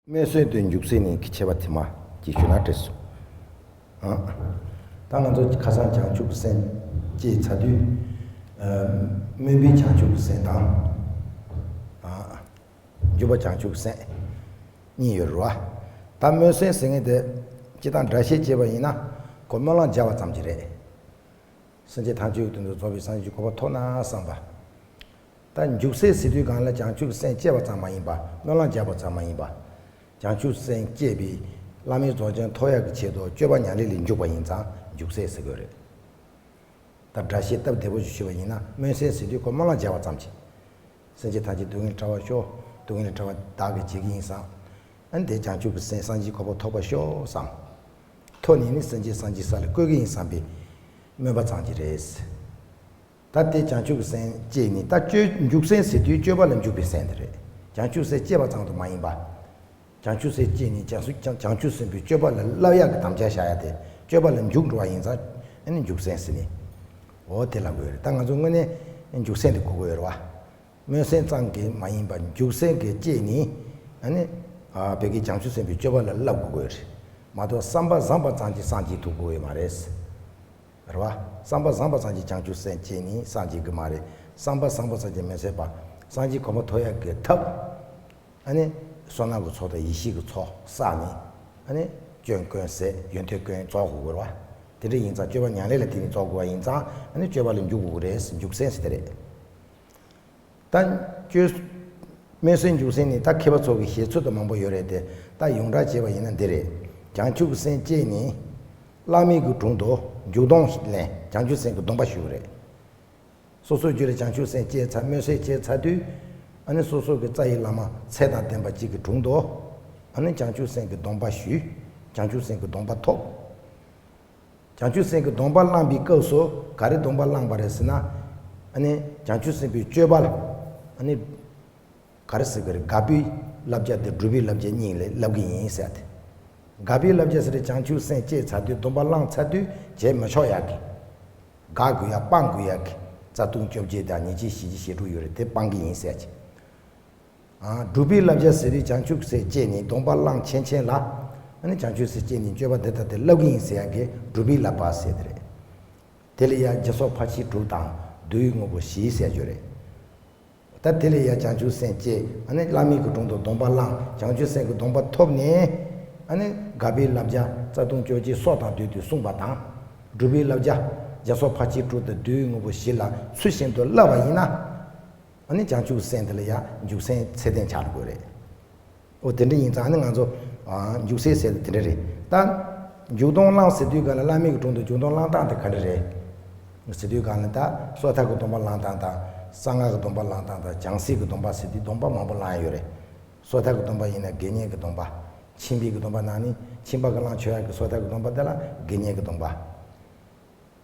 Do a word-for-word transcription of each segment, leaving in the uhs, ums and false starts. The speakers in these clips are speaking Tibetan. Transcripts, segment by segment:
སྨོན་སེམས་དང་འཇུག་སེམས་གཉིས་ཀྱི་ཁྱད་པར་དེ་མ་ཅིག་ཞུས་ན་འགྲིག་སོང་། ཨ། ད་ང་ཚོ་ཁ་སང་བྱང་ཆུབ་སེམས་བསྐྱེད་ཚར་དུས། ཨ། སྨོན་པའི་བྱང་ཆུབ་སེམས་དང་། ཨ། འཇུག་པ་བྱང་ཆུབ་སེམས་གཉིས་ཡོད་རེད་བ། ད་སྨོན་སེམས་ཟེར་མཁན་དེ་སྤྱིར་བཏང་སྒྲ་བཤད་བྱས་པ་ཡིན་ན། ཁོ་སྨོན་ལམ་སྦྱར་བ་ཙམ་གྱིས་རེད། སེམས་ཅན་ཐམས་ཅད་ཀྱི་དོན་དུ་རྫོགས་པའི་སངས་རྒྱས་ཀྱི་གོ་འཕང་ཐོབ་ན་བསམ་པ། ད་འཇུག་སེམས་ཟེར་དུས་སྒང་ལ་བྱང་ཆུབ་སེམས་བསྐྱེད་པ་ཙམ་མ་ཡིན་པ། སྨོན་ལམ་རྒྱག་པ་ཙམ་མ་ཡིན་པ། བྱང་ཆུབ་སེམས་བསྐྱེད་པའི་བླ་མེད་རྫོགས་བྱང་ཐོབ་ཡག་གི་ཆེད་དུ་སྤྱོད་པ་ཉམས་ལེན་ལ་འཇུག་པ་ཡིན་ཙང་འཇུག་སེམས་ཟེར་དགོས་རེད། ད་སྒྲ་བཤད་སྟབས་བདེ་པོ་ཞིག་ཞུས་པ་ཡིན་ན། སྨོན་སེམས་ཟེར་དུས་ཁོ་སྨོན་ལམ་རྒྱག་པ་ཙམ་གྱིས། སེམས་ཅན་ཐམས་ཅད་སྡུག་བསྔལ་བྲལ་བར་ཤོག་སྡུག་བསྔལ་བྲལ་བ་བདག་གིས་བྱེད་ཀྱི་ཡིན་བསམ། ཨ་ནི་དེ་བྱང་ཆུབ་ཀྱི་སེམས་སངས་རྒྱས་གོ་འཕང་ཐོབ་པར་ཤོག་བསམ། ཐོབ་ནས་ནི་སེམས་ཅན་སངས་རྒྱས་ས་ལ་བཀོད་ཀྱི་ཡིན་བསམ་པའི་སྨོན་པ་ཙམ་གྱིས་རེད། ད་དེ་བྱང་ཆུབ་ཀྱི་སེམས་བསྐྱེད་ནས། ད་སྤྱོད་འཇུག་སེམས་ཟེར་དུས་སྤྱོད་པ་ལ་འཇུག་པའི་སེམས་དེ་རེད། བྱང་ཆུབ་སེམས་བསྐྱེད་པ་ཙམ་དུ་མ་ཡིན་པ། བྱང་ཆུབ་སེམས་བསྐྱེད་ནས་བྱང་སུ་བྱང་བྱང་ཆུབ་སེམས་དཔའི་སྤྱོད་པ་ལ་བསླབ་ཡག་གི་དམ་བཅའ་བཞག་ཡ་དེ། སྤྱོད་པ་ལ་འཇུག་འགྲོ་བ་ཡིན་ཙང་། ཨ་ནི་འཇུག་སེམས་ཟེར་ནས། འོ་དེ་ལབ་དགོས་རེད། ད་ང་ཚོ་དངོས་གནས་འཇུག་སེམས་དེ་དགོས་ཀྱི་ཡོད་རེད་བ། སྨོན་སེམས་ཙམ་གྱིས་མ་ཡིན་པར་འཇུག་སེམས་ཀྱིས་བསྐྱེད་ནས། ཨ་ནི། ཨ། བོད་ཀྱི་བྱང་ཆུབ་སེམས་དཔའི་སྤྱོད་པ་ལ་བསླབ་དགོས་ཀྱི་ཡོད་རེད། མ་གཏོགས་བསམ་པ་བཟང་པ་ཙམ་གྱིས་སངས་རྒྱས་ཐོབ་ཀྱི་ཡོད་མ་རེད། རེད་བ། བསམ་པ་བཟང་པ་ཙམ་གྱིས་བྱང་ཆུབ་སེམས་བསྐྱེད་ནས་སངས་རྒྱས་ཀྱི་མ་རེད། བསམ་པ་བཟང་པོ་ཙམ་གྱིས་མི་ཚད་པར་སངས་རྒྱས་གོ་འཕང་ཐོབ་ཡག་གི་ཐབས། ཨ་ནི། བསོད་ནམས་ཀྱི་ཚོགས་དང་ཡེ་ཤེས་ཀྱི་ཚོགས་བསགས་ནས། ཨ་ནི། སྐྱོན་ཀུན་ཟད། ཡོན་ཏན་ཀུན་རྫོགས་དགོས་རེད་བ། དེ་འདྲ་ཡིན་ཙང་སྤྱོད་པ་ཉམས་ལེན་ལ་བརྟེན་ནས་རྫོགས་དགོས་པ་ཡིན་ཙང་། ཨ་ནི་སྤྱོད་པ་ལ་འཇུག་དགོས་ཀྱི་རེད། འཇུག་སེམས་ཟེར་དེ་རེད། ད་སྤྱོད། སྨོན་སེམས་འཇུག་སེམས་ནི་ད་མཁས་པ་ཚོ་གི་བཞེད་ཚུལ་དུ་མང་པོ་ཡོད་རེད་དེ། ད་ཡོངས་གྲགས་བྱས་པ་ཡིན་ན་འདི་རེད། བྱང་ཆུབ་སེམས་བསྐྱེད་ནས། བླ་མེད་ཀྱི་དྲུང་དུ་འཇུག་སྡོམ་ལེན། བྱང་ཆུབ་སེམས་ཀྱི་སྡོམ་པ་ཞུ་གི་རེད། སོ་སོའི་རྒྱུད་ལ་བྱང་ཆུབ་སེམས་བསྐྱེད་ཚར། སྨོན་སེམས་བསྐྱེད་ཚར་དུས། ཨ་ནི་སོ་སོ་གི་རྩ་བའི་བླ་མ་ཚེ་དང་ལྡན་པ་གཅིག་གི་དྲུང་དུ། ཨ་ནི་བྱང་ཆུབ་སེམས་ཀྱི་སྡོམ་པ་ཞུས། བྱང་ཆུབ་སེམས་ཀྱི་སྡོམ་པ་ཐོབ། བྱང་ཆུབ་སེམས་ཀྱི་སྡོམ་པ་བླངས་པའི་སྐབས་སུ་ག་རེ་སྡོམ་པ་བླངས་པ་རེད་ཟེར་ན། ཨ་ནི་བྱང་ཆུབ་སེམས་དཔའི་སྤྱོད་པ་ལ། ཨ་ནི་ག་རེ་ཟེར་གི་རེད། དགག་པའི་བསླབ་བྱ་དེ་སྒྲུབ་པའི་བསླབ་བྱ་གཉིས་ལ་བསླབ་གི་ཡིན་ཟེར་ཏེ། དགག་པའི་བསླབ་བྱ་ཟེར་དེ་བྱང་ཆུབ་སེམས་བསྐྱེད་ཚར་དུས། སྡོམ་པ་བླངས་ཚར་དུས་བྱེད་མི་ཆོག་ཡག་གི། དགག་དགོས་ཡག། སྤང་དགོས་ཡག་གི་རྩ་ལྟུང་བཅོ་བརྒྱད་དང་ཉེས་བྱས་ཞེ་བཅུ་ཞེ་དྲུག་ཡོད་རེད། དེ་སྤང་གི་ཡིན་ཟེར་གྱི། ཨ། སྒྲུབ་པའི་བསླབ་བྱ་ཟེར་དུས་བྱང་ཆུབ་སེམས་བསྐྱེད་ནས་སྡོམ་པ་བླངས་ཕྱིན་ཆད་ལ། ཨ་ནི་བྱང་ཆུབ་སེམས་བསྐྱེད་ནས་སྤྱོད་པ་འདི་ལྟ་སྟེ་བསླབ་ཀྱི་ཡིན་ཟེར་ཡག་གི་སྒྲུབ་པའི་བསླབ་པ་ཟེར་དེ་རེད། དེ་ལ་ཡང་སྦྱིན་སོགས་ཕར་ཕྱིན་དྲུག་དང་བསྡུ་བའི་དངོས་པོ་བཞི་ཟེར་རྒྱུ་རེད། ད་དེ་ལ་ཡང་བྱང་ཆུབ་སེམས་བསྐྱེད། ཨ་ནི་བླ་མེད་ཀྱི་དྲུང་དུ་སྡོམ་པ་བླངས། བྱང་ཆུབ་སེམས་ཀྱི་སྡོམ་པ་ཐོབ་ནས། ཨ་ནི་དགག་པའི་བསླབ་བྱ་རྩ་ལྟུང་བཅོ་བརྒྱད་སྲོག་དང་བསྡོས་ཏེ་བསྲུངས་པ་དང་། སྒྲུབ་པའི་བསླབ་བྱ་སྦྱིན་སོགས་ཕར་ཕྱིན་དྲུག་དང་བསྡུ་བའི་དངོས་པོ་བཞི་ལ་ཚུལ་བཞིན་དུ་བསླབ་པ་ཡིན་ན། ཨ་ནི་བྱང་ཆུབ་སེམས་དེ་ལ་ཡང་འཇུག་སེམས་ཚད་ལྡན་ཆགས་དགོས་རེད། འོ་དེ་འདྲ་ཡིན་ཙང་། ཨ་ནི་ང་ཚོ། ཨ། འཇུག་སེམས་ཟེར་དེ་དེ་འདྲ་རེད། ད་འཇུག་སྡོམ་བླངས་ཟེར་དུས་ག་ལ་བླ་མེད་ཀྱི་དྲུང་དུ་འཇུག་སྡོམ་བླངས་སྟངས་དེ་ག་འདྲ་རེད་ཟེར་དུས་ག་ལ། ད་སོ་ཐར་གྱི་སྡོམ་པ་བླངས་སྟངས་དང་། གསང་སྔགས་ཀྱི་སྡོམ་པ་བླངས་སྟངས་དང་། བྱང་སེམས་ཀྱི་སྡོམ་པ་ཟེར་དུས་སྡོམ་པ་མང་པོ་བླངས་ཡོད་རེད། སོ་ཐར་གྱི་སྡོམ་པ་ཡིན་ན་དགེ་བསྙེན་གྱི་སྡོམ་པ། ཁྱིམ་པའི་གི་སྡོམ་པ་ནང་ནས་ཁྱིམ་པ་གིས་བླངས་ཆོག་ཡག་གི་སོ་ཐར་གྱི་སྡོམ་པ་དེ་ལ་དགེ་བསྙེན་གྱི་སྡོམ་པ།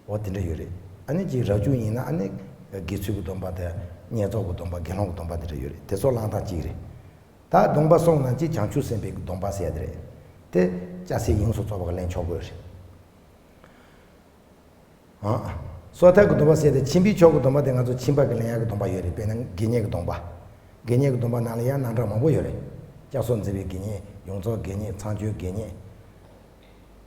འོ་དེ་འདྲ་ཡོད་རེད། ཨ་ནི་ཅིག་རབ་བྱུང་ཡིན་ན་ཨ་ནི་དགེ་ཚུལ་གྱི་སྡོམ་པ་དང་བསྙེན་རྫོགས་ཀྱི་སྡོམ་པ། དགེ་སློང་གི་སྡོམ་པ་དེ་འདྲ་ཡོད་རེད། དེ་ཚོ་བླང་སྟངས་གཅིག་རེད། ད་སྡོམ་པ་གསུམ་ནང་གཅིག་བྱང་ཆུབ་སེམས་དཔའི་སྡོམ་པ་ཟེར་ཡ་དེ་རེད། དེ་སྐྱ་སེར་ཡོངས་སུ་རྫོགས་པ་གིས་ལེན་ཆོག་གི་རེད། ཨ། སོ་ཐར་གྱི་སྡོམ་པ་ཟེར་དེ་ཁྱིམ་པའི་ཕྱོགས་ཀྱི་སྡོམ་པ་དེ་ང་ཚོ་ཁྱིམ་པ་གིས་ལེན་ཡག་གི་སྡོམ་པ་ཡོད་རེད། དཔེར་ན་དགེ་བསྙེན་གྱི་སྡོམ་པ། དགེ་བསྙེན་གྱི་སྡོམ་པ་ནང་ལ་ཡང་རྣམ་གྲངས་མང་པོ་ཡོད་རེད། སྐྱབས་སུ་འཛིན་པའི་དགེ་བསྙེན། ཡོངས་རྫོགས་དགེ་བསྙེན། ཚངས་སྤྱོད་དགེ་བསྙེན།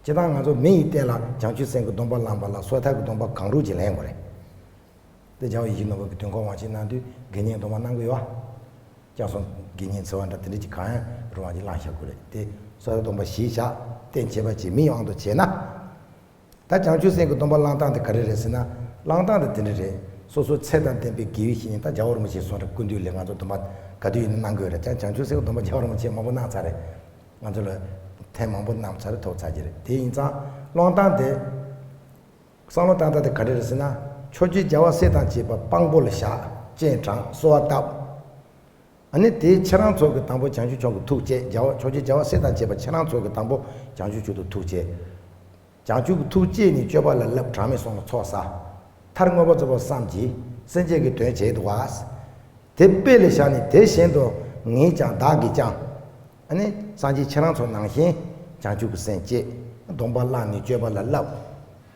སྤྱིར་བཏང་ང་ཚོ་མི་ཡི་སྟེང་ལ་བྱང་ཆུབ་སེམས་ཀྱི་སྡོམ་པ་བླངས་པ་ལ་སོ་ཐར་གྱི་སྡོམ་པ་གང་རུང་ཅིག་ལེན་དགོས་རེད། དེ་རྒྱལ་བ་ཡིད་བཞིན་ནོར་བུ་གིས་དུས་འཁོར་དབང་ཆེན་གནང་དུས་དགེ་བསྙེན་སྡོམ་པ་གནང་གི་ཡོད། སྐྱབས་སུ་དགེ་བསྙེན་འཚོལ་བ་འདྲ་དེ་འདྲ་ཅིག་གང་ཡང་རུང་བ་ཅིག་བླངས་བཞག་དགོས་རེད། དེ་སོ་ཐར་སྡོམ་པ་བཞི་བཞག་གཏན་བྱེད་པ་ཅིག་མིའི་དབང་དུ་བྱས་ན། ད་བྱང་ཆུབ་སེམས་ཀྱི་སྡོམ་པ་བླང་སྟངས་དེ་ག་རེ་རེད་ཟེར་ན། བླང་སྟངས་དེ་དེ་འདྲ་རེད། སོ་སོ་ཚད་དང་ལྡན་པའི་དགེ་བའི་བཤེས་གཉེན། ད་རྒྱལ་བ་རིན་པོ་ཆེའི་གསུང་རབ་ཀུན་བཏུས་ལས་ང་ཚོ་སྡོམ་པ་ག་དུས་ཡིན་ན་གནང་དགོས་རེད། ཀྱང་བྱང་ཆུབ་སེམས་ཀྱི་སྡོམ་པ་རྒྱལ་བ་རིན་པོ་ཆེས་མང་པོ་གནང་ཚར་རེད། ང་ཚོ་ལ་ཐེངས་མང་པོ་གནང་ཚར་རེད། ཐོབ་ཚར་གྱི་རེད། དེ་ཡིན་ཙང་བླང་སྟངས་དེ། བསམ་བློ་བཏང་སྟངས་དེ་ག་རེ་རེད་ཟེར་ན། ཕྱོགས་བཅུའི་རྒྱལ་བ་སྲས་དང་བཅས་པ་དཔང་པོ་ལ་བཞག་སྤྱན་དྲངས་གསོལ་བ་བཏབ། ཨ་ནི་དེའི་ཕྱིར་རང་ཚོ་གིས་དང་པོ་བྱང་ཆུབ་མཆོག་གི་ཐུགས་བསྐྱེད། རྒྱལ་བ་ཕྱོགས་བཅུའི་རྒྱལ་བ་སྲས་དང་བཅས་པ་ཕྱིར་རང་ཚོ་གིས་དང་པོ་བྱང་ཆུབ་མཆོག་ཏུ་ཐུགས་བསྐྱེད། བྱང་ཆུབ་ཀྱི་ཐུགས་བསྐྱེད་ནས་སྤྱོད་པ་ལ་བསླབ། གྲངས་མེད་གསུམ་ལ་ཚོགས་བསགས། མཐར་མངོན་པར་རྫོགས་པར་བསམ་གྱིས་སེམས་ཅན་གྱི་དོན་བྱས་འདུག་པ། དེ་དཔེ་ལ་བཞག་ནས་དེ་བཞིན་དུ་ངས་ཀྱང་བདག་གིས་ཀྱང་། ཨ་ནི་སངས་རྒྱས་ཁྱེད་རང་ཚོ་ནང་བཞིན་བྱང་ཆུབ་ཀྱི་སེམས་བསྐྱེད། སྡོམ་པ་བླངས་ནས་སྤྱོད་པ་ལ་བསླབ།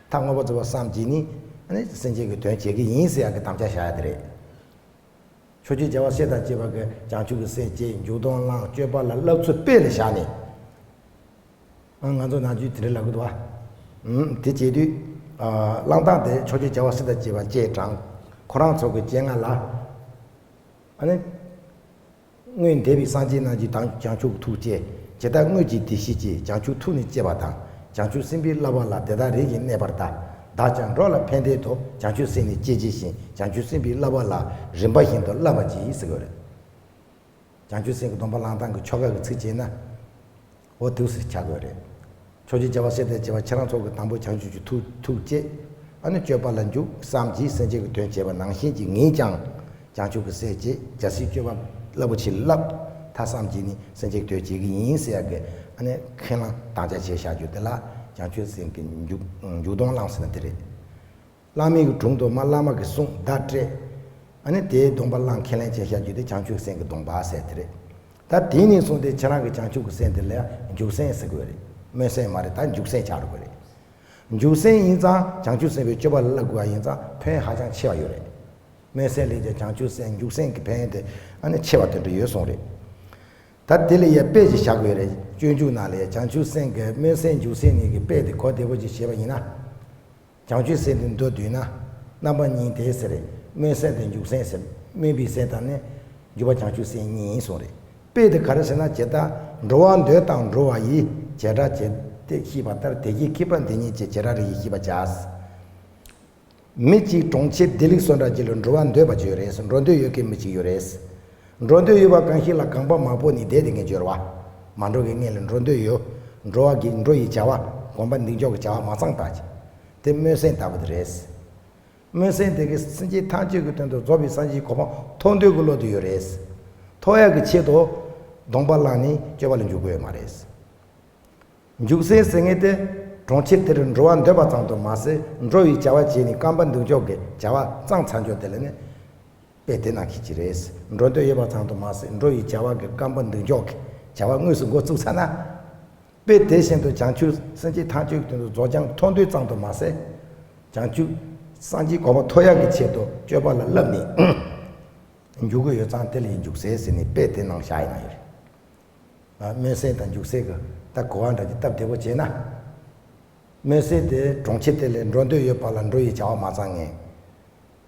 མཐར་མངོན་པར་རྫོགས་པར་བསམ་གྱིས་ནི། ཨ་ནི་སེམས་ཅན་གྱི་དོན་བྱེད་ཀྱི་ཡིན་ཟེར་ཡག་གི་དམ་བཅའ་བཞག་ཡ་དེ་རེད། ཕྱོགས་བཅུའི་རྒྱལ་བ་སྲས་དང་བཅས་པ་གི་བྱང་ཆུབ་ཀྱི་སེམས་བསྐྱེད། འཇུག་ལྡོག་བླངས། སྤྱོད་པ་ལ་བསླབ་ཚུལ་དཔེ་ལ་བཞག་ནས། ཨ། ང་ཚོ་ནམ་རྒྱུན་དེ་འདྲ་ལབ་གི་འདུག་བ། ཨུམ། དེ་བྱེད་དུས། ཨ། བླང་སྟངས་དེ་ཕྱོགས་བཅུའི་རྒྱལ་བ་སྲས་དང་བཅས་པ་སྤྱན་དྲངས། ཁོ་རང་ཚོ་གི་སྤྱན་སྔ་ལ། ཨ་ནི། སྔོན་འདས་པའི་སངས་རྒྱས་རྣམས་ཀྱིས་དང་བྱང་ཆུབ་ཀྱི་ཐུགས་བསྐྱེད། ཇི་ལྟར་སྔོན་གྱི་བདེ་གཤེགས་ཀྱིས་བྱང་ཆུབ་ཐུགས་ནི་བསྐྱེད་པ་དང་། བྱང་ཆུབ་སེམས་དཔའི་བསླབ་པ་ལ་དེ་དག་རིམ་བཞིན་གནས་པ་ལྟར། བདག་ཀྱང་འགྲོ་ལ་ཕན་བདེ་དུ་བྱང་ཆུབ་སེམས་ནི་བསྐྱེད་བགྱི་ཞིང་། བྱང་ཆུབ་སེམས་དཔའི་བསླབ་པ་ལ་རིམ་པ་བཞིན་དུ་བསླབ་པར་བགྱི་ཟེར་གྱི་ཡོད་རེད། བྱང་ཆུབ་སེམས་ཀྱི་སྡོམ་པ་བླང་སྟངས་ཀྱི་ཆོ་ག་གི་ཚིག་བྱས་ན། འོ་དེ་ཟེར་ཆགས་དགོས་རེད། ཕྱོགས་བཅུའི་རྒྱལ་བ་སྲས་དང་བཅས་པ་ཁྱེད་རང་ཚོ་གིས་དང་པོ་བྱང་ཆུབ་ཀྱི་ཐུགས་ཐུགས་བསྐྱེད། ཨ་ནི་སྤྱོད་པ་ལ་འཇུག་བསམ་གྱིས་སེམས་བསྐྱེད་ཀྱི་དོན་བྱས་པ་ནང་བཞིན་གྱི། ངས་ཀྱང་བྱང་ཆུབ་ཀྱི་སེམས་བསྐྱེད། རྒྱལ་སྲས་སྤྱོད་པ་རླབས་པོ་ཆེ་བསླབ། ཐབས་བསམ་གྱིས་ནི་སེམས་བསྐྱེད་ཀྱི་དོན་བྱེད་ཀྱི་ཡིན་ཟེར་ཡག་གི། ཨ་ནི་ཁས་བླངས་དམ་བཅའ་བྱས་བཞག་རྒྱུ་དེ་ལ་བྱང་ཆུབ་སེམས་ཀྱི་འཇུག་འཇུག་ལྡོག་བླངས་ཟེར་ན་དེ་རེད། བླ་མའི་གི་དྲུང་དུ་མ་བླ་མ་གི་གསུང་བརྡ་སྤྲད། ཨ་ནི་དེའི་སྡོམ་པ་བླངས་ཁས་ལེན་བྱས་བཞག་རྒྱུ་དེ་བྱང་ཆུབ་སེམས་ཀྱི་སྡོམ་པ་ཟེར་དེ་རེད། ད་དེ་ནས་བཟུང་སྟེ་ཁྱེད་རང་གི་བྱང་ཆུབ་ཀྱི་སེམས་དེ་ལ་འཇུག་སེམས་ཟེར་དགོས་རེད། སྨོན་སེམས་མ་རེད། ད་འཇུག་སེམས་ཆགས་འགྲོ་གི་རེད། འཇུག་སེམས་ཡིན་ཙང་བྱང་ཆུབ་སེམས་དཔའི་སྤྱོད་པ་ལ་བསླབ་དགོས་པ་ཡིན་ཙང་ཕན་ཧ་ཅང་ཆེ་བ་ཡོད་རེད། སྨོན་སེམས་ལས་ཀྱང་བྱང་ཆུབ་སེམས་འཇུག་སེམས་ཀྱི་ཕན་ཡོན་དེ་ཨ་ནི་ཆེ་བ་དེ་འདྲ་ཡོད་གསུངས་རེད། ད་དེ་ལ་ཡ་དཔེ་ཞིག་བཞག་དགོས་རེད། སྤྱོད་འཇུག་ནང་ལ་ཡ་བྱང་ཆུབ་སེམས་ཀྱི་སྨོན་སེམས་འཇུག་སེམས་གཉིས་ཀྱི་དཔེ་དེ་གོ་བདེ་པོ་ཅིག་བྱས་པ་ཡིན་ན། བྱང་ཆུབ་སེམས་དེ་མདོར་བསྡུས་ན། རྣམ་པ་གཉིས་ཏེ་ཟེར། སྨོན་སེམས་དང་འཇུག་སེམས་ཟེར། སྨོན་པའི་སེམས་དང་ནི། འཇུག་པ་བྱང་ཆུབ་སེམས་གཉིས་ཡིན་གསུངས་རེད། དཔེ་དེ་ག་རེ་ཟེར་ན། ཇི་ལྟར་འགྲོ་བ་འདོད་དང་འགྲོ་བ་ཡི། བྱེ་བྲག་ཇི་སྟེ་ཤེས་པ་ལྟར། དེ་བཞིན་ཁྱད་པར་འདི་གཉིས་ཀྱི། བྱེ་བྲག་རིགས་ཀྱིས་ཤེས་པར་བྱ། མི་གཅིག་གྲོང་ཁྱེར་བདེ་ལེགས་སུ་འགྲོ་རྒྱུ་ལ་འགྲོ་བ་འདོད་པ་ཅིག་ཡོད་རེད། འགྲོ་འདོད་ཡོད་མཁན་མི་གཅིག་ཡོད་རེད། འགྲོ་འདོད་ཡོད་པ་གང་ཞིག་ལ་གོམ་པ་མ་སྤོས་ནས་བསྡད་དེ་ངས་འབྱོར་བ། མ་འགྲོ་གི་སྔོན་ལ་འགྲོ་འདོད་ཡོད། འགྲོ་བ་གི་འགྲོ་ཡི་བྱ་བ། གོམ་པ་འདུག་འཇོག་གི་བྱ་བ་མ་ཚང་ལྟ་ཅི། དེ་སྨོན་སེམས་ལྟ་བུ་དེ་རེད། སྨོན་སེམས་དེ་གིས་སེམས་ཅན་ཐམས་ཅད་ཀྱི་དོན་དུ་རྫོགས་པའི་སངས་རྒྱས་གོ་འཕང་ཐོབ་འདོད་ཀྱི་བློ་དེ་ཡོད་རེད། ཐོབ་ཡག་གི་ཆེད་དུ་སྡོམ་པ་བླངས་ནས་སྤྱོད་པ་ལ་འཇུག་དགོས་ཡོད་མ་རེད། འཇུག་སེམས་ཟེར་མཁན་དེ་གྲོང་ཁྱེར་དེར་འགྲོ་བ་འདོད་པ་ཙམ་དུ་མ་ཟད། འགྲོ་བའི་བྱ་བ་བྱས་ནས་གོམ་པ་འདུག་འཇོག་གི་བྱ་བ་བརྩམས་ཚར་འཇོག་དེ་ལ་ནི། དཔེ་དེ་ནང་བཞིན་གྱི་རེད། འགྲོ་འདོད་ཡོད་པ་ཙམ་དུ་མ་ཟད། འགྲོ་བའི་བྱ་བ་གི་གོམ་པ་འདུག་འཇོག་གི་བྱ་བ་དངོས་སུ་འགོ་བཙུགས་ཚར་ན། དཔེ་དེ་བཞིན་དུ་བྱང་ཆུབ་སེམས་ཅན་ཐམས་ཅད་ཀྱི་དོན་དུ་རྫོགས་བྱང་ཐོབ་འདོད་ཙམ་དུ་མ་ཟད། བྱང་ཆུབ་སངས་རྒྱས་གོ་འཕང་ཐོབ་ཡག་གི་ཆེད་དུ་སྤྱོད་པ་ལ་བསླབས་ནས་འཇུག་གི་ཡོད་ཙང་དེ་ལ་ཡིན་འཇུག་སེམས་ཟེར་ནས་དཔེ་དེ་ནང་བཞག་ཡིན་ན་ཡོད་རེད། སྨོན་སེམས་དང་འཇུག་སེམས་ཀྱི་ད་གོ་བ་འདྲ་གྱི་སྟབས་བདེ་པོ་བྱས་ན། སྨོན་སེམས་དེ་གྲོང་ཁྱེར་དེ་ལས་འགྲོ་འདོད་ཡོད་པ་ལ་འགྲོ་ཡི་བྱ་བ་མ་བརྩམས་ངེས།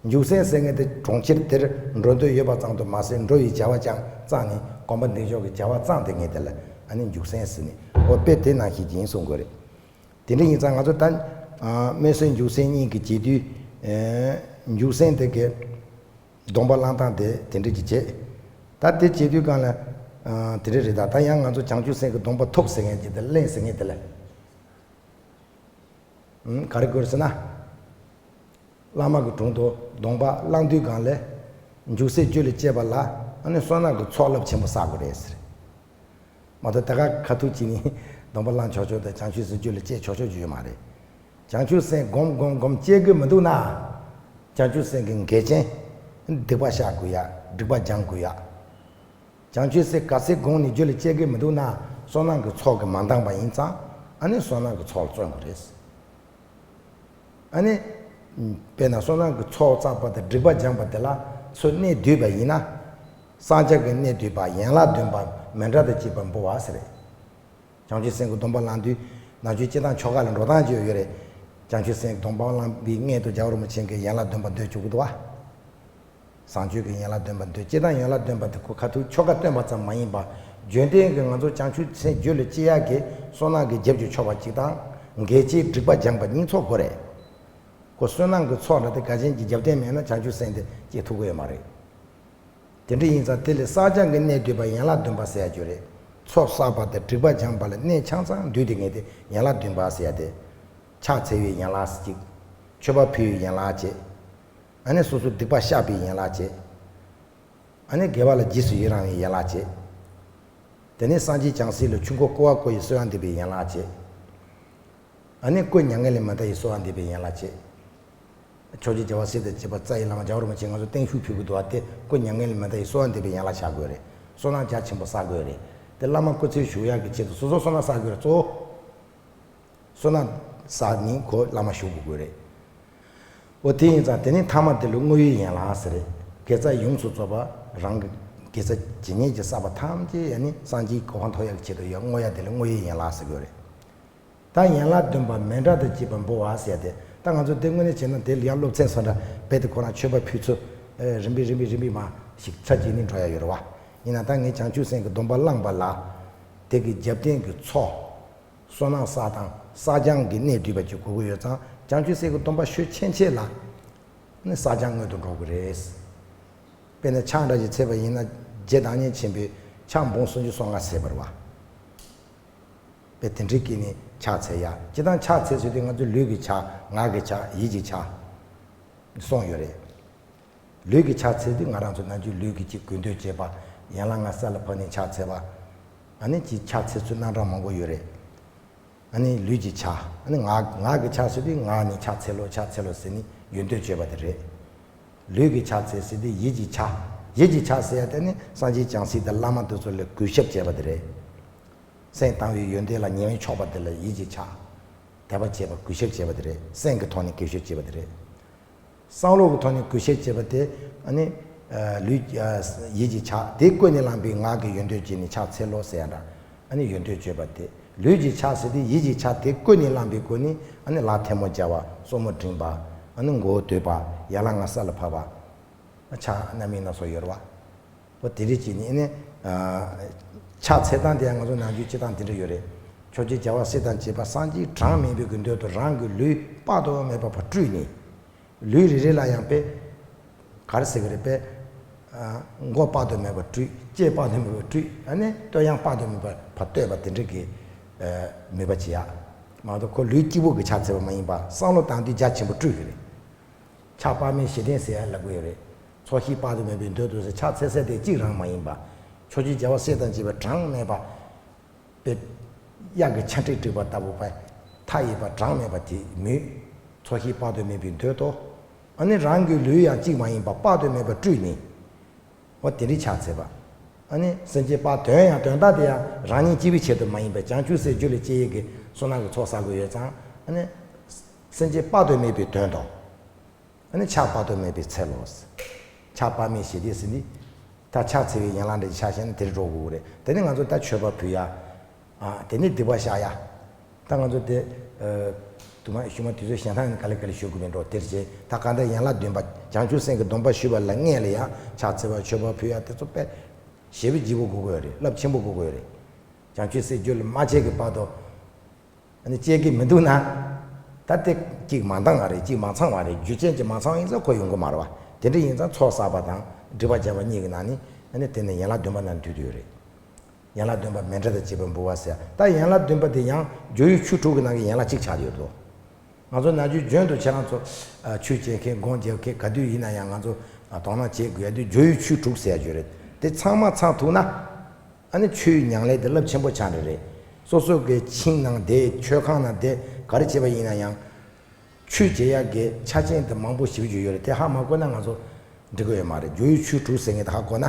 འཇུག་སེམས་ཟེར་མཁན་དེ་གྲོང་ཁྱེར་དེར་འགྲོ་འདོད་ཡོད་པ་ཙམ་དུ་མ་ཟད། འགྲོ་ཡི་བྱ་བ་ཀྱང་བརྩམས་ནས་གོམ་པ་འདུག་འཇོག་གི་བྱ་བ་བརྩམས་དེ་ངེས་དེ་ལ་ཨ་ནི་འཇུག་སེམས་ཟེར་ནས། འོ་དཔེ་དེ་ནང་བཞིན་གྱི་ཡིན་གསུང་དགོས་རེད། དེ་འདྲ་ཡིན་ཙང་ང་ཚོ་ད་སྨོན་སེམས་འཇུག་སེམས་གཉིས་ཀྱི་བྱེད་དུས། འཇུག་སེམས་དེ་གི་སྡོམ་པ་བླང་སྟངས་དེ་དེ་འདྲ་གྱི་བྱེད། ད་དེ་བྱེད་དུས་གང་ལ། དེ་འདྲ་རེད། ད་ད་ཡང་ང་ཚོ་བྱང་ཆུབ་སེམས་ཀྱི་སྡོམ་པ་ཐོབ་ཟེར་མཁན་གྱི་དེ་ལེན་ཟེར་མཁན་དེ་ལ། ག་རེ་དགོས་ཟེར་ན། བླ་མ་གི་དྲུང་དུ་སྡོམ་པ་བླང་དུས་གང་ལས། འཇུག་སེམས་རྒྱུད་ལ་སྐྱེས་པ་ལ་ཨ་ནི་བསོད་ནམས་ཀྱི་ཚོགས་རླབས་ཆེན་པོ་བསགས་དགོས་རེད་ཟེར། མ་གཏོགས་ད་ག་ཁ་ཐུག་ཅིག་ནི་སྡོམ་པ་བླང་ཆོག་ཆོག་དང་བྱང་ཆུབ་སེམས་རྒྱུད་ལ་སྐྱེ་ཆོག་ཆོག་ཅིག་ཡོད་མ་རེད། བྱང་ཆུབ་སེམས་སྒོམ་སྒོམ་སྒོམ་སྐྱེ་གི་མི་འདུག་ན། བྱང་ཆུབ་སེམས་ཀྱི་འགལ་རྐྱེན། སྡིག་པ་བཤགས་དགོས་ཡ། སྒྲིབ་པ་སྦྱང་དགོས་ཡ། བྱང་ཆུབ་སེམས་ག་ཚད་དགོངས་ནས་རྒྱུད་ལ་སྐྱེ་གི་མི་འདུག་ན། བསོད་ནམས་ཀྱི་ཚོགས་ཀྱིས་མ་འདང་པ་ཡིན་ཙང་། ཨ་ནི་བསོད་ནམས་ཀྱི་ཚོགས་ལ་བརྩོན་དགོས་རེད། ཨ་ནི། དཔེར་ན་བསོད་ནམས་ཀྱི་ཚོགས་བསགས་པ་དང་སྒྲིབ་པ་སྦྱངས་པ་དེ་ལ་ཚུར་གནད་བསྡུས་པ་ཡིན་ན། བསགས་སྦྱང་གི་གནད་བསྡུས་པ་ཡན་ལག་བདུན་པ་མཎྜལ་དང་བཅས་པ་འབུལ་བ་ཟེར། བྱང་ཆུབ་སེམས་ཀྱི་སྡོམ་པ་བླངས་དུས་ནམ་རྒྱུན་སྤྱིར་བཏང་ཆོ་ག་ལ་འགྲོ་སྟངས་ཅིག་ཡོད་རེད། བྱང་ཆུབ་སེམས་ཀྱི་སྡོམ་པ་བླངས་པའི་སྔོན་དུ་རྒྱལ་བ་རིན་པོ་ཆེ་གིས་ཡན་ལག་བདུན་པ་འདོན་བཅུག་གི་འདུག་བ། བཟང་སྤྱོད་ཀྱི་ཡན་ལག་བདུན་པ་འདོན། སྤྱིར་བཏང་ཡན་ལག་བདུན་པ་དེ་ཁོ་ཁ་ཐུག་ཆོ་ག་སྟོན་པ་ཙམ་མ་ཡིན་པ། རྒྱུན་ལྡན་གྱི་ང་ཚོ་བྱང་ཆུབ་སེམས་རྒྱུད་ལ་སྐྱེ་ཡག་གི་བསོད་ནམས་ཀྱི་རྒྱབ་ཀྱི་ཆོག་པ་གཅིག་དང་། འགལ་རྐྱེན་སྒྲིབ་པ་སྦྱངས་པ་གཉིས་ཚོགས་དགོས་རེད། ཁོ་བསོད་ནམས་ཀྱི་ཚོགས་འདྲ་དེ་ག་ཅན་གྱི་རྒྱབ་རྟེན་མེད་ན་བྱང་ཆུབ་སེམས་དེ་སྐྱེ་ཐུབ་ཀྱི་ཡོད་མ་རེད། དེ་འདྲ་ཡིན་ཙང་དེ་ལས་བསགས་སྦྱང་གི་གནད་བསྡུས་པ་ཡན་ལག་བདུན་པ་ཟེར་ཡ་ཅིག་ཡོད་རེད། ཚོགས་བསགས་པ་དང་སྒྲིབ་པ་སྦྱངས་པ་ལ་གནད་ཆ་ཚང་བསྡུས་ཏེ་ངེས་ཏེ་ཡན་ལག་བདུན་པ་ཟེར་ཡ་དེ། ཕྱག་འཚལ་བའི་ཡན་ལག་གཅིག་མཆོད་པ་ཕུལ་བའི་ཡན་ལག་བཅས། ཨ་ནི་སོ་སོའི་སྡིག་པ་བཤགས་པའི་ཡན་ལག་བཅས། ཨ་ནི་དགེ་བ་ལ་རྗེས་སུ་ཡི་རང་བའི་ཡན་ལག་བཅས། དེ་ནས་སངས་རྒྱས་བྱང་སེམས་ལ་ཆོས་འཁོར་བསྐོར་བ་བསྐོར་ཡི་གསོལ་བ་འདེབས་པའི་ཡན་ལག་བཅས། ཨ་ནི་སྐུ་མྱ་ངན་ལས་མི་འདའ་ཡི་གསོལ་བ་འདེབས་པའི་ཡན་ལག་བཅས། ཕྱོགས་བཅུའི་རྒྱལ་བ་སྲས་དང་བཅས་པ་རྩ་བའི་བླ་མ་རྒྱལ་བ་རིན་པོ་ཆེ་ང་ཚོ་བརྟན་བཞུགས་ཕུལ་གྱི་འདུག་བ། དེ་སྐུ་མྱ་ངན་ལས་མི་འདའ་ཡི་གསོལ་བ་འདེབས་པའི་ཡན་ལག་བཞག་དགོས་རེད། བསོད་ནམས་རྒྱ་ཆེན་པོ་བསགས་དགོས་རེད། དེ་བླ་མ་སྐུ་ཚེ་བཞུགས་ཡག་གི་ཆེད་དུ་སོ་སོ་བསོད་ནམས་བསགས་དགོས་རེད། གཙོ་བོ། བསོད་ནམས་བསགས་ནས་ཁོ་བླ་མ་བཞུགས་དགོས་རེད། འོ་དེ་ཡིན་ཙང་དེ་ནས་ཐ་མ་དེ་ལ་བསྔོ་བའི་ཡན་ལག་ཟེར་རེད། དགེ་རྩ་ཡོངས་སུ་རྫོགས་པ། རང་གི་དགེ་རྩ་ཇི་སྙེད་ཅིག་བསགས་པ་ཐམས་ཅད་ཡང་ནི་སངས་རྒྱས་གོ་འཕང་ཐོབ་ཡག་གི་ཆེད་དུ་ཡང་བསྔོ་ཡ་དེ་ལ་བསྔོ་བའི་ཡན་ལག་ཟེར་གྱི་ཡོད་རེད། ད་ཡན་ལག་བདུན་པ་མཎྜལ་དང་བཅས་པ་འབུལ་བ་ཟེར་ཏེ། ད་ང་ཚོ་དེ་དངོས་གནས་བྱས་ན་དེ་ལ་ཡང་སློབ་ཚན་སོགས་འདྲ་རྦད་དེ་ཁོ་རང་མཆོད་པ་ཕུལ་ཚུལ་རིམ་པས་རིམ་པས་རིམ་པས་མར་ཞིག་ཚར་གཅིག་ནི་འགྲོ་ཡ་ཡོད་རེད་བ། ཡིན་ན་ད་ངས་བྱང་ཆུབ་སེམས་ཀྱི་སྡོམ་པ་བླངས་པ་ལ། དེ་གི་རྒྱབ་རྟེན་གྱི་མཚོ། བསོད་ནམས་བསགས་སྟངས་བསགས་སྦྱང་གི་གནད་བསྡུས་པ་ཅིག་དགོས་ཀྱི་ཡོད་ཙང་། བྱང་ཆུབ་སེམས་ཀྱི་སྡོམ་པ་ཤོད་ཕྱིན་ཆད་ལ་ནི་བསགས་སྦྱང་སྔོན་དུ་འགྲོ་དགོས་རེད། དཔེར་ན་ཕྱག་འདྲ་ཞིག་འཚལ་བ་ཡིན་ན། རྗེ་བདག་ཉིད་ཆེན་པོས་ཕྱག་འབུམ་སུམ་ཅུ་སོ་ལྔ་བཞེས་པ་རེད་བ། དཔེ་དེ་འདྲའི་སྐད་ནས་ཕྱག་འཚལ་ཡ། སྤྱིར་བཏང་ཕྱག་འཚལ་ཟེར་དུས་ང་ཚོས་ལུས་ཀྱི་ཕྱག་ངག་གི་ཕྱག་ཡིད་ཀྱི་ཕྱག་གསུངས་ཡོད་རེད། ལུས་ཀྱི་ཕྱག་འཚལ་དུས་ང་རང་ཚོ་ནམ་རྒྱུན་ལུས་ཀྱི་གཅིག་གུས་འདུད་བྱེད་པ། ཡན་ལག་ལྔ་ས་ལ་ཕབ་ནས་ཕྱག་འཚལ་བ། ཨ་ནི་གཅིག་ཕྱག་འཚལ་ཚུལ་རྣམ་གྲངས་མང་པོ་ཡོད་རེད། ཨ་ནི་ལུས་ཀྱི་ཕྱག་ཨ་ནི་ངག་ངག་གི་ཕྱག་ཟེར་དུས་ངག་ནས་ཕྱག་འཚལ་ལོ་ཕྱག་འཚལ་ལོ་ཟེར་ནས་ཡོན་བསྟོད་བྱེད་པ་དེ་རེད། ལུས་ཀྱི་ཕྱག་འཚལ་ཟེར་དུས་ཡིད་ཀྱི་ཕྱག་ཡིད་ཀྱི་ཕྱག་ཟེར་ཡ་དེ་ནི་སངས་རྒྱས་བྱང་སེམས་དང་བླ་མ་དེ་ཚོ་ལ་གུས་ཞབས་བྱེད་པ་དེ་རེད། སེམས་དང་བའི་ཡོན་ཏན་ལ་ཉེ་བར་ཕྱོགས་པ་དེ་ལ་ཡིད་ཀྱི་ཕྱག་དད་པ་བྱེད་པ་གུས་ཞབས་བྱེད་པ་དེ་རེད། སེམས་ཀྱི་ཐོག་ནས་གུས་ཞབས་བྱེད་པ་དེ་རེད། བསམ་བློ་གི་ཐོག་ནས་གུས་ཞབས་བྱེད་པ་དེ་ཨ་ནི། ལུས་ཡིད་ཀྱི་ཕྱག་དེ་ཀུན་ནས་བསླངས་པའི་ངག་གི་ཡོན་བསྟོད་བྱས་ནས་ཕྱག་འཚལ་ལོ་ཟེར་ཡ་འདྲ། ཨ་ནི་ཡོན་བསྟོད་བྱེད་པ་དེ། ལུས་ཀྱི་ཕྱག་ཟེར་དུས་ཡིད་ཀྱི་ཕྱག་དེ་ཀུན་ནས་བསླངས་པའི་སྒོ་ནས་ཨ་ནི་ལག་ཐལ་མོ་སྦྱར་བ། སོར་མོ་བྲིམ་པ། ཨ་ནི་མགོ་བོ་དུད་པ། ཡན་ལག་ལྔ་ས་ལ་ཕབ་པ། ཕྱག་རྣམ་སྨིན་སྣ་ཚོགས་ཡོད་རེད་བ། འོ་དེ་རིགས་ཀྱི་ནི་ནི། ཕྱག་འཚལ་སྟངས་དེ་ཡང་ང་ཚོ་ནམ་རྒྱུན་སྤྱིར་བཏང་དེ་འདྲ་ཡོད་རེད། ཕྱོགས་བཅུའི་རྒྱལ་བ་སྲས་དང་བཅས་པ་སངས་རྒྱས་གྲངས་མེད་པའི་གི་མདུན་དུ་རང་གི་ལུས་དཔག་ཏུ་མེད་པ་ཕར་སྤྲུལ་ནས། ལུས་རེ་རེ་ལ་ཡང་དཔེ། ག་རེ་ཟེར་གི་རེད་དཔེ། མགོ་དཔག་ཏུ་མེད་པ་སྤྲུལ། ལྕེ་དཔག་ཏུ་མེད་པ་སྤྲུལ། ཨ་ནི་བསྟོད་དབྱངས་དཔག་ཏུ་མེད་པ་ཕར་བསྟོད་པ་དེ་འདྲ་གི་མོས་པ་བྱེད་ཡ། མ་གཏོགས་ཁོ་ལུས་གཅིག་པོ་གི་ཕྱག་འཚལ་བ་མ་ཡིན་པ། བསམ་བློ་བཏང་དུས་རྒྱ་ཆེན་པོ་སྤྲུལ་གི་རེད། ཕྱག་དཔག་མེད་བཞི་ལྡན་ཟེར་ཡ་ལབ་གི་ཡོད་རེད། ཚོགས་ཞིང་དཔག་ཏུ་མེད་པའི་མདུན་དུ་ཟེར། ཕྱག་འཚལ་ས་དེ་གཅིག་རང་མ་ཡིན་པ། ཕྱོགས་བཅུའི་རྒྱལ་བ་སྲས་དང་བཅས་པ་གྲངས་མེད་པ། དཔེ། གཡག་གི་ཆ་འགྲིག་བསྒྲིགས་པ་ལྟ་བུ་པ། མཐའ་ཡས་པ་གྲངས་མེད་པ་དེ་མོས། ཚོགས་ཞིང་དཔག་ཏུ་མེད་པའི་མདུན་དུ། ཨ་ནི་རང་གི་ལུས་ཡང་གཅིག་མ་ཡིན་པ་དཔག་ཏུ་མེད་པ་སྤྲུལ་ནས། འོ་དེ་འདྲའི་ཕྱག་འཚལ་བ། ཨ་ནི་སེམས་ཅན་དཔག་དོན་ཡང་དོན་དག་དེ་ཡང་རང་ཉིད་སྐྱིད་པའི་ཆེད་དུ་མ་ཡིན་པའི་བྱང་ཆུབ་སེམས་རྒྱུད་ལ་སྐྱེ་ཡས་ཀྱི་བསོད་ནམས་ཀྱི་ཚོགས་བསགས་དགོས་ཡོད་ཙང་། ཨ་ནི། སེམས་ཅན་དཔག་ཏུ་མེད་པའི་དོན་དུ། ཨ་ནི་ཕྱག་དཔག་ཏུ་མེད་པའི་ཚེ་ལོ། ཕྱག་དཔག་མེད་ཞི་བདེ་ཟེར་ནི། ད་ཕྱག་འཚལ་བའི་ཡན་ལག་འདྲ་ཅིག་ཆ་བཞག་ན་དེར་འགྲོ་དགོས་ཀྱི་རེད། དེ་ནི་ང་ཚོ་ད་མཆོད་པ་ཕུལ་ཡ། ཨ། དེ་ནི་སྡིག་པ་བཤགས་ཡ། ད་ང་ཚོ་དེ། ཨ། དུ་མ་ཞུ་མ་དུས་ཚོད་གཞན་དག་ནི་ག་ལེ་ག་ལེ་ཞུ་དགོས་མིན་འགྲོ་དེར་བྱས། ད་གང་ལྟར་ཡན་ལག་བདུན་པ་བྱང་ཆུབ་སེམས་ཀྱི་སྡོམ་པ་ཞུས་པ་ལ་སྔོན་ལ་ཡང་ཕྱག་འཚལ་བ་མཆོད་པ་ཕུལ་ཡ་དེ་ཚོ་དཔེ། ཞེ་པོ་ལྗིད་པོ་དགོས་ཀྱི་ཡོད་རེད། རླབས་ཆེན་པོ་དགོས་ཀྱི་ཡོད་རེད། བྱང་ཆུབ་སེམས་རྒྱུད་ལ་མ་སྐྱེས་ཀྱི་བར་དུ། ཨ་ནི་སྐྱེ་གི་མི་འདུག་ན། ད་དེ་གཅིག་མ་འདང་བ་རེད། གཅིག་མ་ཚང་བ་རེད། རྒྱུ་རྐྱེན་གྱིས་མ་ཚང་བ་ཡིན་ཙང་ཁོ་ཡོང་གི་མ་རེད་བ། དེ་འདྲ་ཡིན་ཙང་ཚོགས་བསགས་པ་དང་སྒྲིབ་པ་སྦྱང་བ་གཉིས་ཀྱི་ནང་ནས། ཨ་ནི་དེ་ནི་ཡན་ལག་བདུན་པ་ནང་འདུས་ཡོད་རེད། ཡན་ལག་བདུན་པ་མཎྜལ་དང་བཅས་པ་འབུལ་བ་ཟེར། ད་ཡན་ལག་བདུན་པ་དེ་ཡང་སྦྱོར་བའི་ཆོས་དྲུག་གི་ནང་གི་ཡན་ལག་གཅིག་ཆགས་ཡོད་དོ། ང་ཚོ་ནམ་རྒྱུན་རྒྱུན་དུ་ཁྱེད་རང་ཚོ། ཨ། ཆོས་བྱེད་མཁན་སྒོམ་རྒྱག་མཁན་ག་དུས་ཡིན་ན་ཡང་ང་ཚོ། ཨ། དོ་སྣང་བྱེད་དགོས་ཡ་དེ་སྦྱོར་བའི་ཆོས་དྲུག་ཟེར་ཡ་ཅིག་ཡོད་རེད། དེ་ཚང་མ་ཚང་ཐུབ་ན། ཨ་ནི་ཆོས་ཉམས་ལེན་དེ་རླབས་ཆེན་པོ་ཆགས་འདྲ་རེད། སོ་སོ་གི་ཁྱིམ་ནང་བསྡད། མཆོད་ཁང་ནང་བསྡད། ག་རེ་བྱས་པ་ཡིན་ན་ཡང་། ཆོས་བྱེད་ཡག་གི་ཆ་རྐྱེན་དེ་མང་པོ་ཞེ་པོ་ཅིག་ཡོད་རེད། དེ་ཧ་མ་གོ་ན་ང་ཚོ་འགྲིག་གི་ཡོད་མ་རེད། སྦྱོར་བའི་ཆོས་དྲུག་ཟེར་མཁན་དེ་ཧ་གོ་ན།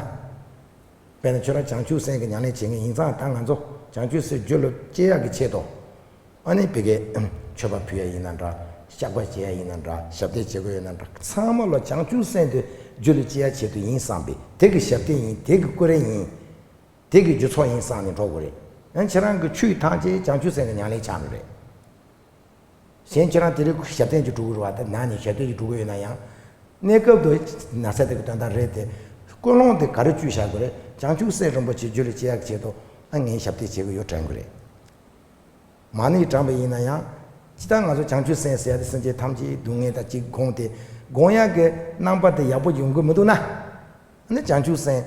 དཔེར་ན་ཁྱོད་རང་བྱང་ཆུབ་སེམས་ཀྱི་ཉམས་ལེན་བྱེད་མཁན་ཡིན་ཙང་། ད་ང་ཚོ་བྱང་ཆུབ་སེམས་རྒྱུད་ལ་སྐྱེ་ཡག་གི་ཆེད་དུ། ཨ་ནི་བི་གའི་མཆོད་པ་ཕུལ་ཡ་ཡིན་ན་འདྲ། བཤགས་པ་བྱེད་ཡ་ཡིན་ན་འདྲ། ཞབས་བརྟན་བྱེད་དགོས་ཡོད་ན་འདྲ། ཚང་མ་ལ་བྱང་ཆུབ་སེམས་དེ་རྒྱུད་ལ་སྐྱེ་ཡ་ཆེད་དུ་ཡིན་བསམ་པའི། དེ་གི་ཞབས་བརྟན་ཡིན། དེ་གི་སྐུ་རེ་ཡིན། དེ་གི་རྒྱུ་ཚོགས་ཡིན་བསམ་ནས་འགྲོ་དགོས་རེད། ཡང་ཁྱེད་རང་གི་ཆོས་ཐམས་ཅད་བྱང་ཆུབ་སེམས་ཀྱི་ཉམས་ལེན་ཆགས་ནི་རེད། གཞན་ཁྱེད་རང་དེ་རིང་ཞབས་བརྟན་ཅིག་སྒྲུབ་དགོས་རེད་བ། དེ་ནང་ནས་ཞབས་བརྟན་ཅིག་སྒྲུབ་དགོས་ཡོད་ན་ཡང་། གནས་སྐབས་དུ་ན་ཚ་དེ་གི་དོན་དག་རེད་དེ། ཀུན་སློང་དེ་ག་རེ་བཅོས་བཞག་དགོས་རེད། བྱང་ཆུབ་སེམས་རིན་པོ་ཆེ་རྒྱུད་ལ་སྐྱེ་ཡག་གི་ཆེད་དུ། ཨ། ངས་ཞབས་བརྟན་བྱེད་ཀྱི་ཡོད་དྲན་དགོས་རེད། མ་ཎི་བགྲངས་པ་ཡིན་ན་ཡང་། ཇི་ལྟར་ང་ཚོ་བྱང་ཆུབ་སེམས་ཟེར་ཡ་དེ་སེམས་ཅན་ཐམས་ཅད་སྡུག་བསྔལ་དང་གཅིག་བསྒོམས་ཏེ། སྒོམ་ཡག་གི་རྣམ་པ་དེ་ཡག་པོ་ཡོང་གི་མི་འདུག་ན། ཨ་ནི་བྱང་ཆུབ་སེམས་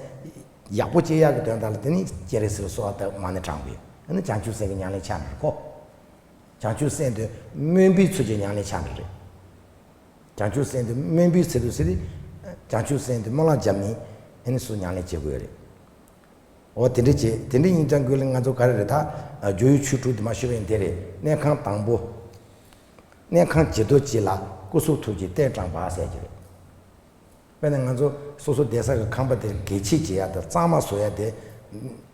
ཡག་པོ་སྐྱེ་ཡག་གི་དོན་དག་ལ་དེ་ནི་སྤྱན་རས་གཟིགས་ལ་གསོལ་བ་བཏབ། མ་ཎི་བགྲངས་པས། ཨ་ནི་བྱང་ཆུབ་སེམས་ཀྱི་ཉམས་ལེན་ཆགས་ནི་རེད་ཁོ། བྱང་ཆུབ་སེམས་དེ་སྨོན་པའི་ཚུལ་གྱི་ཉམས་ལེན་ཆགས་ནི་རེད། བྱང་ཆུབ་སེམས་དེ་སྨོན་པའི་ཚུལ་དུ་ཟེར་ཏེ། བྱང་ཆུབ་སེམས་དེ་སྨོན་ལམ་བརྒྱབ་ནས་ཨ་ནི་སུ་ཉམས་ལེན་བྱེད་དགོས་རེད། འོ་དེ་འདྲ་བྱེད། དེ་འདྲ་ཡིན་ཙང་ཁོ་ལ་ང་ཚོ་ག་རེ་རེད། ད་སྦྱོར་བའི་ཆོས་དྲུག་དེ་མ་ཞུས་པ་ཡིན། དེ་རེད། གནས་ཁང་དང་པོ། གནས་ཁང་བྱི་དོར་བྱེད་ལ་སྐུ་གསུང་ཐུགས་ཀྱི་རྟེན་བགྲངས་པ་ཟེར་གྱི་རེད། དཔེར་ན་ང་ཚོ་སོ་སོ་བསྡད་ས་གི་ཁང་པ་དེ་གད་ཕྱིས་བྱེད་ཡ་དང་གཙང་མ་བཟོ་ཡ་དེ་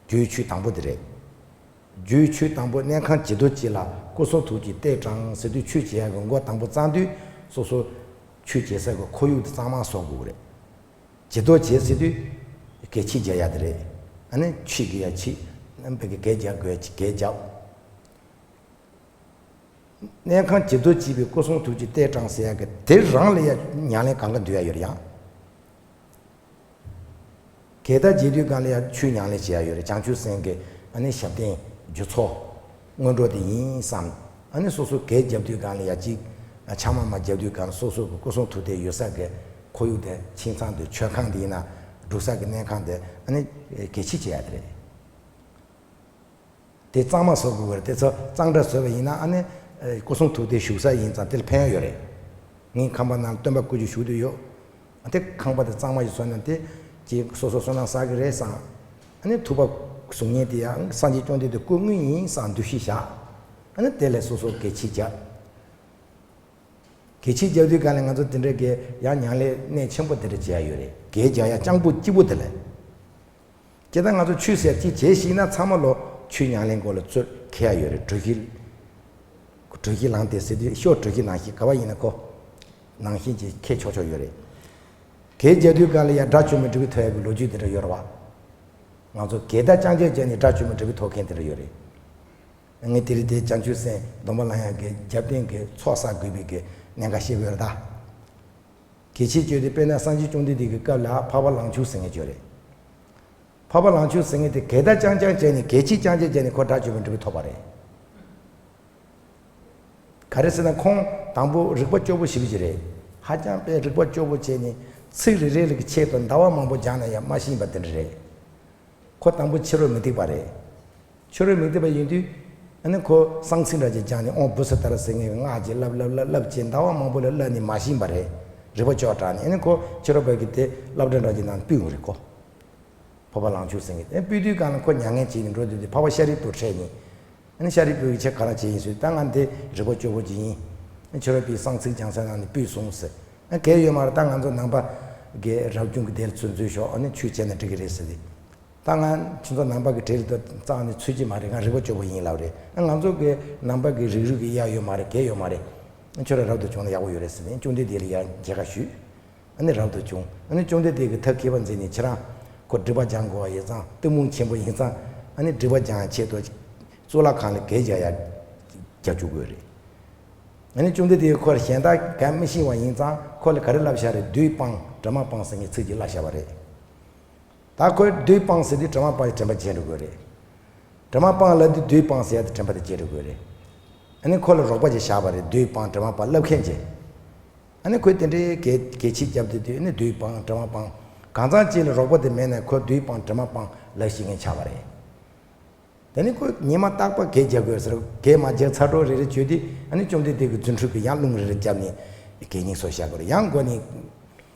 སྦྱོར་བའི་ཆོས་དང་པོ་དེ་རེད། སྦྱོར་བའི་ཆོས་དང་པོ། གནས་ཁང་བྱི་དོར་བྱེད་ལ་སྐུ་གསུང་ཐུགས་ཀྱི་རྟེན་བགྲངས་ཟེར་དུས། ཆོས་བྱེད་ཡ་གི་འགོ་དང་པོ་བརྩམས་དུས་སོ་སོ་ཆོས་བྱེད་ས་གི་ཁོར་ཡུག་དེ་གཙང་མ་བཟོ་དགོས་རེད། བྱི་དོར་བྱེད་ཟེར་དུས། གད་ཕྱིས་རྒྱག་ཡ་དེ་རེད། ཨ་ནི་ཕྱིས་གི་ཡ་ཕྱིས། ཨ་ནི་བོད་སྐད་རྒྱག་དགོས་ཀྱི་གད་རྒྱབ། གནས་ཁང་ཇི་ལྟར་བྱས་པའི་སྐུ་གསུང་ཐུགས་ཀྱི་རྟེན་དྲངས་ཟེར་ཡ་གི་དེ་རང་ལ་ཡ་ཉམས་ལེན་གང་ག་འདུས་ཡ་ཡོད་རེད་ཡ། གད་བདར་རྒྱག་དུས་སྒང་ལ་ཡ་ཆོས་ཉམས་ལེན་བྱེད་ཡ་ཡོད་རེད། བྱང་ཆུབ་སེམས་ཀྱི་ཨ་ནི་ཞབས་བརྟན་རྒྱུ་ཚོགས་སྔོན་འགྲོ་དེ་ཡིན་བསམ། ཨ་ནི་སོ་སོ་གད་རྒྱག་དུས་སྒང་ལ་ཡ་གཅིག་ཕྱག་མ་མ་རྒྱག་དུས་སྒང་ལ་སོ་སོ་གི་སྐུ་གསུང་ཐུགས་རྟེན་ཡོད་ས་གི་ཁོར་ཡུག་དེ་ཁྱིམ་ཚང་དེ་མཆོད་ཁང་དེ་ཡིན་ན་སྒྲུབ་ས་གི་གནས་ཁང་དེ་ཨ་ནི་གད་ཕྱིས་བྱེད་ཡ་དེ་རེད། དེ་གཙང་མ་བཟོ་དགོས་པ་རེད། དེ་ཚོ་གཙང་སྦྲ་བཟོས་པ་ཡིན་ན་ཨ་ནི་སྐུ་གསུང་ཐུགས་རྟེན་བཞུགས་ས་ཡིན་ཙང་དེ་ལ་ཕན་ཡོན་ཡོད་རེད། ངའི་ཁང་པ་ནང་སྟོན་པ་སྐུ་མཆོད་བཞུགས་དུས་ཡོད། དེ་ཁང་པ་དེ་གཙང་མ་ཞིག་བཟོས་ན་དེ་ཅིག་སོ་སོ་བསོད་ནམས་བསགས་ཀྱི་རེད་བསམ། ཨ་ནི་ཐུབ་པ་གཟུགས་བརྙན་དེ་ཡང་སངས་རྒྱས་བཅོམ་ལྡན་འདས་སྐུ་དངོས་ཡིན་བསམ་འདུ་ཤེས་བཞག། ཨ་ནི་དེ་ལས་སོ་སོ་གད་ཕྱིས་རྒྱག། གད་ཕྱིས་རྒྱག་དུས་སྒང་ལ་ང་ཚོ་དེ་འདྲ་གི་ཡང་ཉམས་ལེན་གནད་ཆེན་པོ་དེ་འདྲ་བྱེད་ཡ་ཡོད་རེད། གད་རྒྱག་ཡ་རྐྱང་པོ་གཅིག་པོ་དེ་ལས། སྤྱིར་བཏང་ང་ཚོ་ཆོས་ཟེར་གཅིག་བྱེད་ཤེས་ན་ཚང་མ་ལོ་ཆོས་ཉམས་ལེན་སྐོར་ལ་ཚུར་འཁེལ་ཡ་ཡོད་རེད། གྲོ་ཞིབ། གྲོ་ཞིབ་ལངས་ཏེ་ཟེར་དུས་ཤོག་གྲོ་ཞིབ་ནང་བཞིན་ག་བ་ཡིན་ན་ཁོ། ནང་བཞིན་གྱི་འཁེལ་ཆོག་ཆོག་ཡོད་རེད། གད་རྒྱག་དུས་སྒང་ལ་ཡ་དགྲ་བཅོམ་པའི་འབྲས་བུ་ཐོབ་ཡ་གི་ལོ་རྒྱུས་དེ་འདྲ་ཡོད་རེད་བ། ང་ཚོ་གད་བདར་རྐྱང་རྐྱང་བྱས་ནས་དགྲ་བཅོམ་པའི་འབྲས་བུ་ཐོབ་མཁན་དེ་འདྲ་ཡོད་རེད། ངས་དེ་རིང་དེ་བྱང་ཆུབ་སེམས་སྡོམ་པ་ལེན་ཡག་གི་རྒྱབ་རྟེན་གྱི་ཚོགས་བསགས་དགོས་པའི་གི་གནད་འགག་བཤད་དགོས་རེད་ད། གད་ཕྱིས་བཅོས་ཏེ་དཔེར་ན་སངས་རྒྱས་བཅོམ་ལྡན་འདས་ཀྱི་སྐབས་ལ་འཕགས་པ་ལང་ཆུང་ཟེར་མཁན་བྱོས་རེད། འཕགས་པ་ལང་ཆུང་ཟེར་མཁན་དེ་གད་བདར་རྐྱང་རྐྱང་བྱས་ནས་གད་ཕྱིས་རྐྱང་རྐྱང་བྱས་ནས་ཁོ་དགྲ་བཅོམ་པའི་འབྲས་བུ་ཐོབ་པ་རེད། ག་རེ་ཟེར་ན་ཁོང་དང་པོ་རིག་པ་སྐྱོ་པོ་ཞེ་པོ་ཅིག་རེད། ཧ་ཅང་པའི་རིག་པ་སྐྱོ་པོ་བྱས་ནས་ཚིག་རེ་རེ་ལ་གི་ཆེད་དུ་ཟླ་བ་མང་པོ་སྦྱངས་ན་ཡང་མ་ཤེས་པ་དེ་འདྲ་རེད། ཁོ་དང་པོ་ཕྱི་རོལ་མུ་སྟེགས་པ་རེད། ཕྱི་རོལ་མུ་སྟེགས་པ་ཡིན་དུས། ཨ་ནི་ཁོ་གསང་ཚིག་འདྲ་ཅིག་སྦྱངས་ནས་ཨོཾ་བུ་སི་ཏཱ་ར་ཟེར་མཁན་གྱི་སྔགས་ཅིག་བསླབ་བསླབ་བསླབ་བསླབ་བྱས་ཟླ་བ་མང་པོ་ལ་བསླབས་ནས་མ་ཤེས་པ་རེད། རིག་པ་སྐྱོ་དྲགས་ནས་ཨ་ནི་ཁོ་ཕྱི་རོལ་པ་གི་དེ་སློབ་གྲྭ་འདྲ་ཅིག་ནང་སྤུད་ཡོང་རེད་ཁོ། འཕགས་པ་ལང་ཆུང་ཟེར་མཁན་དེ་སྤུད་དུས་སྒང་ལ་ཁོ་མྱ་ངན་བྱས་ནས་འགྲོ་དུས་དེ་འཕགས་པ་ཤཱ་རིའི་བུ་འཕྲད་ནས། ཨ་ནི་ཤཱ་རིའི་བུ་གིས་ཁྱེད་ག་རེ་བྱས་ཡིན་ཟེར་ད་ང་འདི་རིག་པ་སྐྱོ་པོ་ཅིག་ཡིན། ཨ་ནི་ཕྱི་རོལ་པའི་གསང་ཚིག་སྦྱང་ས་ནང་ནས་སྤུད་སོང་ཟེར། ཨ་གལ་ཡོད་མ་རེད། ད་ང་ཚོ་ནང་པ་གི་རབ་བྱུང་གི་སྡེ་ལ་ཚུར་འཛུལ་ཤོག་ཨ་ནི་ཆོས་བྱས་ན་འགྲིག་གི་རེད་ཟེར་ཏེ། ད་ང་ཁྱེད་ཚོ་ནང་པ་གི་གྲལ་དུ་རྩ་ནས་ཚུད་ཀྱི་མ་རེད། ང་རིག་པ་སྐྱོ་པོ་ཡིན་ལབ་རེད། ཨ་ང་ཚོ་གི་ནང་པ་གི་རིགས་རུས་ཀྱི་གཡག་ཡོད་མ་རེད། གལ་ཡོད་མ་རེད། ཨ་ཁྱོད་རང་རབ་ཏུ་བྱུང་ན་ཡག་པོ་ཡོད་རེད་ཟེར་ནས་བཅོམ་ལྡན་འདས་ལ་ཡང་མཇལ་ཁ་ཞུས། ཨ་ནི་རབ་ཏུ་བྱུང་། ཨ་ནི་བཅོམ་ལྡན་འདས་ཀྱིས་ཐབས་མཁས་པ་མཛད་ནས་ཁྱེད་རང་ཁོ་སྒྲིབ་པ་སྦྱང་དགོས་པ་ཡིན་ཙང་གཏི་མུག་ཆེན་པོ་ཡིན་ཙང་ཨ་ནི་སྒྲིབ་པ་སྦྱང་ཡ་ཆེད་དུ་གཙུག་ལག་ཁང་ལ་གད་རྒྱག་ཡ་རྒྱག་བཅུག་དགོས་རེད། ཨ་ནི་བཅོམ་ལྡན་འདས་ཁོ་གཞན་དག་ག་མི་ཤེས་པ་ཡིན་ཙང་ཁོ་ལ་ག་རེ་བསླབ་བཞག་རེད། བདུད་སྤངས་དྲི་མ་སྤངས་ཟེར་མཁན་ཚིག་ཅིག་བསླབ་བཞག་པ་རེད། ད་ཁོས་བདུད་སྤངས་ཟེར་དུས་དྲི་མ་སྤངས་ཡ་དྲན་པ་བརྗེད་འགྲོ་དགོས་རེད། དྲི་མ་སྤངས་ལབ་དུས་བདུད་སྤངས་ཟེར་ཡ་དེ་དྲན་པ་དེ་བརྗེད་འགྲོ་དགོས་རེད། ཨ་ནི་ཁོ་ལ་རོགས་པ་ཅིག་བཞག་པ་རེད། བདུད་སྤངས་དྲི་མ་སྤངས་བསླབ་མཁན་ཅིག་ཨ་ནི་ཁོས་དེ་འདྲའི་གད་གད་ཕྱིས་བརྒྱབ་དུས་དུས་ཨ་ནི་བདུད་སྤངས་དྲི་མ་སྤངས། གང་ཚང་ཅིག་ལ་རོགས་པ་དེ་མེད་ན་ཁོ་བདུད་སྤངས་དྲི་མ་སྤངས་ལབ་ཤེས་མཁན་ཆགས་པ་རེད། དེ་ནི་ཁོས་ཉི་མ་རྟག་པར་གད་རྒྱག་དགོས་ཟེར། གད་མ་རྒྱག་ཚར་འགྲོ་རེ་རེ་བྱོས་ཏེ་ཨ་ནི་བཅོམ་ལྡན་འདས་ཀྱི་རྫུ་འཕྲུལ་གྱིས་ཡང་རླུང་རེ་རེ་བརྒྱབ་ནས་གད་སྙིགས་སོགས་བཤགས་དགོས་རེད། ཡང་མགོ་ནས་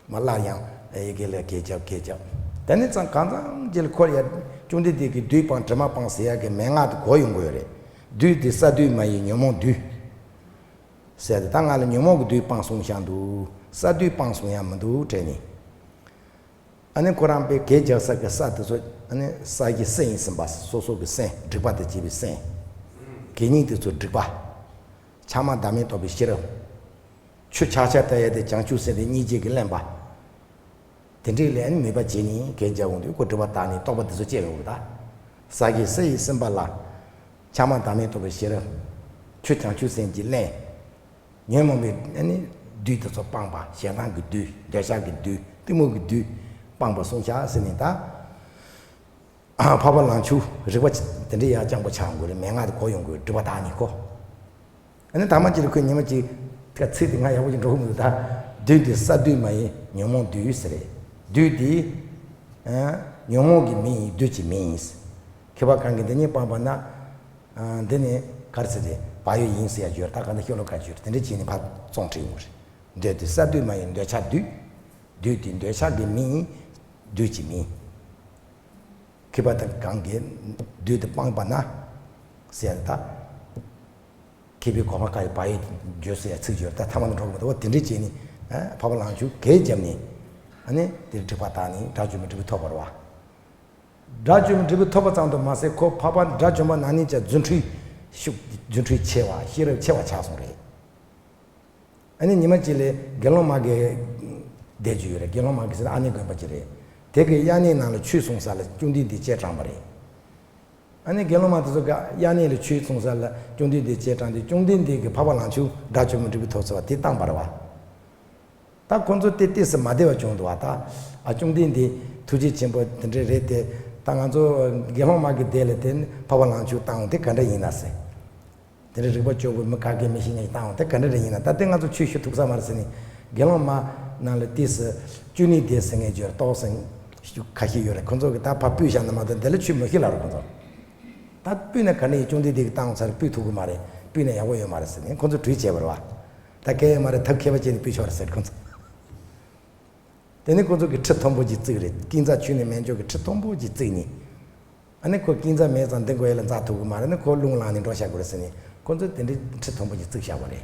མར་སླར་ཡང་ཨེ་གད་ལ་གད་རྒྱབ་གད་རྒྱབ། དེ་ནི་ཙང་གང་ཚང་ཅིག་ལ་ཁོ་ཡ་བཅོམ་ལྡན་འདས་ཀྱིས་བདུད་སྤངས་དྲི་མ་སྤངས་ཟེར་ཡ་གི་མན་ངག་དེ་གོ་ཡོང་གི་ཡོད་རེད། བདུད་དེ་ས་བདུད་མ་ཡིན་ཉོན་མོངས་བདུད་ཟེར་ཏེ་ད་ང་ལ་ཉོན་མོངས་ཀྱི་བདུད་སྤངས་སོང་ཤག་འདུག་ས་བདུད་སྤངས་སོང་ཡ་མི་འདུག་དྲན་ནས། ཨ་ནི་ཁོ་རང་པའི་གད་རྒྱག་ས་གི་ས་དེ་ཚོ་ཨ་ནི་ས་གི་སེམས་ཡིན་ཟིན་པ། སོ་སོ་གི་སེམས་སྒྲིབ་པ་དང་བཅས་པའི་སེམས། གད་སྙིགས་དེ་ཚོ་སྒྲིབ་པ། ཕྱག་མ་བདག་མེད་རྟོགས་པའི་ཤེས་རབ། ཆུ་ཆག་ཆག་ལྟ་ཡ་དེ་བྱང་ཆུབ་སེམས་དཔའི་སྙིང་རྗེ་གིས་བརླན་པ། དེ་འདྲའི་ལས་ནི་མོས་པ་བྱས་ནས་གད་རྒྱག་འོང་དུས་ཁོ་སྒྲིབ་པ་དག་ནས་རྟོགས་པ་དེ་ཚོ་སྐྱེ་ཡོང་གི་ད། ས་གི་སེམས་ཡིན་ཟིན་པ་ལ། ཕྱག་མ་བདག་མེད་རྟོགས་པའི་ཤེས་རབ། ཆུ་བྱང་ཆུབ་སེམས་ཀྱིས་བརླན། ཉོན་མོངས་པའི་ཨ་ནི་བདུད་དེ་ཚོ་སྤངས་པ། ཞེ་སྡང་གི་བདུད། འདོད་ཆགས་ཀྱི་བདུད། གཏི་མུག་གི་བདུད་སྤངས་པ་སོང་ཤག་ཟེར་ནས་ད། འཕགས་པ་ལང་ཆུང་རིག་པ་དེ་འདྲའི་ཡ་རྐྱང་པོ་ཆགས་ཡོང་གི་རེད། མན་ངག་དེ་གོ་ཡོང་གི་རེད། སྒྲིབ་པ་དག་ནས་ཁོ། ཨ་ནི་ཐ་མ་གཅིག་ལ་ཁོས་ཉི་མ་གཅིག་ཁ་ཚིག་དེ་ང་ཡག་པོ་ཞིག་འགྲོ་གི་མི་འདུག་ད། བདུད་དེ་ས་བདུད་མ་ཡིན་ཉོན་མོངས་བདུད་ཟེར་རེད། བདུད་དེ་ཨ་ཉོན་མོངས་ཀྱི་མིང་ཡིན། བདུད་ཀྱི་མིང་ཡིན། མཁས་པ་གང་གིས་འདི་གཉིས་སྤངས་པ་ན། ཨ་འདི་ནི་ག་རེ་ཟེར་ཏེ་བག་ཡོད་ཡིན་ཟེར་ཡ་བརྗོད། ད་ག་འདི་ཤོ་ལོ་ཀ་བརྗོད་དེ་འདྲ་བྱས་ནས་ཕར་བཙོང་ཁྲིད་ཡོང་གི་རེད། བདུད་དེ་ས་བདུད་མ་ཡིན་འདོད་ཆགས་བདུད། བདུད་དེ་འདོད་ཆགས་ཀྱི་མིང་ཡིན། བདུད་ཀྱི་མིང་། མཁས་པ་དང་གང་གིས་བདུད་དེ་སྤངས་པ་ན། ཟེར་ཡ་ད། མཁས་པའི་གོ་འཕང་དཀའ་བའི་བག་ཡོད་བརྗོད་ཟེར་ཡ་ཚིག་བརྗོད། ད་ཐ་མ་ན་འགྲོ་གི་མི་འདུག་འོ་དེ་འདྲ་བྱས་ནས་ཨ་འཕགས་པ་ལང་ཆུང་གད་བརྒྱབ་ནས། ཨ་ནི་དེར་སྒྲིབ་པ་དག་ནས་དགྲ་བཅོམ་པའི་འབྲས་བུ་ཐོབ་པ་རེད་བ། དགྲ་བཅོམ་པའི་འབྲས་བུ་ཐོབ་པ་ཙམ་དུ་མ་ཟད་ཁོ་འཕགས་པ་དགྲ་བཅོམ་པ་ན་ནིང་ཀྱང་རྫུ་འཕྲུལ་ཤུགས། རྫུ་འཕྲུལ་ཆེ་བ། ཤེས་རབ་ཆེ་བ་ཆགས་སོང་རེད། ཨ་ནི་ཉི་མ་གཅིག་ལ་དགེ་སློང་མ་གི་སྡེ་ཅིག་ཡོད་རེད། དགེ་སློང་མ་གི་ཟེར་ན་ཨ་ནེ་དགོན་པ་ཅིག་རེད། དེ་གི་དབྱར་གནས་ནང་ལ་ཆོས་གསུང་ས་ལ་བཅོམ་ལྡན་འདས་སྤྱན་དྲངས་པ་རེད། ཨ་ནི་དགེ་སློང་མ་དེ་ཚོ་ག་དབྱར་གནས་ལ་ཆོས་གསུང་ས་ལ་བཅོམ་ལྡན་འདས་སྤྱན་དྲངས་ཏེ། བཅོམ་ལྡན་འདས་ཀྱིས་འཕགས་པ་ལང་ཚོ་དགྲ་བཅོམ་པའི་འབྲས་བུ་ཐོབ་ཟེར་བ་དེ་བཏང་པ་རེད་བ། ད་ཁོ་ཚོ་དེ་ཏོག་ཙམ་མ་བདེ་བ་བྱུང་འདུག་བ། ད་ཨ་བཅོམ་ལྡན་འདས་ཐུགས་རྗེ་ཆེན་པོ་དེ་འདྲ་རེད་དེ། ད་ང་ཚོ་དགེ་སློང་མ་གི་སྡེ་ལ་དེ་འཕགས་པ་ལང་ཚོ་བཏང་དེ་ག་འདྲ་ཡིན་ན་ཟེར། དེ་འདྲ་རིག་པ་སྐྱོ་པོ་མི་ག་གེ་མི་ཤེས་ངེས་བཏང་དེ་ག་འདྲ་རེ་ཡིན་ན། ད་དེ་ང་ཚོ་ཆོས་ཞུ་ཐུབ་ས་མ་རེད་ཟེར་ནས། དགེ་སློང་མ་ནང་ལ་ཏོག་ཙམ་བཅུ་གཉིས་སྡེ་ཟེར་མཁན་ཅིག་ཡོད་རེད། ཏོག་ཙམ་ཁ་ཤས་ཡོད་རེད། ཁོ་ཚོ་གི་ད་ཕར་སྤུད་བཞག་ན་མ་གཏོགས་འདི་ལ་ཆོས་མི་ཤེས་ལབ་རེད་ཁོ་ཚོ། ད་སྤུད་ན་ག་ནས་བཅོམ་ལྡན་འདས་ཀྱིས་བཏང་ཚར། སྤུད་ཐུབ་ཀྱི་མ་རེད། སྤུད་ན་ཡག་པོ་ཡོད་མ་རེད་ཟེར་ནས་ཁོ་ཚོ་གྲོས་བྱས་པ་རེད་བ། ད་གལ་ཡོད་མ་རེད། ཐབས་མཁས་པ་བྱས་ནས་སྤུད་ཆོག་རེད་ཟེར་ཁོ་ཚོ། དེ་ནས་ཁོ་ཚོ་གིས་ཁྲི་མཐོན་པོ་ཅིག་བརྩིགས་རེད། ཀིང་རྩ་ཆུ་ནས་མེ་འཇོག་གི་ཁྲི་མཐོན་པོ་ཅིག་བརྩིགས་ནས། ཨ་ནི་ཁོ་ཀིང་རྩ་མེད་ཙང་འདི་མགོ་ཡ་ལ་འཛེག་ཐུབ་ཀྱི་མ་རེད། ཨ་ནི་ཁོ་རླུང་ལངས་ནས་འགྲོ་བཞག་དགོས་རེད་ཟེར་ནས་ཁོ་ཚོས་དེ་འདྲའི་ཁྲི་མཐོན་པོ་ཅིག་བརྩིགས་བཞག་པ་རེད།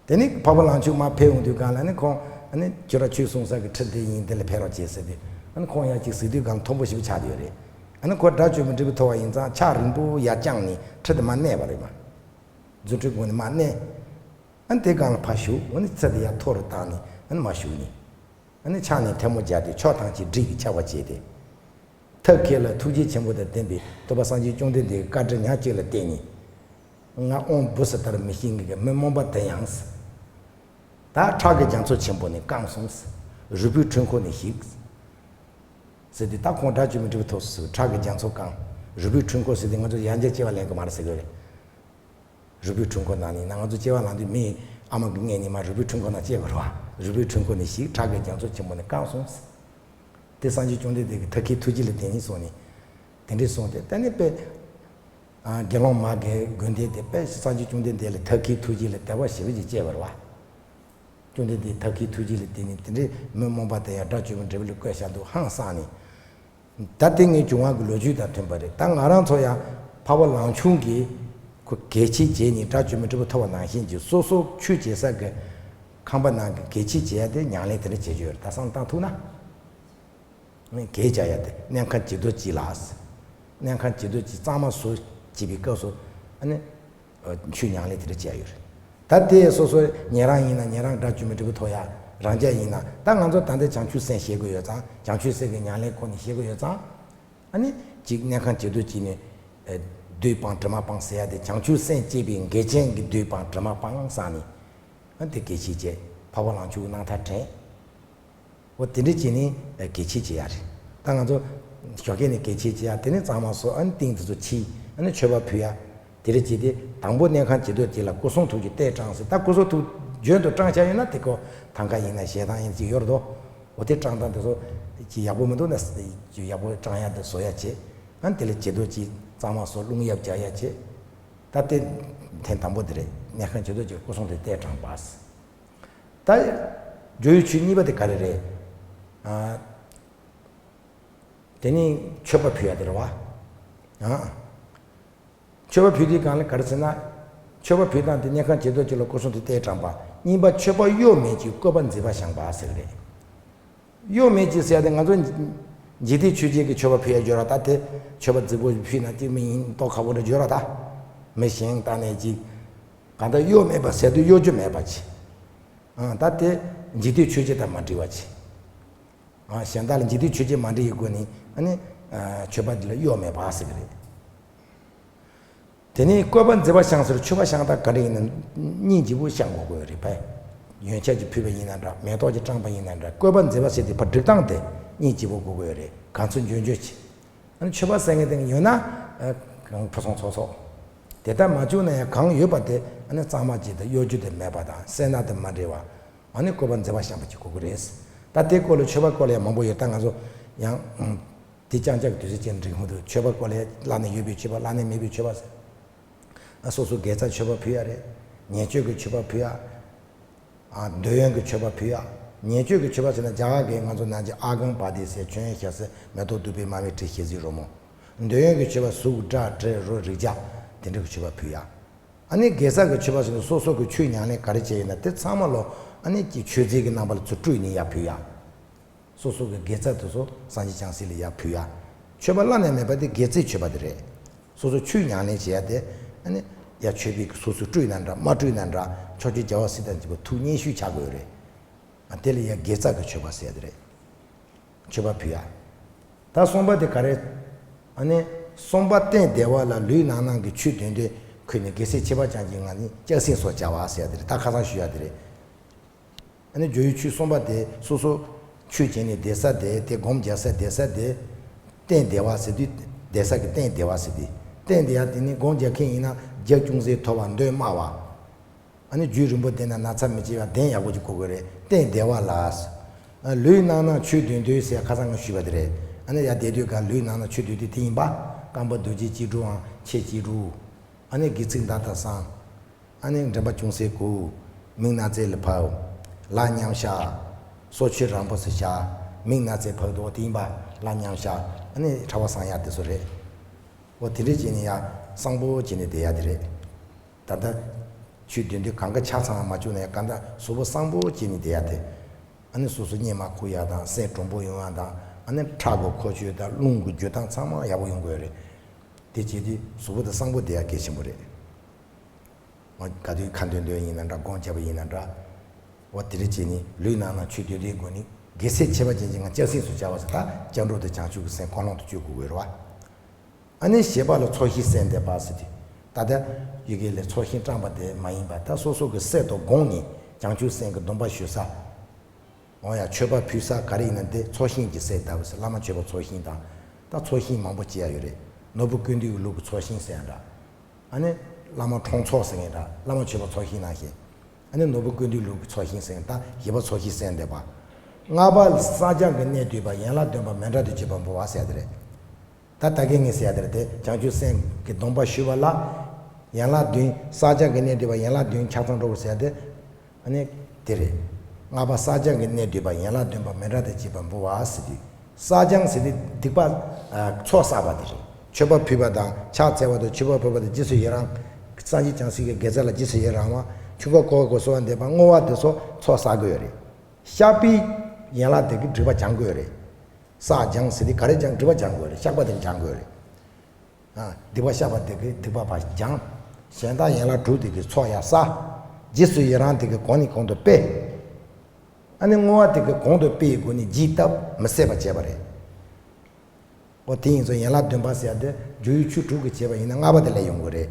དེ་ནས་འཕགས་པ་ལང་ཚོ་མར་ཕེབས་ཡོང་དུས་སྒང་ལ་ཨ་ནི་ཁོང་ཨ་ནི་ཁྱོད་རང་ཆོས་གསུང་ས་གི་ཁྲི་འདི་ཡིན། འདི་ལ་ཕེབས་རོགས་བྱེད་ཟེར་དུས། ཨ་ནི་ཁོང་ཡར་ཅིག་གཟིགས་དུས་སྒང་མཐོན་པོ་ཞེ་པོ་ཆགས་བསྡད་ཡོད་རེད། ཨ་ནི་ཁོ་དགྲ་བཅོམ་པའི་འབྲས་བུ་ཐོབ་པ་ཡིན་ཙང་ཕྱག་རིང་པོ་ཡར་བརྐྱངས་ནས་ཁྲི་དེ་མར་མནན་པ་རེད་མ། རྫུ་འཕྲུལ་སྒོ་ནས་མར་མནན། ཨ་ནི་དེ་སྒང་ལ་ཕར་བཞུགས། ཨ་ནི་ཚུར་དེ་ཡར་མཐོ་རུ་བཏང་ནས་ཨ་ནི་མར་བཞུགས་ནས། ཨ་ནི་ཕྱག་ནས་ཐལ་མོ་སྦྱར་ཏེ་ཕྱོགས་ཐམས་ཅད་སྒྲིབ་ཀྱིས་ཁྱབ་པར་བྱས་ཏེ། ཐབས་མཁས་ལ་ཐུགས་རྗེ་ཆེན་པོ་དང་ལྡན་པའི་སྟོན་པ་སངས་རྒྱས་བཅོམ་ལྡན་འདས་ཀྱི་བཀའ་དྲིན་ཉག་གཅིག་ལ་བརྟེན་ནས། ང་དབང་བུ་སུ་ལྟར་མི་ཤེས་ངེས་ཀྱི་མི་རྨོངས་པ་དེ་ཡང་། ད་ཁྲག་གི་རྒྱ་མཚོ་ཆེན་པོ་ནས་བཀང་སོང་། རུས་པའི་འཁྲུལ་འཁོར་ནས་ཞིག་ཟེར་དུས་ད་ཁོང་དགྲ་བཅོམ་པའི་འབྲས་བུ་ཐོབ་སོང་། ཁྲག་གི་རྒྱ་མཚོ་བཀང་། རུས་པའི་འཁྲུལ་འཁོར་ཟེར་དུས་ང་ཚོ་ཡང་བསྐྱར་སྐྱེ་བ་ལེན་དགོས་མ་རེད་ཟེར་གི་རེད། རུས་པའི་འཁྲུལ་འཁོར་ནང་ནས་ན་ང་ཚོ་སྐྱེ་བ་ལེན་དུས་མིའི་ཨ་མ་གི་མངལ་ནས་མར་རུས་པའི་འཁྲུལ་འཁོར་ནང་སྐྱེ་དགོས་རེད་བ། རུས་པའི་འཁྲུལ་འཁོར་ནས་ཞིག་ཁྲག་གི་རྒྱ་མཚོ་ཆེན་པོ་ནས་བཀང་སོང་། དེ་སངས་རྒྱས་བཅོམ་ལྡན་འདས་ཀྱི་ཐབས་མཁས་ཐུགས་རྗེ་ལ་བརྟེན་ནས་སོང་ནས། དེ་འདྲས་སོང་སྟེ་ད་ནི་དཔེ། ཨ་དགེ་སློང་མ་གི་དགོན་སྡེ་དེ་དཔེ་སངས་རྒྱས་བཅོམ་ལྡན་འདས་ལ་ཐབས་མཁས་ཐུགས་རྗེ་ལ་དད་པ་ཞེ་པོ་ཅིག་སྐྱེས་པ་རེད་བ། བཅོམ་ལྡན་འདས་ཐབས་མཁས་ཐུགས་རྗེ་ལ་བརྟེན་ནས་དེ་འདྲའི་མི་རྨོངས་པ་དེ་ཡང་དགྲ་བཅོམ་པའི་འབྲས་བུ་ལ་བཀོད་བཞག་འདུག་ཧང་སངས་ནས། ད་དེ་ངའི་བྱུང་བ་གི་ལོ་རྒྱུས་དང་མཐུན་པ་རེད། ད་ང་རང་ཚོ་ཡང་འཕགས་པ་ལང་ཆུང་གིས་ཁོ་གལ་ཆེ་བྱས་ནས་དགྲ་བཅོམ་པའི་འབྲས་བུ་ཐོབ་པ་ནང་བཞིན་གྱི་སོ་སོ་ཆོས་བྱེད་ས་གི་ཁང་པ་ནང་གི་གལ་ཆེ་བྱེད་ཡ་དེ་ཉམས་ལེན་དེ་འདྲ་བྱེད་རྒྱུ་ཡོད་རེད། ད་བསམ་བཏང་ཐུབ་ན། གལ་བྱ་ཡ་དེ་སྨན་ཁང་བྱི་དོར་གྱིས་ལགས། སྨན་ཁང་བྱི་དོར་གྱིས་གཙང་མ་བཟོ་བྱེད་པའི་སྐབས་སུ་ཨ་ནི། ཆོས་ཉམས་ལེན་དེ་འདྲ་བྱས་ཡོད་རེད། ད་དེ་སོ་སོ་ཉན་རང་ཡིན་ན་ཉན་རང་དགྲ་བཅོམ་པའི་འབྲས་བུ་ཐོབ་ཡ། རང་རྒྱལ་ཡིན་ན་ད་ང་ཚོ་ད་ལྟ་བྱང་ཆུབ་སེམས་བཞེས་དགོས་ཡོད་ཙང་། བྱང་ཆུབ་སེམས་ཀྱི་ཉམས་ལེན་ཁོ་ནས་བྱེད་དགོས་ཡོད་ཙང་། ཨ་ནི་ཅིག་སྨན་ཁང་བྱི་དོར་གྱིས་ནས། བདུད་དཔང་དྲི་མ་སྤངས་ཟེར་ཡ་དེ་བྱང་ཆུབ་སེམས་བསྐྱེད་པའི་འགལ་རྐྱེན་གྱི་བདུད་དཔང་དྲི་མ་སྤངས་བསམ་ནས། ཨ་དེ་གལ་ཆེ་བྱས་འཕགས་པ་ལང་ཆུང་གི་རྣམ་ཐར་དྲན། འོ་དེ་འདྲ་བྱས་ནས་གལ་ཆེ་བྱེད་ཡ་རེད། ད་ང་ཚོ་ཞོགས་ཀས་ནས་གལ་ཆེ་བྱེད་ཡ་དེ་ནས་གཙང་མ་བཟོ། ཨ་ནི་ཏིང་དེ་ཚོ་ཕྱིས། ཨ་ནི་མཆོད་པ་ཕུལ་ཡ། དེ་འདྲ་བྱས་ཏེ་དང་པོ་སྨན་ཁང་བྱི་དོར་དེ་ལ་སྐུ་གསུང་ཐུགས་ཀྱི་རྟེན་བཀྲམ་ཟེར། ད་སྐུ་གསུང་ཐུགས་རྒྱུན་དུ་བཀྲམ་བཞག་ཡོད་ན་དེ་ཁོ་ཐང་ཀ་ཡིན་ན་ཞལ་ཐང་ཡིན་ན་ཅིག་ཡོད་རེད་དོ། འོ་དེ་བཀྲམ་སྟངས་དེ་ཚོ་ཅིག་ཡག་པོ་མི་འདུག་ན་ཅིག་ཡག་པོ་བཀྲམ་ཡ་དེ་བཟོ་ཡ་བྱེད། ཨ་ནི་དེ་ལ་བྱི་དོར་ཅིག་གཙང་མ་བཟོ། རླུང་གཡབ་རྒྱག་ཡ་བྱེད། ད་དེ་ཐེངས་དང་པོ་དེ་རེད། སྨན་ཁང་བྱི་དོར་གྱི་སྐུ་གསུང་ཐུགས་རྟེན་བཀྲམ་པ། ད་ཇོ་བོའི་ཆོས་གཉིས་པ་དེ་ག་རེ་རེད། ཨ། དེ་ནི་མཆོད་པ་ཕུལ་ཡ་དེ་རེད་བ། ཨ། མཆོད་པ་ཕུལ་དུས་སྒང་ལ་ག་རེ་ཟེར་ན། མཆོད་པ་ཕུལ་སྟངས་དེ་སྨན་ཁང་བྱི་དོར་གྱི་ལ་སྐུ་གསུང་ཐུགས་རྟེན་བཀྲམ་པ། གཉིས་པ་མཆོད་པ་གཡོ་མེད་ཀྱི་བཀོད་པ་མཛེས་པ་བཤམས་པ་ཟེར་གི་རེད། གཡོ་མེད་ཀྱི་ཟེར་ཡ་དེ་ང་ཚོ་འཇིག་རྟེན་ཆོས་བརྒྱད་ཀྱི་མཆོད་པ་ཕུལ་ཡ་ཡོད་ར། ད་དེ་མཆོད་པ་རྫིག་པོ་ཕུལ་ན་དེ་མི་ཡིན་མདོག་ཁ་པོ་འདྲ་ཡོད་ར། ད་མི་གཞན་ལྟ་ནས་ཅིག་གང་ལྟར་གཡོ་མེད་པ་ཟེར་དུས་གཡོ་སྒྱུ་མེད་པ་ཅིག་ཨ། ད་དེ་འཇིག་རྟེན་ཆོས་བརྒྱད་དང་མ་འདྲེས་པ་ཅིག་ཨ། གཞན་དག་ལ་འཇིག་རྟེན་ཆོས་བརྒྱད་མ་འདྲེས་ཡི་སྒོ་ནས་ཨ་ནི། ཨ། མཆོད་པ་འདི་ལ་གཡོ་མེད་པ་ཟེར་གི་རེད། དེ་ནས་བཀོད་པ་མཛེས་པ་བཤམས་ཟེར། མཆོད་པ་བཤམས་སྟངས་ག་འདྲ་ཡིན་ན་སྙིང་རྗེ་པོ་བཤམས་དགོས་དགོས་རེད་པས། ཡོན་ཆབ་ཅིག་ཕུལ་བ་ཡིན་ན་འདྲ། མེ་ཏོག་ཅིག་བཀྲམ་པ་ཡིན་ན་འདྲ། བཀོད་པ་མཛེས་པ་ཟེར་དེ་ཕར་སྒྲིག་སྟངས་དེ་སྙིང་རྗེ་པོ་དགོས་དགོས་རེད། གང་ཚོད་འཇོན་འཇོན་ཅིག་ཨ་ནི་མཆོད་པ་ཟེར་མཁན་དེ་ཡོད་ན། ཨ། གང་ཕུན་སུམ་ཚོགས་ཚོགས། དེ་ལྟར་མ་བྱུང་ན་ཡང་གང་ཡོད་པ་དེ་ཨ་ནི་གཙང་མ་ཅིག་དང་གཡོ་སྒྱུ་དེ་མེད་པ་དང་སེར་སྣ་དེ་མ་འདྲེས་པ། ཨ་ནི་བཀོད་པ་མཛེས་པ་བཤམས་པ་ཅིག་དགོས་ཀྱི་རེད། ད་དེ་སྐོར་ལ་མཆོད་པ་སྐོར་ལ་ཡང་མང་པོ་ཡོད། ད་ང་ཚོ་ཡང་། ཨང་། དེ་རྐྱང་རྐྱང་གི་དུས་ཚོད་ཅན་འགྲིག་མི་འདུག་མཆོད་པ་སྐོར་ལ་བླ་ན་ཡོད་པའི་མཆོད་པ། བླ་ན་མེད་པའི་མཆོད་པ་ཟེར། ཨ། སོ་སོ་དགེ་རྩ་མཆོད་པ་ཕུལ་ཡ་རེད། ཉེས་སྤྱོད་ཀྱི་མཆོད་པ་ཕུལ་ཡ། ཨ། འདོད་ཡོན་གྱི་མཆོད་པ་ཕུལ་ཡ། ཉེས་སྤྱོད་ཀྱི་མཆོད་པ་ཟེར་ན་རྒྱ་གར་གྱི་ང་ཚོ་ནང་གི་ཨ་གང་བ་དྷེ་ཟེར། མཆོད་ཡོན་ཞལ་ཟས་མེ་ཏོག་བདུག་སྤོས་མར་མེ་དྲི་ཞལ་ཟས་རོལ་མོ། འདོད་ཡོན་གྱི་མཆོད་པ་གཟུགས་སྒྲ་དྲི་རོ་རེག་བྱ་དེ་འདྲ་གི་མཆོད་པ་ཕུལ་ཡ། ཨ་ནི་དགེ་རྩ་གི་མཆོད་པ་ཟེར་ན་སོ་སོ་གི་ཆོས་ཉམས་ལེན་ག་རེ་བྱས་ཡོད་ན་དེ་ཚང་མ་ལོ་ཨ་ནི་ཀྱི་མཆོད་རྫས་ཀྱི་རྣམ་པ་ལ་ཚུར་སྤྲུལ་ནས་ཡར་ཕུལ་ཡ། སོ་སོ་གི་དགེ་རྩ་དེ་ཚོ་སངས་རྒྱས་བྱང་སེམས་ལ་ཡར་ཕུལ་ཡ། མཆོད་པ་བླ་ན་མེད་པ་དེ་དགེ་རྩའི་མཆོད་པ་དེ་རེད། སོ་སོ་ཆོས་ཉམས་ལེན་བྱེད་ཡ་དེ་ཨ་ནི་ཡར་མཆོད་པའི་གི་སོ་སོ་སྤྲུལ་ན་འདྲ་མ་སྤྲུལ་ན་འདྲ། ཕྱོགས་བཅུའི་རྒྱལ་བ་སྲས་དང་བཅས་པ་ཐུགས་མཉེས་ཤོས་ཆགས་དགོས་རེད། ཨ། དེ་ལ་ཡར་དགེ་རྩ་གི་མཆོད་པ་ཟེར་ཡ་དེ་རེད། མཆོད་པ་ཕུལ་ཡ། ད་གསུམ་པ་དེ་ག་རེ། ཨ་ནི་གསུམ་པ་སྟན་བདེ་བ་ལ་ལུས་ནང་ན་གི་ཆོས་བདུན་ལྡན་ཁོས་ནི་རྒྱལ་སྲས་ཁྱད་པར་ཅན་གྱི་ངང་ནས་སྐྱབས་སེམས་སོགས་བྱ་བ་ཟེར་ཡ་དེ་རེད། ད་ཁ་སང་ཞུ་ཡ་དེ་རེད། ཨ་ནི་སྦྱོར་བའི་ཆོས་གསུམ་པ་དེ་སོ་སོ་ཆོས་བྱས་ནས་བསྡད་ས་དེ་དེ་སྒོམ་རྒྱག་ས་བསྡད་ས་དེ་སྟན་བདེ་བ་ཟེར་དུས་བསྡད་ས་གི་སྟན་བདེ་བ་ཟེར་དུས་སྟན་བདེ་བ་དེ་ནི་སྒོམ་རྒྱག་མཁན་ཡིན་ན་རྒྱབ་ཅུང་ཟད་མཐོ་བ་མདུན་དམའ་བ། ཨ་ནི་རྒྱུད་རིང་པོ་བསྡད་ན་ན་ཚ་མི་སྐྱེ་བ་གདན་ཡག་པོ་ཅིག་བསྐོར་དགོས་རེད། སྟན་བདེ་བ་ལ། ལུས་ནང་ན་ཆོས་བདུན་ལྡན་ཟེར་ཁ་སང་ང་ཞུས་པ་དེ་རེད། ཨ་ནི་ཡར་བསྡད་དུས་ག་ལུས་ནང་ན་ཆོས་བདུན་ལྡན་དེ་ཡིན་པ། རྐང་པ་རྡོ་རྗེ་སྐྱིལ་ཀྲུང་ཨ་ཕྱེད་སྐྱིལ་ཀྲུང་། ཨ་ནི་སྒལ་ཚིགས་མདའ་ལྟར་བསྲང་། ཨ་ནི་མགྲིན་པ་ཅུང་ཟད་གུག་མིག་སྣ་རྩེ་ལ་ཕབ། ལག་མཉམ་བཞག་སོ་མཆུ་རིང་པོ་སུ་བཞག་མིག་སྣ་རྩེ་ཕབ་འདུག་དེ་ཡིན་པ། ལག་མཉམ་བཞག་ཨ་ནི་ཕྲ་བ་བསྲང་ཡག་དེ་ཚོ་རེད། འོ་དེ་འདྲས་བྱས་ནས་ཡ་གསང་པོ་བྱས་ནས་བསྡད་ཡ་དེ་རེད། ད་ལྟ་ཆོས་བདུན་ལྡན་གང་ག་ཆ་ཚང་མ་བཅུག་ནས་གང་ལྟར་གཟུགས་པོ་གསང་པོ་བྱས་ནས་བསྡད་ཡ་དེ། ཨ་ནི་སོ་སོ་གཉིད་མ་ཁུག་ཡ་དང་སེམས་དྲོན་པོ་ཡོང་ཡ་དང་ཨ་ནི་ཁྲག་གི་འཁོར་སྐྱོད་དང་རླུང་གི་རྒྱུ་སྟངས་ཚང་མ་ཡག་པོ་ཡོང་དགོས་རེད། དེ་བྱེད་དུས་གཟུགས་པོ་དེ་གསང་པོ་བསྡད་ཡ་གལ་ཆེན་པོ་རེད། འོ་ག་དུས་ཁ་འདོན་འདོན་ཡིན་ན་འདྲ་སྒོམ་བྱས་པ་ཡིན་ན་འདྲ། འོ་དེ་འདྲས་བྱས་ནས་ལུས་ནང་ན་ཆོས་བདུན་ལྡན་སྒོ་ནས་རྒྱལ་སྲས་ཁྱད་པར་ཅན་གྱི་ངང་སྐྱབས་སེམས་སུ་བྱ་བ་ཟེར་ད་སྐྱབས་འགྲོ་དེ་བྱང་ཆུབ་ཀྱི་སེམས་ཀུན་སློང་དུ་བཅུག་དགོས་རེད་བ། ཨ་ནི་བཞི་པ་ལ་ཚོགས་ཞིང་གསལ་འདེབས་པ་ཟེར་དུས། ད་ལྟ་ཡི་གེ་ལས་ཚོགས་ཞིང་བགྲངས་པ་དེ་མ་ཡིན་པ་ད་སོ་སོ་གི་སྲོལ་དུ་དགོངས་ནས་བྱང་ཆུབ་སེམས་ཀྱི་སྡོམ་པ་ཞུ་ས། འོ་ཡ་མཆོད་པ་ཕུལ་ས་ག་རེ་ཡིན་ན་དེ་ཚོགས་ཞིང་གི་གསལ་འདེབས་ཟེར། བླ་མ་མཆོད་པ་ཚོགས་ཞིང་དང་། ད་ཚོགས་ཞིང་མང་པོ་སྐྱེ་ཡ་ཡོད་རེད། ནོར་བུ་ཀུན་འདུས་ཀྱི་ལུགས་ཀྱི་ཚོགས་ཞིང་ཟེར་ཡ་འདྲ། ཨ་ནི་བླ་མ་ཁྲོམ་ཚོགས་ཟེར་མཁན་འདྲ། བླ་མ་མཆོད་པ་ཚོགས་ཞིང་ནང་བཞིན། ཨ་ནི་ནོར་བུ་ཀུན་འདུས་ལུགས་ཀྱི་ཚོགས་ཞིང་ཟེར་མཁན་ད་བཞི་པ་ཚོགས་ཞིང་གསལ་འདེབས་པ། ལྔ་པ་ལ་བསགས་སྦྱང་གི་གནད་བསྡུས་པ་ཡན་ལག་བདུན་པ་མཎྜལ་དུ་བགྱིས་པ་འབུལ་བ་ཟེར་ཡ་དེ་རེད། ད་ད་གིན་ངས་ཟེར་ཡ་དེ་རེད་དེ་བྱང་ཆུབ་སེམས་ཀྱི་སྡོམ་པ་ཞུ་བ་ལ། ཡན་ལག་བདུན་བསགས་སྦྱང་གི་གནད་བསྡུས་པ་ཡན་ལག་བདུན་ཆ་ཚང་འགྲོ་དགོས་ཟེར་ཡ་དེ། ཨ་ནི་དེ་རེད། ལྔ་པ་བསགས་སྦྱང་གི་གནད་བསྡུས་པ་ཡན་ལག་བདུན་པ་མཎྜལ་དུ་བགྱིས་པ་འབུལ་བ་ཟེར་དུས། བསགས་སྦྱང་ཟེར་དུས་སྡིག་པ། ཨ་ཚོགས་བསགས་པ་དེ་རེད། མཆོད་པ་ཕུལ་བ་དང་ཕྱག་འཚལ་བ་དང་མཆོད་པ་ཕུལ་བ་དང་རྗེས་སུ་ཡི་རང་། སངས་རྒྱས་བྱང་སེམས་ཀྱི་དགེ་རྩ་ལ་རྗེས་སུ་ཡི་རང་བ། ཆོས་འཁོར་བསྐོར་བ་དང་གསོལ་བ་འདེབས་པ་བསྔོ་བ་དེ་ཚོ་ཚོགས་བསགས་དགོས་རེད། བཤགས་པའི་ཡན་ལག་དེ་གི་སྒྲིབ་པ་སྦྱང་དགོས་རེད། བསགས་སྦྱང་ཟེར་དུས་ག་རེ་སྦྱང་སྒྲིབ་པ་སྦྱང་དགོས་རེད། བཤགས་པ་དེ་སྦྱང་དགོས་རེད། ཨ། སྡིག་པ་བཤགས་པ་དེ་གིས་སྡིག་པ་ཕར་སྦྱང་། གཞན་དག་ཡན་ལག་དྲུག་དེ་གིས་ཚོགས་ཡར་བསགས། རྗེས་སུ་ཡི་རང་དེ་གིས་གོང་ནས་གོང་དུ་སྤེལ། ཨ་ནི་བསྔོ་བ་དེ་གིས་གོང་དུ་སྤེལ་ཡི་སྒོ་ནས་ལྗིད་སྟབས་མི་ཟད་པ་བྱས་པ་རེད། འོ་དེ་ཡིན་ཙང་ཡན་ལག་བདུན་པ་ཟེར་ཡ་དེ་སྦྱོར་བའི་ཆོས་དྲུག་གིས་བྱས་པ་ཡིན་ན་ལྔ་པ་དེ་ལས་ཡོང་གི་རེད།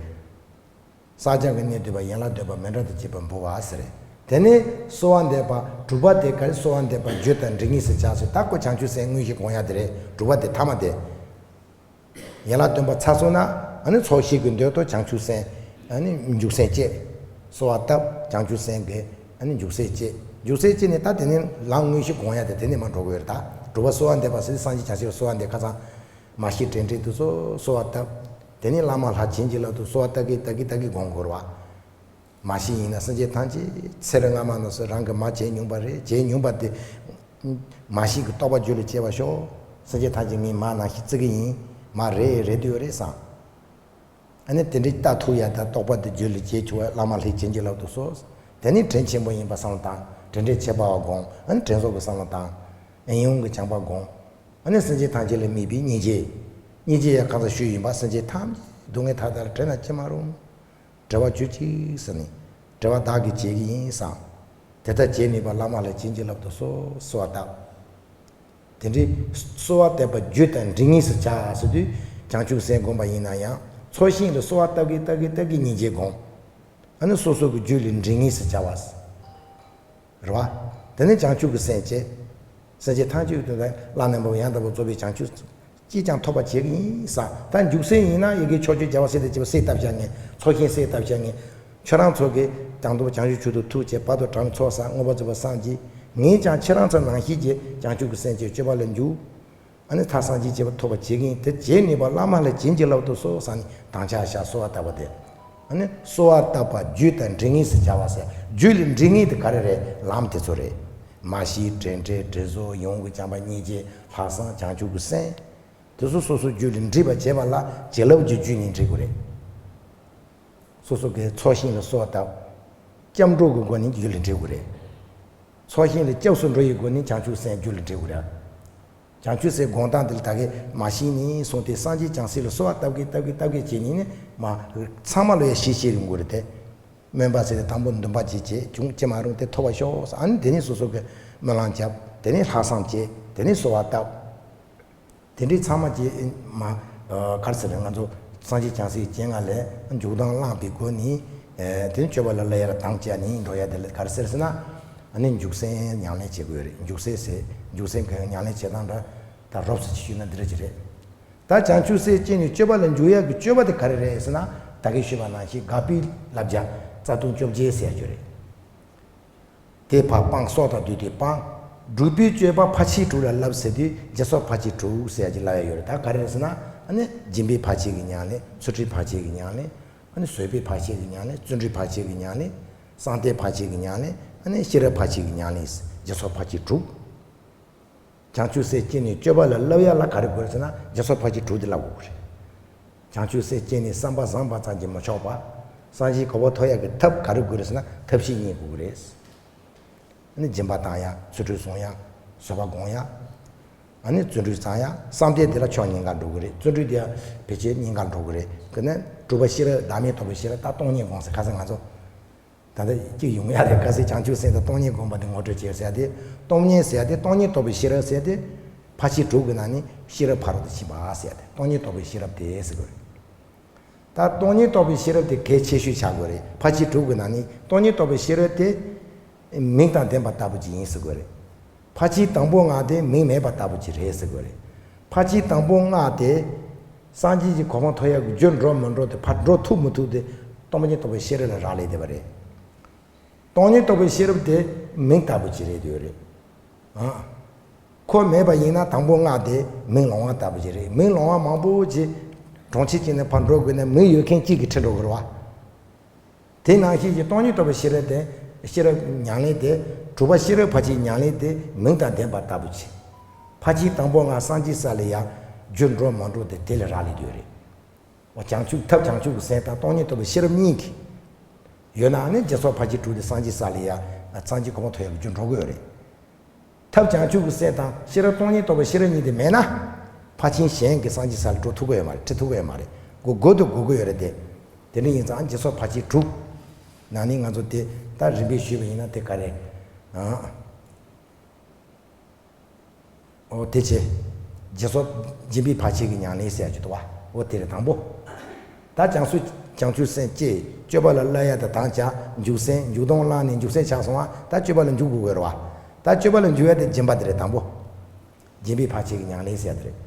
བསགས་སྦྱང་གི་གནད་བསྡུས་པ་ཡན་ལག་བདུན་པ་མཎྜལ་དུ་བགྱིས་པ་འབུལ་བ་ཟེར། དེ་ནས་གསོལ་བ་འདེབས་པ་དྲུག་པ་དེ་ག་རེ། གསོལ་བ་འདེབས་པ་རྒྱུ་དང་འབྲས་གཉིས་སུ་བྱ་ཟེར། ད་ཁོ་བྱང་ཆུབ་སེམས་དངོས་གཞི་སྒོམ་ཡ་དེ་རེད། དྲུག་པ་དེ་ཐ་མ་དེ། ཡན་ལག་བདུན་པ་ཚར་སོང་ན། ཨ་ནི་ཚོགས་ཞིང་གི་མདུན་དུ་བྱང་ཆུབ་སེམས། ཨ་ནི་འཇུག་སེམས་བསྐྱེད། གསོལ་བ་བཏབ། བྱང་ཆུབ་སེམས་ཀྱི་ཨ་ནི་འཇུག་སེམས་བསྐྱེད། འཇུག་སེམས་བསྐྱེད་ནས་ད་དེ་ནས་ལམ་དངོས་གཞི་སྒོམ་ཡ་དེ་དེ་ནས་མར་འགྲོ་གི་ཡོད་རེད་ད། དྲུག་པ་གསོལ་བ་འདེབས་པ་ཟེར་སངས་རྒྱས་བྱང་སེམས་གསོལ་བ་འདེབས་ཁ་སང་། མ་ཤི་དྲན་དྲན་དུ་གསོལ་གསོལ་བ་བཏབ། དེ་ནས་བླ་མ་ལྷ་བྱིན་གྱིས་བརླབ་ཏུ་གསོལ་བ་བཏབ་གི་བཏབ་གི་བཏབ་གི་སྒོམ་དགོས་རེད་བ། མ་ཤི་ཡིན་ན་སེམས་ཅན་ཐམས་ཅད་ཚེ་རབས་སྔ་མ་ནས་སུ་རང་གི་མ་བྱས་མྱོང་པ་རེད། བྱས་མྱོང་པ་དེ། མ་ཤི་གི་རྟོགས་པ་རྒྱུད་ལ་སྐྱེ་བར་ཤོག་སེམས་ཅན་ཐམས་ཅད་ངའི་མ་ནང་བཞིན་བརྩི་གི་ཡིན། མ་རེད་རེད་དུ་ཡོད་རེད་བསམ། ཨ་ནི་དེ་འདྲའི་ལྟ་ཐུབ་ཡ་དང་རྟོགས་པ་དེ་རྒྱུད་ལ་སྐྱེ་ཆོག་པ་བླ་མ་ལྷས་བྱིན་གྱིས་བརླབ་ཏུ་གསོལ། དེ་ནས་དྲིན་ཆེན་པོ་ཡིན་པ་བསམ་བློ་བཏང་། དྲིན་དྲན་ཁྱད་པར་བ་སྒོམ། ཨ་ནི་དྲིན་གཟོ་གི་བསམ་བློ་བཏང་། ཨེ་ཡོང་གི་བྱམས་པ་སྒོམ། ཨ་ནི་སེམས་ཅན་ཐམས་ཅད་ལ་དམིགས་པའི་སྙིང་རྗེ། སྙིང་རྗེ་ཡང་གང་ཟག་ཞུས་ཡིན་པ་སེམས་ཅན་ཐམས་ཅད་སྡུག་བསྔལ་མཐའ་དག་ལ་བྲལ་ན་ཅི་མ་རུང་། བྲལ་བ་གྱུར་ཅིག་ཟེར་ནས། བྲལ་བ་བདག་གིས་བྱེད་ཀྱི་ཡིན་བསམ། དེ་ལྟར་བྱེད་ནུས་པ་བླ་མ་ལ་བྱིན་གྱིས་བརླབ་ཏུ་གསོལ་གསོལ་བ་བཏབ། དེ་འདྲའི་གསོལ་བ་བཏབ་པ་རྒྱུ་དང་འབྲས་གཉིས་སུ་བྱ་ཟེར་དུས་བྱང་ཆུབ་སེམས་བསྒོམ་པ་ཡིན་ན་ཡང་ཚོགས་ཞིང་ལ་གསོལ་བ་བཏབ་ཀྱི་བཏབ་ཀྱི་བཏབ་ཀྱི་སྙིང་རྗེ་བསྒོམ། ཨ་ནི་སོ་སོ་གི་རྒྱུད་ལ་འབྲས་གཉིས་སུ་བྱ་བ། རེད་བ། དེ་ནས་བྱང་ཆུབ་ཀྱི་སེམས་བསྐྱེད། སེམས་བསྐྱེད་ཐམས་ཅད་དེ་དག་བླ་ན་མེད་པ་ཡང་དག་པར་རྫོགས་པའི་བྱང་ཆུབ་ཅིས་ཀྱང་ཐོབ་པར་བྱེད་ཀྱི་ཡིན་བསམ། ད་འཇུག་སེམས་ཡིན་ན་ཡི་གེ་ཕྱོགས་བཅུའི་རྒྱལ་བ་སྲས་དང་བཅས་པ་གསལ་བཏབ་བྱ་ངེས། ཚོགས་ཞིང་གསལ་བཏབ་བྱ་ངེས། ཁྱོད་རང་ཚོ་གིས་དང་པོ་བྱང་ཆུབ་མཆོག་ཏུ་ཐུགས་བསྐྱེད། བར་དུ་གྲངས་ཚོགས་བསགས། མངོན་པར་རྫོགས་པར་བསམ་གྱིས། ངས་ཀྱང་ཁྱེད་རང་ཚོ་ནང་བཞིན་གྱི་བྱང་ཆུབ་ཀྱི་སེམས་ཀྱི་སྤྱོད་པ་ལ་འཇུག་ཨ་ནི་ཐར་སངས་རྒྱས་བྱེད་པ་ཐོབ་པར་བྱེད་ཀྱི་ཡིན། དེ་བྱེད་ནུས་པ་བླ་མ་ལ་བྱིན་གྱིས་བརླབ་ཏུ་གསོལ་བསམ་ནས་དམ་བཅའ་བཞག་གསོལ་བ་བཏབ་པ་དེ། ཨ་ནི་གསོལ་བ་བཏབ་པ་རྒྱུ་དང་འབྲས་གཉིས་སུ་བྱ་བ་ཟེར། རྒྱུ་ལ་འབྲས་གཉིས་དེ་ག་རེ་རེད། ལམ་དེ་ཚོ་རེད། མ་ཤི་དྲན་དྲན་དྲན་གཟོ་ཡོང་གི་བྱམས་པ་སྙིང་རྗེ་ལྷག་བསམ་བྱང་ཆུབ་ཀྱི་སེམས། དེ་ཚོ་སོ་སོ་རྒྱུད་ལ་འདྲིས་པ་བྱེད་པ་ལ་བྱིན་རླབས་ཀྱི་རྒྱུ་ནི་འདྲི་དགོས་རེད། སོ་སོ་གི་ཚོགས་ཞིང་ལ་གསོལ་བ་བཏབ། སྐྱབས་འགྲོ་གི་སྒོ་ནས་རྒྱུད་ལ་འདྲི་དགོས་རེད། ཚོགས་ཞིང་ལ་སྐྱབས་སུ་འགྲོ་ཡི་སྒོ་ནས་བྱང་ཆུབ་སེམས་རྒྱུད་ལ་འདྲི་དགོས་རེད། བྱང་ཆུབ་སེམས་སྒོམ་སྟངས་འདི་ལ་ད་གིན་མ་ཤི་ནས་བཟུང་སྟེ་སངས་རྒྱས་བྱང་སེམས་ལ་གསོལ་བ་བཏབ་གི་བཏབ་གི་བཏབ་གི་བྱས་ནས་ནི་མ་ཚང་མ་ལ་ཡ་ཤེས་ཤེས་ཡོང་དགོས་རེད་དེ། སྨོན་པ་ཟེར་ཏེ་དང་པོ་འདུན་པ་ཅིག་བྱེད། བྱུང་ཅི་མ་རུང་དེ་ཐོབ་པར་ཤོག་ཨ་ནི་དེ་ནས་སོ་སོ་གི་སྨོན་ལམ་བརྒྱབ། དེ་ནས་ལྷག་བསམ་བསྐྱེད། དེ་ནས་གསོལ་བ་བཏབ། དེ་འདྲའི་ཚང་མ་ཀྱི་མ་གར་ཟེར་ང་ཚོ་སངས་རྒྱས་བྱང་སེམས་སྤྱན་སྔ་ལས་འཇུག་ལྡོག་བླངས་པའི་སྒོ་ནས། དེ་ནས་སྤྱོད་པ་ལ་སླར་ཡང་དང་བཅས་ནས་འགྲོ་ཡ་དེ་ལ་གར་ཟེར་ཟེར་ན། ཨ་ནི་འཇུག་སེམས་ཉམས་ལེན་བྱེད་དགོས་རེད། འཇུག་སེམས་ཟེར་འཇུག་སེམས་ཀྱི་ཉམས་ལེན་བྱེད་སྟངས་འདྲ་ད་རོབ་ཙམ་ཅིག་ཞུས་ན་འདི་འདྲ་ཅིག་རེད། ད་བྱང་ཆུབ་སེམས་སྐྱེས་ནས་སྤྱོད་པ་ལ་འཇུག་ཡག་གི་སྤྱོད་པ་དེ་ག་རེ་རེད་ཟེར་ན། ད་གིན་ཞུས་པ་ནང་བཞིན་དགག་པའི་བསླབ་བྱ་རྩ་ལྟུང་བཅོ་བརྒྱད་ཟེར་ཡག་ཅིག་རེད། དེ་ཕར་སྤང་། སྲོག་དང་བསྡོས་ཏེ་སྤང་། སྒྲུབ་པའི་སྤྱོད་པ་ཕར་ཕྱིན་དྲུག་ལ་བསླབ་ཟེར་དུས་བརྒྱ་སོགས་ཕར་ཕྱིན་དྲུག་ཟེར་ཡག་ཅིག་ལབ་ཡག་ཡོད་རེད། ད་ག་རེ་རེད་ཟེར་ན། ཨ་ནི་སྦྱིན་པའི་ཕར་ཕྱིན་གྱི་ཉམས་ལེན། ཚུལ་ཁྲིམས་ཕར་ཕྱིན་གྱི་ཉམས་ལེན། ཨ་ནི་བཟོད་པའི་ཕར་ཕྱིན་གྱི་ཉམས་ལེན། བརྩོན་འགྲུས་ཕར་ཕྱིན་གྱི་ཉམས་ལེན། བསམ་གཏན་ཕར་ཕྱིན་གྱི་ཉམས་ལེན། ཨ་ནི་ཤེས་རབ་ཕར་ཕྱིན་གྱི་ཉམས་ལེན། བརྒྱ་སོགས་ཕར་ཕྱིན་དྲུག་བྱང་ཆུབ་སེམས་སྐྱེས་ནས་སྤྱོད་པ་ལ་བསླབ་ཡག་ལ་ག་རེ་དགོས་རེད་ཟེར་ན། བརྒྱ་སོགས་ཕར་ཕྱིན་དྲུག་དེ་བསླབ་དགོས་རེད། བྱང་ཆུབ་སེམས་སྐྱེས་ནས་བསམ་པ་བཟང་བ་ཙམ་གྱིས་མི་ཆོག་པ། སངས་རྒྱས་གོ་འཕང་ཐོབ་ཡག་གི་ཐབས་ག་རེ་དགོས་རེད་ཟེར་ན། ཐབས་ཤེས་གཉིས་དགོས་ཀྱི་རེད། ཨ་ནི་སྦྱིན་པ་བཏང་ཡག་ཚུལ་ཁྲིམས་སྲུང་ཡག་བཟོད་པ་སྒོམ་ཡག་ཨ་ནི་བརྩོན་འགྲུས་བརྩམ་ཡག་བསམ་གཏན་དེ་ལ་ཕྱོགས་གཉིས་ཀ་འགྲོ་གི་རེད། བརྩོན་འགྲུས་དེ་ཡང་ཕལ་ཆེར་གཉིས་ཀ་འགྲོ་གི་རེད། དེ་ནས་སྒྲུབ་པ་ཤེས་རབ་བདག་མེད་རྟོགས་པའི་ཤེས་རབ། ད་སྟོང་ཉིད་སྒོམ་ཟེར་ཁ་སང་ང་ཚོ་ད་ལྟ་གཅིག་ཡོང་ཡག་རེད། ཁ་སང་བྱང་ཆུབ་སེམས་དང་སྟོང་ཉིད་སྒོམ་པ་དེ་ངོ་སྤྲོད་བྱས་ཟེར་ཡག་དེ། སྟོང་ཉིད་ཟེར་ཡག་དེ། སྟོང་ཉིད་རྟོགས་པའི་ཤེས་རབ་ཟེར་ཡག་དེ། ཕར་ཕྱིན་དྲུག་གི་ནང་ནས་ཤེས་རབ་ཕ་རོལ་ཏུ་ཕྱིན་པ་ཟེར་ཡག་དེ། སྟོང་ཉིད་རྟོགས་པའི་ཤེས་རབ་དེ་ཟེར་གི་རེད། ད་སྟོང་ཉིད་རྟོགས་པའི་ཤེས་རབ་དེ་གལ་ཆེ་ཤོས་ཆགས་དགོས་རེད། ཕར་ཕྱིན་དྲུག་གི་ནང་ནས་སྟོང་ཉིད་རྟོགས་པའི་ཤེས་རབ་དེ་མིང་དང་ལྡན་པ་ལྟ་བུ་ཅིག་ཡིན་ཟེར་དགོས་རེད། ཕར་ཕྱིན་དང་པོ་ལྔ་དེ་མིང་མེད་པ་ལྟ་བུ་ཅིག་རེད་ཟེར་དགོས་རེད། ཕར་ཕྱིན་དང་པོ་ལྔ་དེ་སངས་རྒྱས་ཀྱི་གོ་འཕང་ཐོབ་ཡག་གི་རྒྱུར་འགྲོ་མི་འགྲོ་དེ། ཕར་འགྲོ་ཐུབ་མི་ཐུབ་དེ་སྟོང་ཉིད་རྟོགས་པའི་ཤེས་རབ་ལ་རག་ལས་བསྡད་པ་རེད། སྟོང་ཉིད་རྟོགས་པའི་ཤེས་རབ་དེ་མིང་ལྟ་བུ་ཅིག་རེད་འདོད་རེད། ཨ། ཁོ་མེད་པ་ཡིན་ན་དང་པོ་ལྔ་དེ་མིང་ལོང་བ་ལྟ་བུ་ཅིག་རེད། མིང་ལོང་བ་མང་པོ་ཅིག་གྲོང་ཁྱེར་གཅིག་ནས་ཕར་འགྲོ་དགོས་ན་མིང་ཡོད་མཁན་གཅིག་གིས་ཁྲིད་འགྲོ་དགོས་རེད་བ། དེ་ནང་བཞིན་གྱི་སྟོང་ཉིད་རྟོགས་པའི་ཤེས་རབ་དེ། ཤེས་རབ་ཉམས་ལེན་དེ། གྲུབ་པ་ཤེས་རབ་ཕར་ཕྱིན་ཉམས་ལེན་དེ་མིང་དང་ལྡན་པ་ལྟ་བུ་ཅིག་ཕར་ཕྱིན་དང་པོ་ལྔ་སངས་རྒྱས་ས་ལ་ཡང་རྒྱུར་འགྲོ་མ་འགྲོ་དེ་དེ་ལ་རག་ལས་འདོད་རེད། འོ། བྱང་ཆུབ་ཐབས་བྱང་ཆུབ་ཀྱི་སེམས་དང་སྟོང་ཉིད་རྟོགས་པའི་ཤེས་རབ་གཉིས་ཀྱི་ཡོད་ན། ཨ་ནི་བརྒྱ་སོགས་ཕར་ཕྱིན་དྲུག་དེ་སངས་རྒྱས་ས་ལ་ཡ། སངས་རྒྱས་གོ་འཕང་ཐོབ་ཡག་གི་རྒྱུར་འགྲོ་གི་ཡོད་རེད། ཐབས་བྱང་ཆུབ་ཀྱི་སེམས་དང་ཤེས་རབ་སྟོང་ཉིད་རྟོགས་པའི་ཤེས་རབ་གཉིས་དེ་མེད་ན། ཕར་ཕྱིན་གཞན་གྱི་སངས་རྒྱས་ས་ལ་འགྲོ་ཐུབ་ཀྱི་ཡོད་མ་རེད། ཁྲིད་ཐུབ་ཀྱི་ཡོད་མ་རེད། དགོས་དགོས་དུ་དགོས་ཀྱི་ཡོད་རེད་དེ། དེ་འདྲ་ཡིན་ཙང་བརྒྱ་སོགས་ཕར་ཕྱིན་དྲུག་ནང་ནས་ང་ཚོ་དེ་ད་རིམ་པས་ཞུས་པ་ཡིན་ན་དེ་ག་རེ། ཨང་། འོ་དེ་བྱས། བརྒྱ་སོགས་སྦྱིན་པའི་ཕར་ཕྱིན་གྱི་ཉམས་ལེན་ཟེར་ཡག་ཅིག་འདུག་བ། འོ་དེ་རེད་དང་པོ། ད་བྱང་སུ་བྱང་ཆུབ་སེམས་བསྐྱེད། སྤྱོད་པ་ལ་སླར་ཡང་དང་བསྐྱར། འཇུག་སེམས་འཇུག་ལྡོག་བླངས་ནས་འཇུག་སེམས་ཆགས་སོང་བ། ད་སྤྱོད་པ་ལ་འཇུག་དགོས་ཀྱི་རེད་བ། ད་སྤྱོད་པ་ལ་འཇུག་ཡག་དེ་སྦྱིན་པ་དེ་རེད་དང་པོ། སྦྱིན་པའི་ཕར་ཕྱིན་གྱི་ཉམས་ལེན་ཟེར་ཡག་དེ་རེད།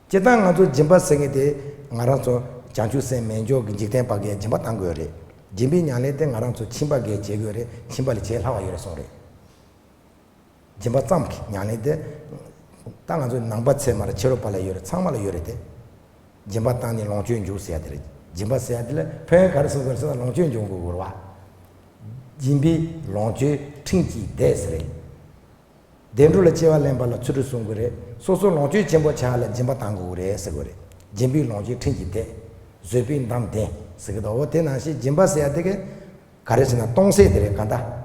སྤྱིར་བཏང་ང་ཚོ་སྦྱིན་པ་ཟེར་མཁན་དེ་ང་རང་ཚོ་བྱང་ཆུབ་སེམས་མེད་མཁན་གྱི་འཇིག་རྟེན་པ་གིས་སྦྱིན་པ་བཏང་དགོས་རེད། སྦྱིན་པའི་ཉམས་ལེན་དེ་ང་རང་ཚོ་ཁྱིམ་པ་གིས་བྱེད་དགོས་རེད། ཁྱིམ་པ་ལས་བྱེད་སླ་བ་ཡོད་རེད་གསུངས་རེད། སྦྱིན་པ་ཙམ་གྱི་ཉམས་ལེན་དེ། ད་ང་ཚོ་ནང་པ་ཚད་མ་རེད། ཕྱི་རོལ་པ་ལ་ཡོད་རེད། ཚང་མ་ལ་ཡོད་རེད་དེ། སྦྱིན་པ་བཏང་ནས་ལོངས་སྤྱོད་འཇུག་ཟེར་ཡག་དེ་རེད། སྦྱིན་པ་ཟེར་ཡག་དེ་ལ་ཕན་ཡོན་ག་རེ་གསུངས་དགོས་རེད་ཟེར་ན། ལོངས་སྤྱོད་འབྱུང་དགོས་རེད་བ། སྦྱིན་པས་ལོངས་སྤྱོད་ཕྲིན་གྱིས་བདེ་ཟེར་རེད། བདེ་འགྲོ་ལ་སྐྱེ་བ་ལེན་པ་ལ་ཚུལ་ཁྲིམས་སྲུང་དགོས་རེད། སོ་སོ་ལོངས་སྤྱོད་ཆེན་པོ་ཆགས་ཡག་ལ་སྦྱིན་པ་བཏང་དགོས་རེད་ཟེར་དགོས་རེད། སྦྱིན་པས་ལོངས་སྤྱོད་ཕྲིན་གྱིས་བདེ། བཟོད་པས་འདམ་བདེན་ཟེར་གི་འདུག་འོ་དེ་ནང་བཞིན་སྦྱིན་པ་ཟེར་ཡག་དེ་ག་ག་རེ་ཟེར་ན། གཏོང་སེམས་དེ་རེད་གང་ལྟར།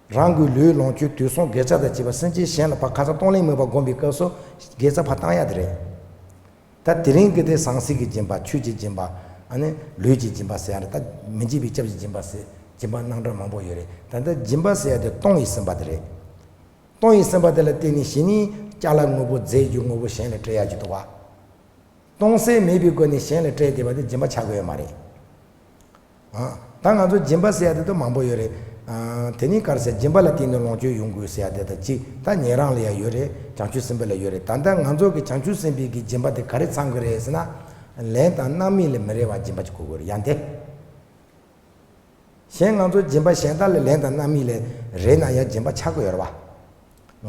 རང་གི་ལུས་ལོངས་སྤྱོད་དུས་གསུམ་དགེ་རྩ་དང་བཅས་པ་སེམས་ཅན་གཞན་ལ་ཕར་ཁ་ཚ་གཏོང་ལེན་མེད་པར་བསྒོམ་པའི་སྐབས་སུ་དགེ་རྩ་ཕར་བཏང་ཡག་དེ་རེད། ད་དེ་རིང་གི་དེ་ཟང་ཟིང་གི་སྦྱིན་པ། ཆོས་ཀྱི་སྦྱིན་པ། ཨ་ནི་ལུས་ཀྱི་སྦྱིན་པ་ཟེར་ཡག་རེད། ད་མི་འཇིགས་པའི་སྐྱབས་ཀྱི་སྦྱིན་པ་ཟེར། སྦྱིན་པ་རྣམ་གྲངས་མང་པོ་ཡོད་རེད། ད་ལྟ་སྦྱིན་པ་ཟེར་ཡག་དེ་གཏོང་བའི་སེམས་པ་དེ་རེད། གཏོང་བའི་སེམས་པ་དེ་ལ་བརྟེན་ནས་གཞི་ནས་ཅ་ལག་དངོས་པོ་རྫས་འགྱུར་དངོས་པོ་གཞན་ལ་སྤྲད་ཡག་ཅིག་འདུག་བ། གཏོང་སེམས་མེད་པའི་སྒོ་ནས་གཞན་ལ་སྤྲད་བསྡད་པ་དེ་སྦྱིན་པ་ཆགས་ཀྱི་ཡོད་མ་རེད། ཨ། ད་ང་ཚོ་སྦྱིན་པ་ཟེར་ཡག་དེ་ད་མང་པོ་ཡོད་རེད། ཨ། དེ་ནི་ག་རེ་ཟེར། སྦྱིན་པ་ལ་བརྟེན་ནས་ལོངས་སྤྱོད་ཡོང་དགོས་ཟེར་ཡག་དེ་ད་གཅིག་ད་ཉན་རང་ལ་ཡང་ཡོད་རེད། བྱང་ཆུབ་སེམས་དཔའ་ལ་ཡོད་རེད། ད་ལྟ་ང་ཚོ་གི་བྱང་ཆུབ་སེམས་དཔའི་གི་སྦྱིན་པ་དེ་ག་རེ་ཚང་གི་རེད་ཟེར་ན། ལན་དང་རྣམ་སྨིན་ལས་མི་རེ་བ་སྦྱིན་པ་ཅིག་དགོས་ཀྱི་རེད། ཡང་དེ། གཞན་ང་ཚོ་སྦྱིན་པ་གཞན་དག་ལ་ལན་དང་རྣམ་སྨིན་ལས་རེ་ན་ཡང་སྦྱིན་པ་ཆགས་ཀྱི་ཡོད་རེད་བ།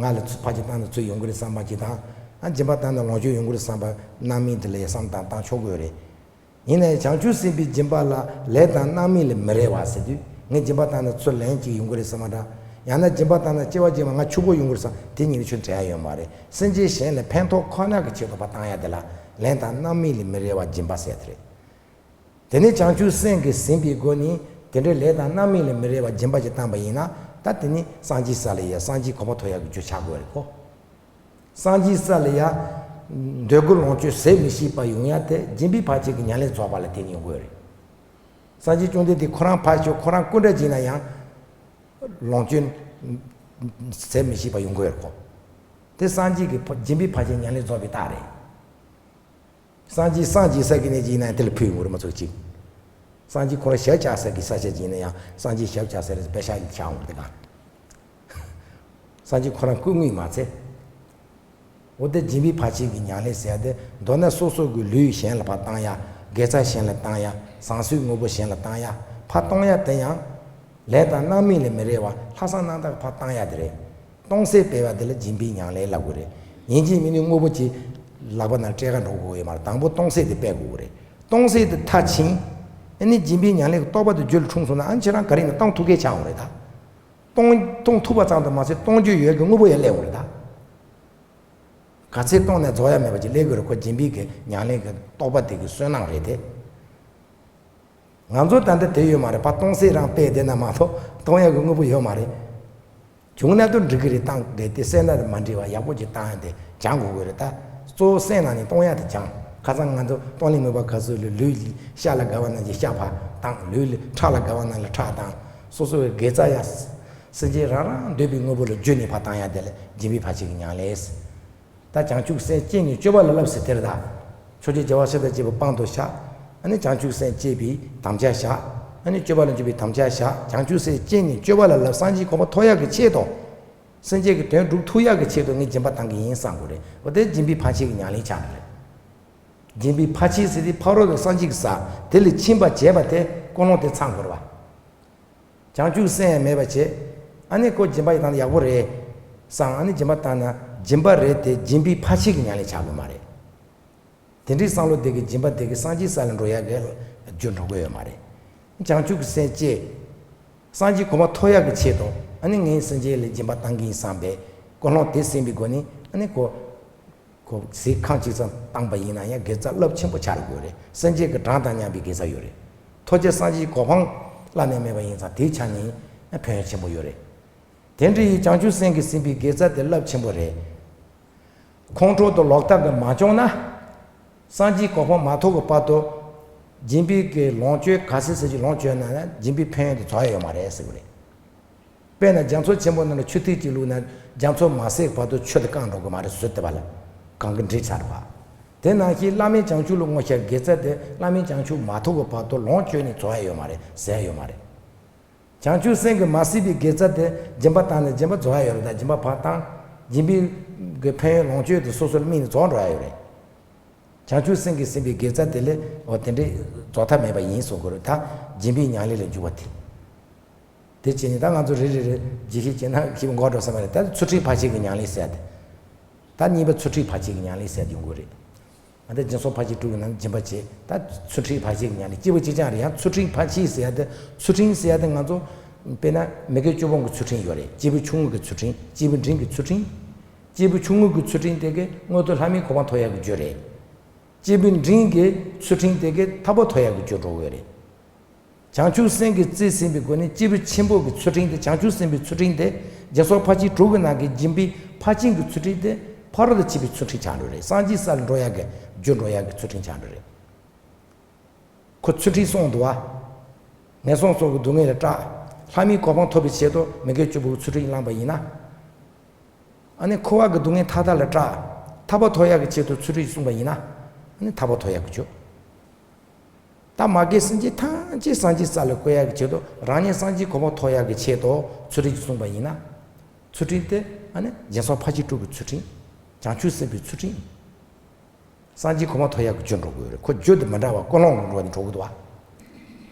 ང་ལ་ཚུར་ཕར་ཅིག་བཏང་ན་ཚུར་ཡོང་གི་རེད་བསམ་པ་ཅིག་དང་། ཨ། སྦྱིན་པ་བཏང་ན་ལོངས་སྤྱོད་ཡོང་གི་རེད་བསམ་པ། རྣམ་སྨིན་དེ་ལ་ཡང་བསམ་བཏང་བཏང་ཆོག་གི་ཡོད་རེད། ཡིན་ནའི་བྱང་ཆུབ་སེམས་དཔའི་སྦྱིན་པ་ལ་ལན་དང་རྣམ་སྨིན་ལས་མི་རེ་བ་ཟེར་དུས། ངས་སྦྱིན་པ་བཏང་ན་ཚུར་ལན་ཅིག་ཡོང་གི་རེད་བསམ་པ་འདྲ། ཡང་ན་སྦྱིན་པ་བཏང་ན་སྐྱེ་བ་རྗེས་མ་ང་ཕྱུག་པོ་ཡོང་གི་རེད་བསམ། དེ་གཉིས་ཆོས་འབྲེལ་ཡ་ཡོད་མ་རེད། སེམས་ཅན་གཞན་ལ་ཕན་ཐོགས་ཁོ་ན་གི་ཆེད་དུ་ཕར་བཏང་ཡ་དེ་ལ་ལན་དང་རྣམ་སྨིན་ལས་མི་རེ་བ་སྦྱིན་པ་ཟེར་ཡ་དེ་རེད། དེ་ནས་བྱང་ཆུབ་སེམས་ཀྱིས་ཟིན་པའི་སྒོ་ནས་དེ་འདྲའི་ལན་དང་རྣམ་སྨིན་ལས་མི་རེ་བ་སྦྱིན་པ་ཅིག་བཏང་པ་ཡིན་ན། ད་དེ་ནི་སངས་རྒྱས་ས་ལ་ཡ། སངས་རྒྱས་གོ་འཕང་ཐོབ་ཡག་གི་རྒྱུ་ཆགས་དགོས་རེད་གོ། སངས་རྒྱས་ས་ལ་ཡ། འདོད་དགུ་ལོངས་སྤྱོད་ཟད་མི་ཤེས་པ་ཡོང་ཡ་དེ་སྦྱིན་པའི་ཕར་ཕྱིན་གྱི་ཉམས་ལེན་རྫོགས་པ་ལ་བརྟེན་ནས་ཡོང་གི་ཡོད་རེད། སངས་རྒྱས་བཅོམ་ལྡན་འདས་ཁོ་རང་ཕར་ཕྱོགས་ཁོ་རང་སྐུ་འདྲ་བྱས་ན་ཡང་། ལོངས་སྤྱོད་ཟད་མི་ཤེས་པ་ཡོང་གི་ཡོད་རེད་གོ། དེ་སངས་རྒྱས་ཀྱི་ཕ་སྦྱིན་པའི་ཕར་ཕྱིན་ཉམས་ལེན་རྫོགས་པའི་རྟགས་རེད། སངས་རྒྱས་སངས་རྒྱས་ས་གི་གནས་ཅིག་ཡིན་ན་ཡང་དེ་ལ་ཕུལ་དགོས་རེད་མ་གཏོགས་ཅིག་སངས་རྒྱས་ཁོ་རང་ཞབས་བཅགས་ས་གི་ས་ཆ་ཅིག་ཡིན་ན་ཡང་སངས་རྒྱས་ཞབས་བཅགས་ས་རེད་པེ་ཤག་ཡིན་ཆགས་འོང་དེ་ག་སངས་རྒྱས་ཁོ་རང་སྐུ་དངོས་མ་ཚད། འོ་དེ་སྦྱིན་པའི་ཕར་ཕྱིན་གྱི་ཉམས་ལེན་ཟེར་ཡ་དེ་མདོར་ན་སོ་སོ་གི་ལུས་གཞན་ལ་ཕར་བཏང་ཡ། དགེ་རྩ་གཞན་ལ་བཏང་ཡ། བཟང་སྤྱོད་དངོས་པོ་གཞན་ལ་བཏང་ཡ། ཕར་གཏོང་ཡ་དེ་ཡང་། ལས་དང་རྣམ་སྨིན་ལས་མི་རེ་བ་ལྷག་བསམ་རྣམ་དག་ཕར་བཏང་ཡ་དེ་རེད། གཏོང་སེམས་སྤེལ་བ་དེ་ལ་སྦྱིན་པའི་ཉམས་ལེན་ལབ་དགོས་རེད། ཡིན་གཅིག་མིན་གཅིག་དངོས་པོ་ཅིག་ལག་པ་ནང་སྤྲད་ག་འགྲོ་དགོས་ཡོད་མ་རེད། དང་པོ་གཏོང་སེམས་དེ་སྤེལ་དགོས་རེད། གཏོང་སེམས་དེ་མཐར་ཕྱིན། ཨ་ནི་སྦྱིན་པའི་ཉམས་ལེན་གྱི་རྟོགས་པ་དེ་རྒྱུད་ལ་འཁྲུངས་སོང་ན་ཨ་ནི་ཁྱེད་རང་ག་རེ་ཡིན་ན་གཏོང་ཐུབ་མཁན་ཆགས་འོང་རེད་ད། གཏོང་གཏོང་ཐུབ་པ་ཙམ་དུ་མ་ཟད་གཏོང་རྒྱུ་ཡོད་ཀྱི་དངོས་པོ་ཡང་སླེབས་འོང་རེད་ད། ག་ཚད་གཏོང་ནས་རྫོགས་ཡ་མེད་པ་ཅིག་སླེབས་ཀྱི་རེད། ཁོ་སྦྱིན་པའི་གི་ཉམས་ལེན་གྱི་རྟོགས་པ་དེ་གི་བསོད་ནམས་རེད་དེ། ང་ཚོ་ད་ལྟ་དེ་ཡོད་མ་རེད་པ། གཏོང་སེམས་རང་སྤེལ་བསྡད་ན་མ་གཏོགས་གཏོང་ཡག་གི་དངོས་པོ་ཡོད་མ་རེད། བྱུང་ན་དུ་འགྲིག་གི་རེད། གཏོང་གི་དེ་སེམས་ན་མ་འགྲིག་པ་ཡག་པོ་ཅིག་བཏང་ཡ་དེ་སྦྱང་དགོས་ཀྱི་རེད་ད། གཙོ་བོ་སེམས་ནང་ནས་གཏོང་ཡ་དེ་སྦྱང་། ཁ་སང་ང་ཚོ་གཏོང་ལེན་མོས་པ་ག་ཚོད་ལ་ལུས་ལ་ཤ་ལ་དགའ་བ་ནང་བཞིན་ཤ་ཕར་བཏང་། ལུས་ལ་ཁྲག་ལ་དགའ་བ་ནང་ལ་ཁྲག་བཏང་། སོ་སོ་གི་དགེ་རྩ་ཡ། སེམས་ཅན་རང་རང་འདོད་པའི་དངོས་པོ་ལ་བརྗོད་ནས་ཕར་བཏང་ཡ་དེ་ལ་སྦྱིན་པའི་ཕར་ཕྱིན་གྱི་ཉམས་ལེན། ད་བྱང་ཆུབ་སེམས་བསྐྱེད་ནས་སྤྱོད་པ་ལ་བསླབ་ཟེར་དེ་རེད་ད། ཕྱོགས་བཅུའི་རྒྱལ་བ་སྲས་དང་བཅས་པ་དཔང་དུ་བཞག་ཨ་ནི་བྱང་ཆུབ་སེམས་བསྐྱེད་པའི་དམ་བཅའ་བཞག་ཨ་ནི་སྤྱོད་པ་ལ་འཇུག་པའི་དམ་བཅའ་བཞག་བྱང་ཆུབ་སེམས་བསྐྱེད་ནས་སྤྱོད་པ་ལ་བསླབ། སངས་རྒྱས་གོ་འཕང་ཐོབ་ཡག་གི་ཆེད་དུ། སེམས་ཅན་གྱི་དོན་སྒྲུབ་ཐུབ་ཡག་གི་ཆེད་དུ་ངས་སྦྱིན་པ་བཏང་གི་ཡིན་བསམ་དགོས་རེད། འོ་དེ་སྦྱིན་པའི་ཕར་ཕྱིན་གྱི་ཉམས་ལེན་ཆགས་ནི་རེད། སྦྱིན་པའི་ཕར་ཕྱིན་ཟེར་དེ་ཕ་རོལ་ཏུ་སངས་རྒྱས་ཀྱི་ས་དེ་ལ་ཕྱིན་པ་བྱས་པ་དེ་ཀུན་སློང་དེ་ཚང་དགོས་རེད་བ། བྱང་ཆུབ་སེམས་ཡང་མེད་པ་བྱས། ཨ་ནི་ཁོ་སྦྱིན་པ་ཡི་དང་ཡག་པོ་རེད། བསམ་ཨ་ནི་སྦྱིན་པ་བཏང་ན་སྦྱིན་པ་རེད་དེ་སྦྱིན་པའི་ཕར་ཕྱིན་གྱི་ཉམས་ལེན་ཆགས་དགོས་མ་རེད། དེ་འདྲའི་བསམ་བློ་དེ་གི་སྦྱིན་པ་དེ་གི་སངས་རྒྱས་ས་ལ་འགྲོ་ཡག་གི་རྒྱུ་འགྲོ་གི་ཡོད་མ་རེད། བྱང་ཆུབ་ཀྱི་སེམས་བསྐྱེད། སངས་རྒྱས་གོ་འཕང་ཐོབ་ཡག་གི་ཆེད་དུ་ཨ་ནི་ངས་སེམས་ཅན་ལ་སྦྱིན་པ་བཏང་གི་ཡིན་བསམ་པའི་ཀུན་སློང་དེ་སེམས་པའི་སྒོ་ནས་ཨ་ནི་ཁོ། ཁོ་གཟིགས་ཁང་གཅིག་ཙམ་བཏང་པ་ཡིན་ན་ཡང་དགེ་རྩ་རླབས་ཆེན་པོ་ཆགས་དགོས་རེད། སེམས་ཅན་གྱི་གྲངས་དང་མཉམ་པའི་དགེ་རྩ་ཡོད་རེད། ཐོབ་བྱ་སངས་རྒྱས་གོ་འཕང་བླ་ན་མེད་པ་ཡིན་ཙང་དེའི་ཆ་ནས་ཕན་ཡོན་ཆེན་པོ་ཡོད་རེད། དེ་འདྲ་ཡི་བྱང་ཆུབ་སེམས་ཀྱིས་ཟིན་པའི་དགེ་རྩ་དེ་རླབས་ཆེན་པོ་རེད། ཁོང་ཁྲོ་དང་ལོག་ལྟ་གིས་མ་སྐྱོང་ན། སངས་རྒྱས་གོ་འཕང་མ་ཐོབ་ཀྱི་བར་དུ། སྦྱིན་པའི་གི་ལོངས་སྤྱོད་ག་ཚོད་ཟེར་གྱི་ལོངས་སྤྱོད་ན་ཡང་སྦྱིན་པའི་ཕན་ཡོན་དེ་རྫོགས་ཡ་ཡོད་མ་རེད་ཟེར་གི་རེད། དཔེར་ན་རྒྱ་མཚོ་ཆེན་པོ་ནང་ལ་ཆུ་ཐིགས་གཅིག་བླུགས་ན་རྒྱ་མཚོ་མ་ཟད་བར་དུ་ཆུ་དེ་བཀང་འགྲོ་གི་མ་རེད། ཟོས་བསྡད་པ་ལ་གང་གི་འདྲེ་ཆགས་རེད་པ། དེ་ནང་བཞིན་བླ་མེད་བྱང་ཆུབ་ལ་བསྔོ་བྱ་དགེ་རྩ་དེ་བླ་མེད་བྱང་ཆུབ་མ་ཐོབ་ཀྱི་བར་དུ་ལོངས་སྤྱོད་ནས་རྫོགས་ཡ་ཡོད་མ་རེད། ཟད་ཡ་ཡོད་མ་རེད། བྱང་ཆུབ་སེམས་ཀྱིས་མ་ཟིན་པའི་དགེ་རྩ་དེ་སྦྱིན་པ་བཏང་ནས་སྦྱིན་པ་རྫོགས་ཡ་ཡོད་རེད། ད་སྦྱིན་པ་ཕར་བཏང་། སྦྱིན་པའི་གི་ཕན་ཡོན་ལོངས་སྤྱོད་དེ་སོ་སོར་སྨིན་ནས་རྫོགས་འགྲོ་ཡ་ཡོད་རེད། བྱང་ཆུབ་སེམས་ཀྱིས་ཟིན་པའི་དགེ་རྩ་དེ་ལས་འོ་དེ་འདྲའི་རྫོགས་མཐའ་མེད་པ་ཡིན་གསུང་གི་རེད། ད་སྦྱིན་པའི་ཉམས་ལེན་ལ་འཇུག་པ་དེ། དེ་བྱས་ནས་ད་ང་ཚོ་རེ་རེ་རེ་ལྗིད་ཤེས་བྱས་ན་ཞིབ་འགོག་འགྲོ་ས་མ་རེད། ད་ཚུལ་ཁྲིམས་ཕར་ཕྱིན་གྱི་ཉམས་ལེན་ཟེར་ཡ་དེ། ད་གཉིས་པ་ཚུལ་ཁྲིམས་ཕར་ཕྱིན་གྱི་ཉམས་ལེན་ཟེར་ཡ་དེ་ཡོང་གི་རེད། ང་ཚོ་སྦྱིན་སོགས་ཕར་ཕྱིན་དྲུག་གི་ནང་ནས་སྦྱིན་པ་བྱེད། ད་ཚུལ་ཁྲིམས་ཕར་ཕྱིན་གྱི་ཉམས་ལེན་སྐྱེས་བུ་གཅིག་རྐྱང་རེད། ཡང་ཚུལ་ཁྲིམས་ཕར་ཕྱིན་ཟེར་ཡ་དེ་ཚུལ་ཁྲིམས་ཟེར་ཡ་དེ་ང་ཚོ་དཔེར་ན་མི་དགེ་བཅུ་སྤོང་གི་ཚུལ་ཁྲིམས་ཡོད་རེད། སྐྱེས་བུ་ཆུང་ངུ་གི་ཚུལ་ཁྲིམས། སྐྱེས་བུ་འབྲིང་གི་ཚུལ་ཁྲིམས། སྐྱེས་བུ་ཆུང་ངུ་གི་ཚུལ་ཁྲིམས་དེ་གས་མངོན་མཐོ་ལྷ་མིའི་གོ་འཕང་ཐོབ་ཡག་གི་རྒྱུ་རེད། སྐྱེས་བུ་འབྲིང་གི་ཚུལ་ཁྲིམས་དེ་གས་ཐར་པ་ཐོབ་ཡག་གི་རྒྱུ་འགྲོ་གི་ཡོད་རེད། བྱང་ཆུབ་སེམས་ཀྱིས་རྩིས་ཟིན་པའི་སྒོ་ནས་སྐྱེས་བུ་ཆེན་པོ་གི་ཚུལ་ཁྲིམས་དེ། བྱང་ཆུབ་སེམས་དཔའི་ཚུལ་ཁྲིམས་དེ་སྦྱིན་སོགས་ཕར་ཕྱིན་དྲུག་གི་ནང་གི་སྦྱིན་པའི་ཕར་ཕྱིན་གྱི་ཚུལ་ཁྲིམས་དེ་ཕ་རོལ་ཏུ་ཕྱིན་པའི་ཚུལ་ཁྲིམས་ཆགས་འགྲོ་རེད། སངས་རྒྱས་ས་ལ་འགྲོ་ཡག་གི་རྒྱུ་འགྲོ་ཡག་གི་ཚུལ་ཁྲིམས་ཆགས་འགྲོ་རེད། ཁོ་ཚུལ་ཁྲིམས་སྲུང་འདུག་བ། ངན་སོང་ཚོགས་ཀྱི་སྡུག་བསྔལ་ལས་སྐྲག་ལྷ་མིའི་གོ་འཕང་ཐོབ་པའི་ཆེད་དུ་མི་དགེ་བཅུ་པོའི་ཚུལ་ཁྲིམས་བླངས་པ་ཡིན་ན། ཨ་ནི་འཁོར་བ་གི་སྡུག་བསྔལ་མཐའ་དག་ལས་སྐྲག་ཐར་པ་ཐོབ་ཡག་གི་ཆེད་དུ་ཚུལ་ཁྲིམས་སྲུང་བ་ཡིན་ན། ཨ་ནི་ཐར་པ་ཐོབ་ཡག་གི་རྒྱུ། ད་མ་རྒན་སེམས་ཅན་ཐམས་ཅད་སངས་རྒྱས་ས་ལ་བཀོད་ཡག་གི་ཆེད་དུ། རང་ཉིད་སངས་རྒྱས་གོ་འཕང་ཐོབ་ཡག་གི་ཆེད་དུ་ཚུལ་ཁྲིམས་སྲུང་བ་ཡིན་ན། ཚུལ་ཁྲིམས་དེ་ཨ་ནི་སྦྱིན་སོགས་ཕར་ཕྱིན་དྲུག་གི་ཚུལ་ཁྲིམས། བྱང་ཆུབ་སེམས་དཔའི་ཚུལ་ཁྲིམས། སངས་རྒྱས་གོ་འཕང་ཐོབ་ཡག་གི་རྒྱུ་འགྲོ་གི་ཡོད་རེད། ཁོ་རྒྱུ་དེ་མི་འདྲ་བ་ཀུན་སློང་གི་འགྲོ་བ་འགྲོ་གི་འདུག་བ།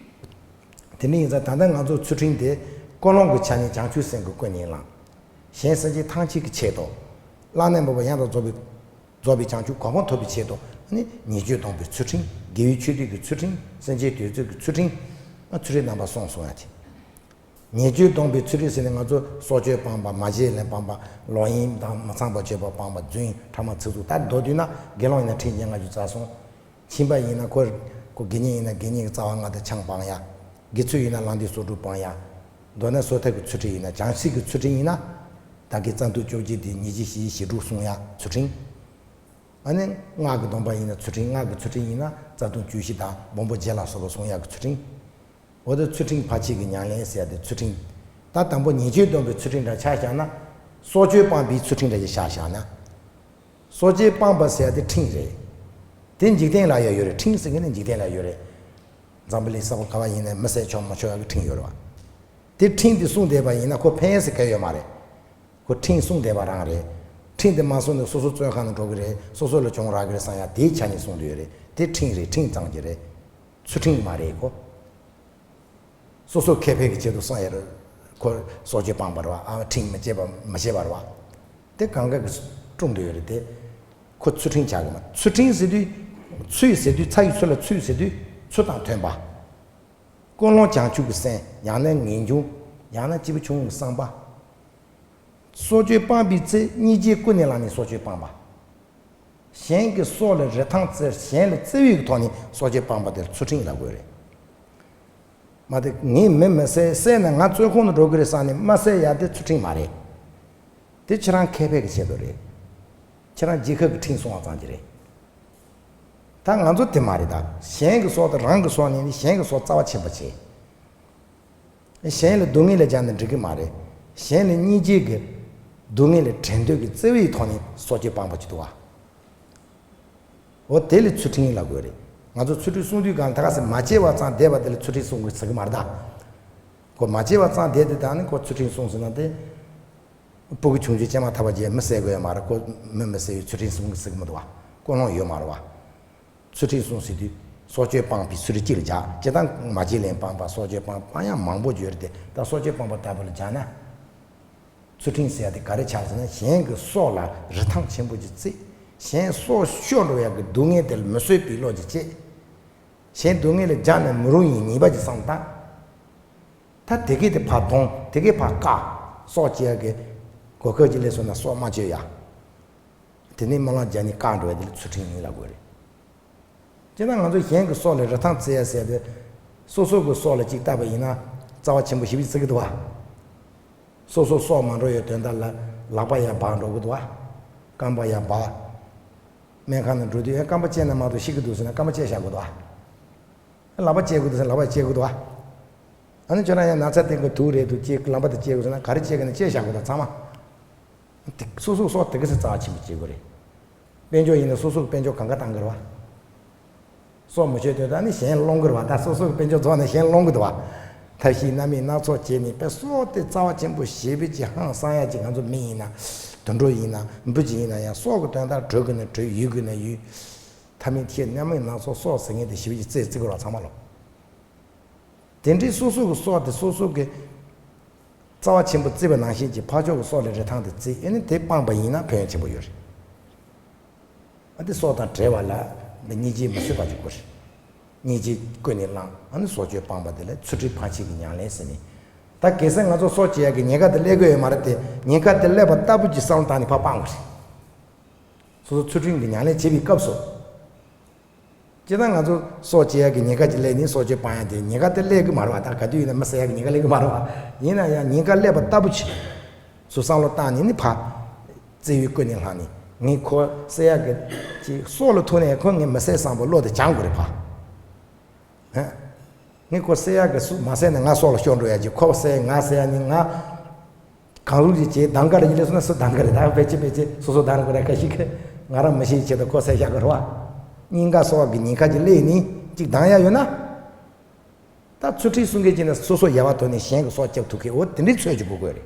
དེ་འདྲ་ཡིན་ཙང་ད་ལྟ་ང་ཚོ་ཚུལ་ཁྲིམས་དེ་ཀུན་སློང་གི་ཆ་ནས་བྱང་ཆུབ་སེམས་ཀྱིས་ཀུན་ནས་བསླངས། གཞན་སེམས་ཅན་ཐམས་ཅད་ཀྱི་ཆེད་དུ། བླ་ན་མེད་པ་ཡང་དག་རྫོགས་པའི་རྫོགས་པའི་བྱང་ཆུབ་གོ་འཕང་ཐོབ་པའི་ཆེད་དུ་ནི་ཉེས་སྤྱོད་སྡོམ་པའི་ཚུལ་ཁྲིམས། དགེ་བའི་ཆོས་སྡུད་ཀྱི་ཚུལ་ཁྲིམས། སེམས་ཅན་དུས་ཚོད་ཀྱི་ཚུལ་ཁྲིམས། ཚུལ་ཁྲིམས་རྣམ་པ་གསུམ་གསུངས་ཡ་དེ། ཉེས་སྤྱོད་སྡོམ་པའི་ཚུལ་ཁྲིམས་ཟེར་ནས་ང་ཚོ་སྲོག་གཅོད་སྤངས་པ། མ་བྱིན་ལེན་སྤངས་པ། ལོག་གཡེམ་དང་མི་ཚངས་པ་སྤྱོད་པ་སྤངས་པ། རྫུན། ཕྲ་མ་ཚིག་རྩུབ། ད་མདོར་བསྡུས་ན་དགེ་སློང་ཡིན་ན་ཁྲིམས་བཅོ་ལྔ་བཅུ་རྩ་གསུམ། ཁྱིམ་པ་ཡིན་ན་ཁོ་ཁོ་དགེ་བསྙེན་ཡིན་ན་དགེ་བསྙེན་གྱི་རྩ་བ་ལྔ་དང་ཆང་སྤང་ཡ། དགེ་ཚུལ་ཡིན་ན་ལངས་སྟེ་སོ་དྲུག་སྤང་ཡ། མདོར་ན་སོ་ཐར་གྱི་ཚུལ་ཁྲིམས་ཡིན་ན། བྱང་སེམས་ཀྱི་ཚུལ་ཁྲིམས་ཡིན་ན། ད་གིན་རྩ་ལྟུང་བཅོ་བརྒྱད་དེ་ཉེས་བྱས་ཞི་བྱས་ཞི་དྲུག་སྲུང་ཡ་ཚུལ་ཁྲིམས། ཨ་ནི་སྔགས་ཀྱི་སྡོམ་པ་ཡིན་ན་ཚུལ་ཁྲིམས། སྔགས་ཀྱི་ཚུལ་ཁྲིམས་ཡིན་ན་རྩ་ལྟུང་བཅུ་བཞི་དང་སྦོམ་པོ་བརྒྱད་ལ་སོགས་པ་སྲུང་ཡག་གི་ཚུལ་ཁྲིམས། འོ་དེ་ཚུལ་ཁྲིམས་ཕར་ཕྱིན་གྱི་ཉམས་ལེན་ཟེར་ཡ་དེ་ཚུལ་ཁྲིམས། ད་དང་པོ་ཉེས་སྤྱོད་སྡོམ་པའི་ཚུལ་ཁྲིམས་འདྲ་ཆ་བཞག་ན། སྲོག་གཅོད་སྤངས་པའི་ཚུལ་ཁྲིམས་འདྲ་ཞིག་ཆ་བཞག་ན། སྲོག་གཅོད་སྤངས་པ་ཟེར་ཡ་དེ་ཕྲིན་རེད། དེ་འཇིག་རྟེན་ལ་ཡང་ཡོད་རེད། ཕྲིན་ཟེར་མཁན་ནི་འཇིག་རྟེན་ལ་ཡོད་རེད། འཛམ་བུ་གླིང་ས་ཕོ་ག་བ་ཡིན་ནའི་མི་བསད་ཆོག་མ་ཆོག་ཡ་གི་ཕྲིན་ཡོད་རེད་བ། དེ་ཕྲིན་དེ་སྲུང་བསྡད་པ་ཡིན་ན་ཁོ་ཕན་ཟེར་ག་ཡོད་མ་རེད། ཁོ་ཕྲིན་སྲུང་བསྡད་པ་རང་རེད། ཕྲིན་དེ་མ་སྲུང་ནས་སོ་སོ་བཙོན་ཁང་ནང་འགྲོ་གི་རེད། སོ་སོ་ལ་གྱོང་རག་གི་རེད་བསམ་ཡ་དེའི་ཆ་ནས་གསུངས་བསྡད་ཡོད་རེད། དེ་ཕྲིན་རེད། ཕྲིན་གཙང་གི་རེད། ཚུལ་ཁྲིམས་མ་རེད་ཁོ། སོ་སོ་ཁེ་ཕན་གྱི་ཆེད་དུ་བསམ་ཡ་རེད། ཁོ་སྲོག་གཅོད་སྤངས་པ་རེད་བ། ཨ་ཕྲིན་མི་བཅད་པ་མ་བྱས་པ་རེད་བ། དེ་གང་ག་གི་སྲུང་བསྡད་ཡོད་རེད་དེ། ཁོ་ཚུལ་ཁྲིམས་ཆགས་གི་མ། ཚུལ་ཁྲིམས་ཟེར་དུས། ཚུལ་ཟེར་དུས་ཚ་ཡི་ཚུལ་ལ་ཚུལ་ཟེར་དུས་ཚུལ་དང་མཐུན་པ། ཀུན་སློང་བྱང་ཆུབ་ཀྱི་སེམས། ཡང་ན་ངེས་འབྱུང་། ཡང་ན་སྐྱེས་བུ་ཆུང་ངུའི་བསམ་པ། སྲོག་གཅོད་སྤངས་པའི་ཚེ་སྙིང་རྗེ་ཀུན་ནས་བསླངས་ནས་སྲོག་གཅོད་སྤངས་པ། གཞན་གྱི་སྲོག་ལ་རིན་ཐང་བརྩི། གཞན་ལ་བརྩེ་བའི་ཐོག་ནས་སྲོག་གཅོད་སྤངས་པ་དེར་ཚུལ་ཁྲིམས་ལབ་དགོས་རེད། མ་དེ་ངས་མི་མི་བསད། བསད་ན་ང་བཙོན་ཁང་དུ་འགྲོ་གི་རེད་བསམ་ནས་མ་བསད་ཡ་དེ་ཚུལ་ཁྲིམས་མ་རེད། དེ་ཁྱེད་རང་ཁེ་ཕན་གྱི་ཆེད་དུ་རེད། ཁྱེད་རང་རྒྱལ་ཁབ་ཀྱི་ཁྲིམས་སྲུང་བ་ཙམ་གྱི་རེད། ད་ང་ཚོ་དེ་མ་རེད་ད། གཞན་གྱི་སྲོག་དང་རང་གི་སྲོག་ནས་ནི་གཞན་གྱི་སྲོག་རྩ་བ་ཆེན་པོ་བྱེད། གཞན་ལ་སྡུག་བསྔལ་ལ་སྦྱར་ན་འགྲིག་གི་མ་རེད། གཞན་ལ་སྙིང་རྗེ་གི། སྡུག་བསྔལ་ལ་བྲལ་འདོད་ཀྱི་བརྩེ་བའི་ཐོག་ནས་སྲོག་གཅོད་སྤངས་པ་ཅིག་འདུག་བ། འོ་དེ་ལ་ཚུལ་ཁྲིམས་ལབ་དགོས་རེད། ང་ཚོ་ཚུལ་ཁྲིམས་སྲུང་དུས་གང་ད་ག་ཟེ་མ་བྱས་པ་ཙང་བསྡད་པ་དེ་ལ་ཚུལ་ཁྲིམས་སྲུང་དགོས་ཟེར་གི་མ་རེད་ད། ཁོ་མ་བྱས་པ་ཙང་བསྡད་དེ་ད་ནི་ཁོ་ཚུལ་ཁྲིམས་སྲུང་ཟེར་ན་དེ། སྤུ་གུ་ཆུང་ཆུང་སྐྱེས་མ་ཐག་པ་བྱས་མི་བསད་དགོས་ཡ་མ་རེད། ཁོ་མི་མི་བསད་ཡའི་ཚུལ་ཁྲིམས་སྲུང་གི་ཟེར་གི་མི་འདུག་བ། ཀུན་སློང་ཡོད་མ་རེད་བ། ཚུལ་ཁྲིམས་སྲུང་ཟེར་དུས་སྲོག་གཅོད་སྤངས་པའི་ཚུལ་ཁྲིམས་གཅིག་ལ་སྦྱར། སྤྱིར་བཏང་མ་བྱིན་ལེན་སྤངས་པ། སྲོག་གཅོད་སྤངས་པ་ཡང་མང་པོ་ཡོད་རེད་དེ། ད་སྲོག་གཅོད་སྤངས་པ་ལྟ་བུ་ལ་སྦྱར་ན། ཚུལ་ཁྲིམས་ཟེར་ཡ་དེ་ག་རེ་ཆགས་ཟེར་ན། གཞན་གྱི་སྲོག་ལ་རིན་ཐང་ཆེན་པོ་ཅིག་བརྩི། གཞན་སྲོག་ཤོར་འགྲོ་ཡ་གི་སྡུག་བསྔལ་དེ་ལ་མི་བཟོད་པའི་བློ་ཅིག་སྐྱེ། གཞན་སྡུག་བསྔལ་ལ་སྦྱར་ན་མི་རུང་ཡིན་ཉེས་པ་ཅིག་བསམ་བཏང་། ད་དེ་གས་དེ་ཕར་གཏོང་། དེ་གས་ཕར་བཀག། སྲོག་བཅད་ཡ་གི་གོ་སྐབས་ཅིག་སླེབས་སོང་ན་སྲོག་མ་གཅོད་ཡ། དེ་ནས་སྨོན་ལམ་རྒྱག་ནས་བཀག་འགྲོ་ཡ་དེ་ལ་ཚུལ་ཁྲིམས་ཡིན་ལབ་དགོས་རེད། སྤྱིར་ན་ང་ཚོ་གཞན་གྱི་སྲོག་ལ་རིན་ཐང་བརྩི་ཡ་ཟེར་དེ། སོ་སོ་གི་སྲོག་ལ་གཅིག་བལྟས་པ་ཡིན་ན་རྩ་བ་ཆེན་པོ་ཞེ་པོ་ཅིག་བརྩི་གི་འདུག་བ། སོ་སོ་སྲོག་མ་འགྲོ་ཡའི་དོན་དག་ལ་ལག་པ་ཡར་སྦག་འགྲོ་གི་འདུག་བ། རྐང་པ་ཡར་སྦག་སྨན་ཁང་ནང་འགྲོ་དུས་ཨེ་རྐང་པ་བཅད་ན་མ་གཏོགས་ཤི་གི་འདུག་ཟེར་ན་རྐང་པ་བཅད་བཞག་དགོས་འདུག་བ། ལག་པ་བཅད་དགོས་འདུག་ཟེར་ན་ལག་པ་བཅད་དགོས་འདུག་བ། ཨ་ནི་ཁྱོད་རང་ཡང་ན་ཚ་དེ་གི་དུག་རེད་འདུག་ཅེས་ལག་པ་དེ་བཅད་དགོས་ཟེར་ན་ག་རེ་བཅད་གི་ན་བཅད་བཞག་དགོས་འདུག་ཚང་མ། དེ་སོ་སོའི་སྲོག་དེ་ག་ཚོད་རྩ་བ་ཆེན་པོ་བྱེད་དགོས་རེད། དཔལ་འབྱོར་ཡིན་ན་སོ་སོ་གི་དཔལ་འབྱོར་གང་ག་བཏང་གི་རེད་བ། སྲོག་མི་གཅོད་དོན་དག་ནི་གཞན་སློང་གི་རེད་བ། ད་སོ་སོ་གི་དཔལ་འབྱོར་རྫོགས་ནས་གཞན་སློང་གི་འདུག་བ། ཐབས་ཤེས་སྣ་མིན་སྣ་ཚོགས་བྱས་ནས་དཔེ་སྲོག་དེ་རྩ་བ་ཆེན་པོ་ཞེ་པོ་ཅིག་ཧང་སང་ཡ་ཅིག་ང་ཚོ་མི་ཡིན་ན། དུད་འགྲོ་ཡིན་ན་འབུ་ཅིག་ཡིན་ན་ཡང་སྲོག་གི་དོན་དག་གྲོས་གི་ན་གྲོས་ཡུལ་གི་ན་ཡུལ། ཐབས་མེད་ཐབས་སྣ་མིན་སྣ་ཚོགས་སྲོག་ཟེར་མཁན་དེ་ཞེ་པོ་ཅིག་བརྩི་བརྩི་གི་རེད་བ་ཚང་མ་ལོ། དེ་འདྲའི་སོ་སོ་གི་སྲོག་དེ་སོ་སོ་གི་རྩ་བ་ཆེན་པོ་བརྩི་བ་ནང་བཞིན་གྱི་ཕར་ཕྱོགས་ཀྱི་སྲོག་ལ་རིན་ཐང་དེ་བརྩི་ཨེ་ནི་དེ་སྤངས་པ་ཡིན་ན་ཕན་ཡོན་ཆེན་པོ་ཡོད་རེད། ཨ་དེ་སྲོག་དང་བྲལ་བ་ལ་འདི་སྙིང་རྗེ་མི་བཟོད་པ་ཅིག་དགོས་རེད། སྙིང་རྗེ་ཀུན་ནས་བསླངས། ཨ་ནི་སྲོག་གཅོད་སྤངས་པ་དེ་ལ་ཚུལ་ཁྲིམས་ཕར་ཕྱིན་གྱི་ཉམས་ལེན་ཟེར་ནས། ད་གལ་སྲིད་ང་ཚོ་སྲོག་བཅད་ཡག་གི་ཉེན་ཁ་དེ་སླེབས་ཀྱི་ཡོད་མ་རེད་དེ། ཉེན་ཁ་དེ་སླེབས་པ་ལྟ་བུ་ཅིག་བསམ་བློ་བཏང་ནས་ཕར་སྤང་དགོས་རེད། སོ་སོ་ཚུལ་ཁྲིམས་ཀྱི་ཉམས་ལེན་བྱེད་པའི་སྐབས་སུ། སྤྱིར་བཏང་ང་ཚོ་སྲོག་བཅད་ཡག་གི་ཉེན་ཁ་ཅིག་སླེབས་ནས་སྲོག་གཅོད་སྤང་ཡག་དེ་ཉེན་ཁ་དེ་སླེབས་ཀྱི་མ་རེད་བ། ད་ག་དུས་ཡིན་ན་མི་བསད་ཡག་གི་ཉེན་ཁ་སླེབས་ཀྱི་མ་རེད་བ། ཡིན་ན་ཡང་ཉེན་ཁ་སླེབས་པ་ལྟ་བུ་ཅིག་སུ་བསམ་བློ་བཏང་ནས་ནི་ཕར། བརྩེ་བའི་ཀུན་ནས་བསླངས་ནས་ངས་ཁོ་བསད་ཡག་གི་ཅིག་སྲོག་ལ་ཐུག་ནས་ཁོ་ངས་མི་བསད་བསམ་པའི་བློ་དེ་སྦྱང་དགོས་རེད་ཕར། ཧ། ངས་ཁོ་བསད་ཡག་གི་སྲོག་མ་བསད་ན་ང་སྲོག་ལ་ཤོར་འགྲོ་ཡག་ཅིག་ཁོ་བསད་ང་བསད་ཡག་ནི་ང་། གང་རུང་ཅིག་བྱས་གདམ་ག་རེ་ཡིན་ལས་སོང་ན་སུ་གདམ་ག་རེད། ད་ཕལ་ཆེར་ཕལ་ཆེར་སོ་སོ་གདམ་རེད་ཁོ་ར་ཁ་ཤས་ཀྱིས་ང་རང་མི་ཤེས་ཆེད་དུ་ཁོ་བསད་བཞག་གི་རེད་བ། སྙིང་ག་སྲོག་གི་ཉེན་ཁ་ཅིག་སླེབས་ནི་ཅིག་གདམ་ཡག་ཡོད་ན། ད་ཚུལ་ཁྲིམས་སྲུང་མཁན་ཅིག་ན་སོ་སོ་ཡལ་བ་དོར་ནས་གཞན་གྱི་སྲོག་སྐྱབས་ཐུབ་མཁན་འོ་དེ་འདྲའི་ཚོད་ཅིག་དགོས་དགོས་རེད།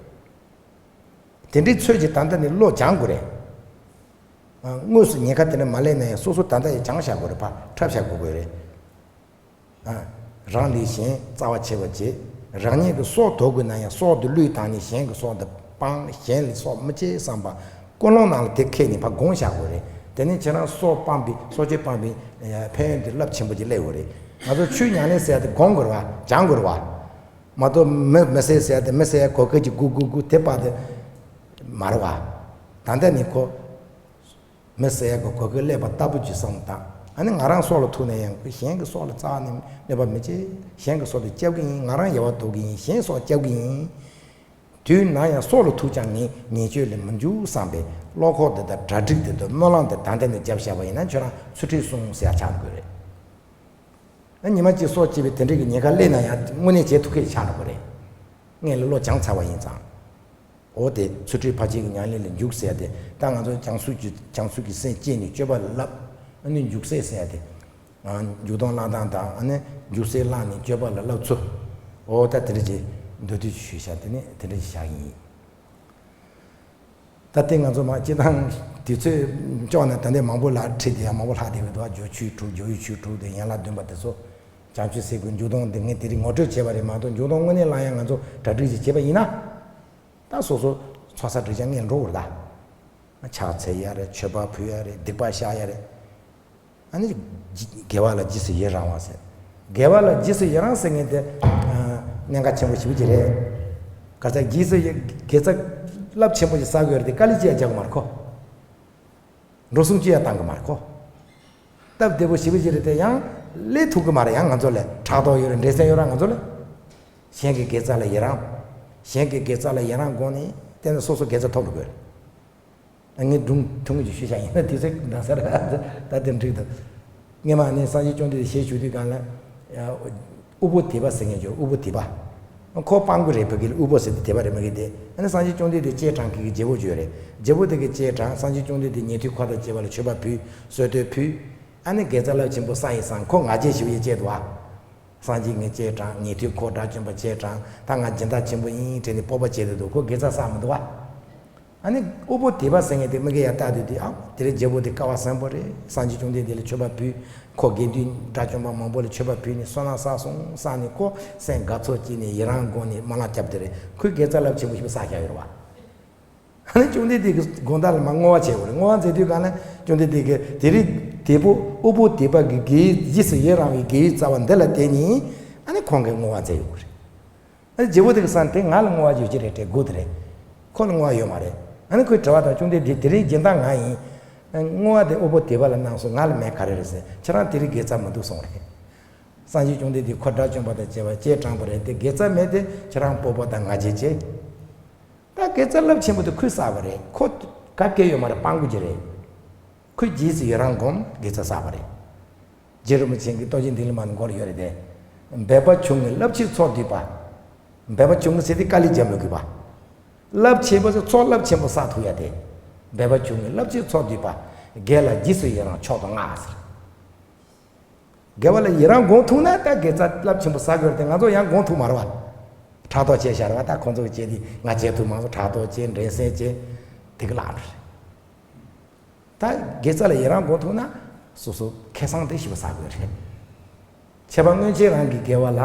དེ་འདྲའི་ཚོད་ཅིག་ད་ལྟ་ནས་བློ་སྦྱང་དགོས་རེད། ཨ། དངོས་སུ་ཉེན་ཁ་དེ་འདྲ་མ་སླེབས་ན་ཡང་སོ་སོ་ད་ལྟ་ཡང་སྦྱང་བཞག་དགོས་རེད་ཕར་འཁྲབ་བཞག་དགོས་དགོས་རེད། ཨ། རང་ལས་གཞན་རྩ་བ་ཆེ་བ་བྱེད། རང་ཉིད་ཀྱི་སྲོག་དོར་དགོས་ན་ཡང་སྲོག་དེ་བློས་བཏང་ནས་གཞན་གྱི་སྲོག་འདི་སྤང་། གཞན་ལ་སྲོག་མི་གཅོད་བསམ་པ་ཀུན་སློང་ནང་ལ་དེ་འཁྱེར་ནས་ཕར་སྒོམ་བཞག་དགོས་རེད། དེ་ནས་ཁྱེད་རང་སྲོག་སྤངས་པའི་སྲོག་གཅོད་སྤངས་པའི་ཕན་ཡོན་དེ་རླབས་ཆེན་པོ་ཅིག་སླེབས་ཡོད་རེད། ང་ཚོ་ཆོས་ཉམས་ལེན་ཟེར་ཡ་དེ་སྒོམ་དགོས་རེད་བ། སྦྱང་དགོས་རེད་བ། མ་གཏོགས་མི་མི་བསད་ཟེར་ཡ་དེ་མི་བསད་ཡ་གོ་སྐབས་ཅིག་སྒུག་སྒུག་སྒུག་དེ་བར་དེ་མ་རེད་བ། ད་ལྟ་ནས་ཁོ། མི་བསད་ཡག་གི་གོ་སྐབས་སླེབས་པ་ལྟ་བུ་ཅིག་བསམ་བློ་བཏང་། ཨ་ནི་ང་རང་སྲོག་ལ་ཐུག་ན་ཡང་གཞན་གྱི་སྲོག་ལ་རྩ་བ་ནས་གནོད་པ་མི་བྱེད། གཞན་གྱི་སྲོག་དེ་སྐྱབས་ཀྱི་ཡིན། ང་རང་ཡལ་བ་དོར་གྱི་ཡིན། གཞན་སྲོག་སྐྱབས་ཀྱི་ཡིན། དུས་ནམ་ཡང་སྲོག་ལ་ཐུག་ཀྱང་ངས་ཉེས་སྤྱོད་ལ་མི་འཇུག་བསམ་པའི་བློ་ཁོག་དེ་དང་གྲ་སྒྲིག་དེ་དང་སྨོན་ལམ་དེ་ད་ལྟ་ནས་བརྒྱབ་བཞག་པ་ཡིན་ན་ཁྱོད་རང་ཚུལ་ཁྲིམས་སྲུང་ཟེར་ཡ་ཆགས་དགོས་རེད། ཨ་ཉི་མ་གཅིག་སྲོག་བཅད་པའི་དེ་འདྲའི་གི་ཉེན་ཁ་སླེབས་ན་ཡང་དངོས་གནས་བྱེད་ཐུབ་མཁན་ཆགས་འགྲོ་གི་རེད། སྔོན་ལ་བློ་སྦྱངས་ཚར་བ་ཡིན་ཙང་། འོ་དེ་ཚུལ་ཁྲིམས་ཕར་ཕྱིན་གྱི་ཉམས་ལེན་ལ་འཇུག་ཟེར་ཡ་དེ། ད་ང་ཚོ་བྱང་ཆུབ་ཀྱི་བྱང་ཆུབ་ཀྱི་སེམས་བསྐྱེད་ནས་སྤྱོད་པ་ལ་བསླབ། ཨ་ནི་འཇུག་སེམས་ཟེར་ཡ་དེ། ཨ། འཇུག་ལྡོག་བླང་སྟངས་དང་། ཨ་ནི་འཇུག་སེམས་བླངས་ནས་སྤྱོད་པ་ལ་བསླབ་ཚུལ། འོ་ད་དེ་འདྲ་ཅིག་མདོར་བསྡུས་ཞུས་བཞག་དེ་ནི་དེ་འདྲ་ཞིག་བཞག་ཡིན། ད་ལྟའི་ང་ཚོ་མ་སྤྱི་བཏང་དུས་ཚོད་ལྕོགས་ནས་ད་ལྟའི་མང་པོ་ལ་ཁྲིད་དེ་ཡང་མང་པོ་ལྷག་བསྡད་ཡོད་དོ། སྦྱོར་ཆོས་དྲུག་སྦྱོར་བའི་ཆོས་དྲུག་དེ་ཡན་ལག་བདུན་པ་དེ་ཚོ། བྱང་ཆུབ་སེམས་ཀྱི་འཇུག་ལྡོག་འདི་ངས་དེ་རིང་ངོ་སྤྲོད་བྱས་པ་རེད་མ་གཏོགས། འཇུག་ལྡོག་དངོས་གནས་བླང་ཡ་ང་ཚོ་གྲ་སྒྲིག་ཅིག་བྱས་པ་ཡིན་ན། ད་སོ་སོ་ཚོགས་བསགས་སྒྲིབ་སྦྱང་ངས་འགྲོ་བར་གདའ། ཕྱག་འཚལ་ཡ་རེད། མཆོད་པ་ཕུལ་ཡ་རེད། སྡིག་པ་བཤགས་ཡ་རེད། ཨ་ནི་དགེ་བ་ལ་རྗེས་སུ་ཡི་རང་བ་ཟེར། དགེ་བ་ལ་རྗེས་སུ་ཡི་རང་ཟེར་མཁན་དེ། ཨ། གནད་འགག་ཆེན་པོ་ཞེ་པོ་ཅིག་རེད། ག་ས་རྗེས་སུ་ཡི་དགེ་རྩ་རླབས་ཆེན་པོ་ཞིག་བསགས་དགོས་རེད་དེ། དཀའ་ལས་ཅི་ཡང་རྒྱག་གི་མ་རེད་ཁོ། འགྲོ་སོང་ཅི་ཡང་བཏང་གི་མ་རེད་ཁོ། སྟབས་བདེ་པོ་ཞེ་པོ་ཅིག་རེད་དེ། ཡང་སླེབས་ཐུབ་གི་མ་རེད། ཡང་ང་ཚོ་ལ་ཕྲག་དོག་ཡོད་རེད། འགྲན་སེམས་ཡོད་རེད་ང་ཚོ་ལ། གཞན་གྱི་དགེ་རྩ་ལ་ཡི་རང་། གཞན་གྱི་དགེ་རྩ་ལ་ཡི་རང་སྒོམ་ནས་དེ་ནས་སོ་སོ་དགེ་རྩ་ཐོབ་འགྲོ་དགོས་རེད། ངས་སྒྲུང་ཐུང་ངུ་ཅིག་ཞུས་བཞག་ཡིན་ན་དུས་ཚོད་འདང་ས་རེད། ད་དེ་འགྲིག་འདུག་སྔོན་མ་ནི་སངས་རྒྱས་བཅོམ་ལྡན་འདས་ཞལ་བཞུགས་དུས་སྒང་ལ། དབུལ་པོ་དད་པ་ཟེར་མཁན་ཅིག་དབུལ་པོ་དད་པ། ཁོ་སྤྲང་པོ་རེད། ཕ་གི་ལ་དབུལ་པོ་ཟེར་དུས་དད་པ་རེད། མ་གི་དེ། ཨ་ནི་སངས་རྒྱས་བཅོམ་ལྡན་འདས་ལྕེ་དྲངས་མཁན་གྱི་རྒྱལ་པོ་ཅིག་ཡོད་རེད། རྒྱལ་པོ་དེ་གི་ལྕེ་དྲངས། སངས་རྒྱས་བཅོམ་ལྡན་འདས་ཉན་ཐོས་འཁོར་དང་བཅས་པ་ལ་མཆོད་པ་ཕུལ། གསོལ་སྟོན་ཕུལ། ཨ་ནི་དགེ་རྩ་རླབས་ཆེན་པོ་བསགས་ཡིན་བསམ། ཁོ་ང་རྒྱལ་ཞེ་པོ་ཡོད་ཅེས་འདུག་ཨ། སངས་རྒྱས་ངས་ལྕེ་དྲངས། ཉན་ཐོས་འཁོར་དགྲ་བཅོམ་པ་ལྕེ་དྲངས། ད་ང་སྦྱིན་བདག་ཆེན་པོ་ཡིན་དྲན་ནས་སྤོབས་པ་བྱས་བསྡད་འདུག་ཁོ་དགེ་རྩ་བསགས་མི་འདུག་བ། ཨ་ནི་དབུལ་པོ་དད་པ་ཟེར་མཁན་དེ་མི་གིས་ཡར་བལྟས་དུས་དེ། ཨ། དེ་རིང་རྒྱལ་པོ་དེ་སྐལ་བ་བཟང་པོ་རེད། སངས་རྒྱས་བཅོམ་ལྡན་འདས་ལ་མཆོད་པ་ཕུལ། ཁོ་དགེ་འདུན་དགྲ་བཅོམ་པ་མང་པོ་ལ་མཆོད་པ་ཕུལ་ནས་བསོད་ནམས་བསགས་སོང་བསམ་ནས་ཁོ་སེམས་དགའ་ཚོར་སྐྱེས་ནས་ཡི་རང་སྒོམ་ནས་སྨོན་ལམ་བརྒྱབ་དེ་རེད། ཁོས་དགེ་རྩ་རླབས་ཆེན་པོ་ཞིག་བསགས་བཞག་ཡོད་རེད་བ། ཨ་ནི་བཅོམ་ལྡན་འདས་ཀྱི་དགོངས་དག་ལ་མར་བསྔོ་བ་བྱེད་དགོས་རེད། བསྔོ་བ་མཛད་དུས་སྒང་ལ་བཅོམ་ལྡན་འདས་ཀྱིས་དེ་རིང་དེ་པོ་དབུལ་པོ་དད་པ་གི་དགེ་བའི་རྗེས་སུ་ཡི་རང་བའི་དགེ་བའི་རྩ་བ་འདི་ལ་བརྟེན་ནས། ཨ་ནི་ཁོང་གིས་བསྔོ་བ་མཛད་ཡོད་རེད། ཨ་ནི་རྒྱལ་པོ་དེ་གི་བསམ་དེ་ང་ལ་བསྔོ་བ་ཡོད་ཀྱི་རེད་དྲན་དགོས་དེ་རེད། ཁོ་ལ་བསྔོ་བ་ཡོད་མ་རེད། ཨ་ནི་ཁོས་དྲི་བ་དང་། བཅོམ་ལྡན་འདས་དེ་རིང་སྦྱིན་བདག་ང་ཡིན། བསྔོ་བ་དེ་དབུལ་པོ་དད་པ་ལ་གནང་སོང་། ང་ལ་མེད་ག་རེ་རེད་ཟེར། ཁྱེད་རང་དེ་རིང་དགེ་རྩ་མི་འདུག་གསུངས་རེད། སངས་རྒྱས་བཅོམ་ལྡན་འདས་འཁོར་དགྲ་བཅོམ་པ་དང་བཅས་པ་ལྕེ་དྲངས་པ་རེད་དེ། དགེ་རྩ་མེད་དེ་ཁྱེད་རང་སྤོབས་པ་དང་ང་རྒྱལ་བྱས། ད་དགེ་རྩ་རླབས་ཆེན་པོ་དེ་ཁོས་བསགས་པ་རེད། ཁོ་ག་གེ་ཡོད་མ་རེད། སྤྲང་པོ་ཅིག་རེད། ཁོས་རྗེས་སུ་ཡི་རང་སྒོམ་དགེ་རྩ་བསགས་པ་རེད། རྗེ་རིན་པོ་ཆེ་གིས་རྟོགས་བརྗོད་མདུན་ལམ་ནང་མགོར་ཡོད་རེད་དེ། འབད་པ་ཆུང་ངུས་རླབས་ཆེའི་ཚོགས་བསྡུས་པ། འབད་པ་ཆུང་ངུ་ཟེར་དུས་དཀའ་ལས་རྒྱག་མི་དགོས་པ། རླབས་ཆེ་བ་ཟེར་ཚོགས་རླབས་ཆེན་པོ་བསགས་ཐུབ་ཡ་དེ། འབད་པ་ཆུང་ངུས་རླབས་ཆེའི་ཚོགས་བསྡུས་པ། དགེ་ལ་རྗེས་སུ་ཡི་རང་མཆོག་ཏུ་བསྔགས་ཟེར། དགེ་བ་ལ་ཡི་རང་སྒོམ་ཐུབ་ན་ད་དགེ་རྩ་རླབས་ཆེན་པོ་བསགས་དགོས་རེད་དེ། ང་ཚོ་ཡང་སྒོམ་ཐུབ་མ་རེད་བ། ཕྲག་དོག་བྱས་བཞག་རེད་བ། ད་ཁོང་ཚོ་གིས་བྱས་དུས་ང་བྱས་ཐུབ་མ་སོང་། ཕྲག་དོག་བྱས། འགྲན་སེམས་བྱས། དེ་གི་ལག་རེད། ད་དགེ་རྩ་ལ་ཡི་རང་སྒོམ་ཐུབ་ན་སོ་སོ་ཁེ་བཟང་དེ་ཞེ་པོ་བསགས་དགོས་རེད། ཁྱད་པར་སྔོན་ཆད་རང་གི་དགེ་བ་ལ་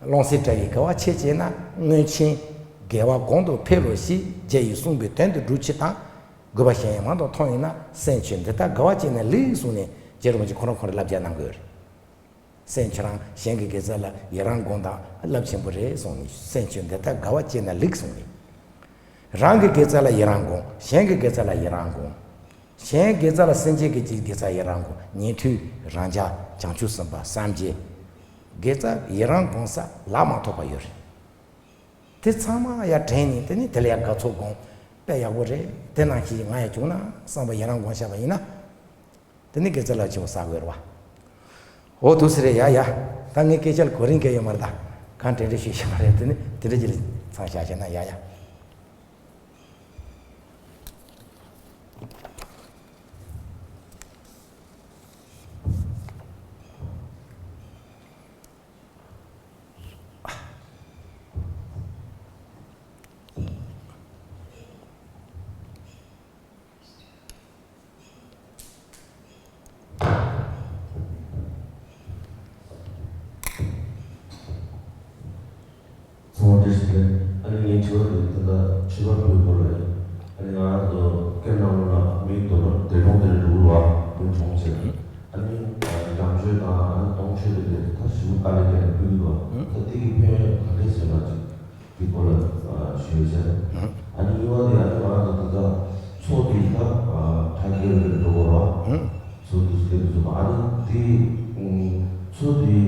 རླུང་ཟེར་འདྲ་བའི་དགེ་བ་ཆེ་བྱས་ན། སྔོན་ཆད་དགེ་བ་གོང་དུ་འཕེལ་ལོ་ཞེས་རྗེ་ཡིས་གསུངས་པའི་དོན་དུ་སྒྲུབ་ཕྱིར་དང་། དགོས་པ་གཞན་ཡང་མང་དུ་མཐོང་ཡོད་ན། སེམས་ཁྱོད་འདི་ལྟར་དགའ་བ་བསྐྱེད་ན་ལེགས་གསུངས་ནས། རྗེ་རིན་པོ་ཆེ་ཁོ་རང་ཁོ་རང་བསླབ་བྱ་གནང་དགོས་རེད། སེམས་ཁྱོད་རང་གཞན་གྱི་དགེ་རྩ་ལ་ཡི་རང་སྒོམ་སྟངས་རླབས་ཆེན་པོ་རེད་གསུངས་ནས། སེམས་ཁྱོད་འདི་ལྟར་དགའ་བ་བསྐྱེད་ན་ལེགས་གསུངས་ནས། རང་གི་དགེ་རྩ་ལ་ཡི་རང་སྒོམ། གཞན་གྱི་དགེ་རྩ་ལ་ཡི་རང་སྒོམ། གཞན་དགེ་རྩ་ལ་སེམས་ཅན་གྱི་དགེ་རྩ་ཡི་རང་སྒོམ། ཉན་ཐོས། རང་ཅག། བྱང་ཆུབ་སེམས་དཔའ། སངས་རྒྱས། དགེ་རྩ་ཡི་རང་སྒོམ་ས་ལག་མ་ཐོགས་པ་ཡོད་རེད། དེ་ཚང་མ་ཡར་དྲན་ནས། དེ་ནས་དེ་ལ་ཡང་དགའ་ཚོར་སྒོམ། དཔེ་ཡག་པོ་རེད། དེ་ནང་བཞིན་ང་ཡང་བྱུང་ན་བསམ་པ་ཡི་རང་སྒོམ་བཞག་པ་ཡིན་ན། དེ་ནི་དགེ་རྩ་རླབས་ཆེན་པོ་བསགས་དགོས་རེད་བ། འོ་འདུག་སེ་རེད། ཡ་ཡ། ད་ངའི་སྐད་ཆ་ལ་གོ་རིམ་གང་ཡོད་མ་རེད། ད་གང་དྲན་དྲན་ཞུས་བཞག་པ་རེད། དེ་ནི་དེ་འདྲ་ཅིག་ལ་ཚང་བཞག་བྱས་ན། ཡ་ཡ། ཚང་མ་བཀྲ་ཤིས་བདེ་ལེགས། ཨ་ནི་ངའི་དྲི་བ་དེ་ད་ལྟ་མཆོད་པ་ཕུལ་སྐོར་ལ་ཡིན། ཨ་ནི་ང་རང་ཚོ་སྐད་ནང་ལོགས་ལ་མིའི་དོན་ལ་འདས་གྲོངས་དེ་འདྲ་འགྲོ་གི་རེད་བ། མིའི་གྲོངས་ཚེ། ཨ་ནི་དམ་ཆོས་དང་ཨ་ནི་སྟོང་མཆོད་དེ་འདྲ་ད་ཞེ་པོ་དཀའ་ལས་ཁག་ནས་ཕུལ་གི་འདུག་ད་དེ་གི་ཕན་ཡོན་ག་འདྲས་ཟེར་ན་ཅིག་དེ་སྐོར་ལ་ཞུས་ཟེར། ཨ་ནི་གཉིས་པ་དེ། ཨ་ནི་ང་རང་ཚོ་ད་ལྟ་ཚོགས་དེ་ད་ཕྲ་རྒྱས་རེད་འགྲོ་གི་རེད་བ། ཚོགས་དེ་སྐད་དུ་ཚོགས། ཨ་ནི་དེ་ཚོགས་དེ།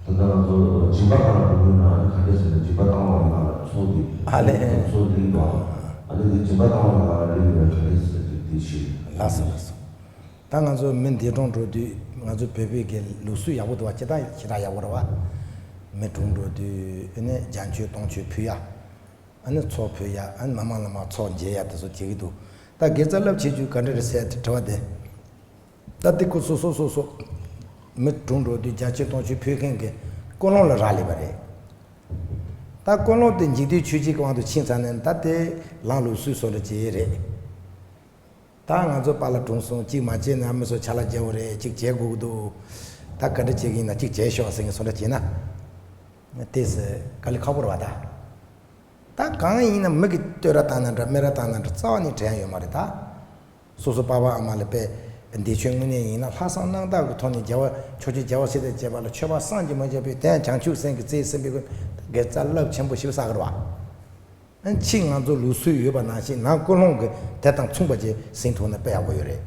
ད་ལྟ་ང་ཚོ་སྦྱིན་པ་གང་ལ་འགྲོ་དགོས་ན། ཨ་ནི་ག་འདྲས་ཟེར་ན་སྦྱིན་པ་བཏང་བ་ཡིན་ན་ལ་ཚོགས་འདི། ཨ་ལས། ཚོགས་འདི་ཡིན་པ། ཨ་ནི་འདི་སྦྱིན་པ་བཏང་བ་ཡིན་ན་ལ་འདི་ཡིན་ན་ག་འདྲས་ཟེར་ན་འདི་ཤེས། ལགས་སོ། ལགས་སོ། ད་ང་ཚོ་མི་འདས་གྲོངས་འགྲོ་དུས་ང་ཚོ་བོད་པའི་གི་ལུགས་སྲོལ་ཡག་པོ་འདུག་བ། ཅི་ལྟར་ཞེ་དྲག་ཡག་པོ་རེད་བ། མི་གྲོངས་འགྲོ་དུས་ཨ་ནི་རྒྱ་མཆོད་སྟོང་མཆོད་ཕུལ་ཡ། ཨ་ནི་ཚོགས་ཕུལ་ཡ། ཨ་ནི་མི་མང་ལ་མར་ཚོགས་མཇལ་ཡ་དེ་ཚོ་བྱེད་ཀྱི་འདུག་ད་དགེ་རྩ་རླབས་ཆེ་རྒྱུ་ག་འདྲ་རེད་ཟེར་ཏེ་དྲི་བ་དེ། ད་དེ་ཁོ་སོ་སོ་སོ་སོ་མི་གྲོངས་འགྲོ་དུས་བརྒྱ་ཆོས་སྟོང་མཆོད་ཕུལ་མཁན་གྱི་ཀུན་སློང་ལ་རག་ལས་པ་རེད། ད་ཀུན་སློང་དེ་འཇིག་རྟེན་ཆོས་བརྒྱད་ཀྱི་དབང་དུ་ཕྱིན་ཚར་ནས་ད་དེ་ལམ་ལུགས་སྲོལ་བཟོ་འདྲ་བྱེད་ཡས་རེད། ད་ང་ཚོ་པཱ་ལགས་གྲོངས་སོང་། གཅིག་མ་བྱས་ན་མི་ཚོ་ཆ་ལག་བརྗེ་བོ་རེད། གཅིག་བྱེད་དགོས་ཀྱི་འདུག་ད་ག་འདྲ་བྱེད་ཀྱི་ཡིན་ན་གཅིག་བྱས་ཤོག་ཟེར་མཁན་བཟོ་འདྲ་བྱས་ན། དེ་སི་དཀའ་ལས་ཁག་པོ་རེད་བ་ད། ད་གང་ཡིན་ན་མི་གིས་བསྟོད་ར་བཏང་ན་འདྲ་སྨད་ར་བཏང་ན་འདྲ་རྩ་བ་ནས་དྲན་ཡ་ཡོད་མ་རེད་ད། སོ་སོ་པ་ཕ་ཨ་མ་ལ་དཔེ་འདས་མཆོད་དངོས་གནས་ཡིན་ན་ལྷག་བསམ་རྣམ་དག་གི་ཐོག་ནས་རྒྱལ་བ་ཕྱོགས་བཅུའི་རྒྱལ་བ་སྲས་དང་བཅས་པ་ལ་མཆོད་པ་བསམ་གྱིས་མི་ཁྱབ་པའི་དེ་ཡང་བྱང་ཆུབ་སེམས་ཀྱིས་རྩིས་ཟིན་པའི་དགེ་རྩ་རླབས་ཆེན་པོ་ཞིག་བསགས་ཀྱི་རེད་བ། ཕྱིས་ང་ཚོ་ལུགས་སྲོལ་ཡོད་པ་ནང་བཞིན་ནང་ཀུན་སློང་གི་དེ་དང་མཚུངས་པ་ཅིག་ཟིན་ཐུབ་ན་དཔེ་ཡག་པོ་ཡོད་རེད།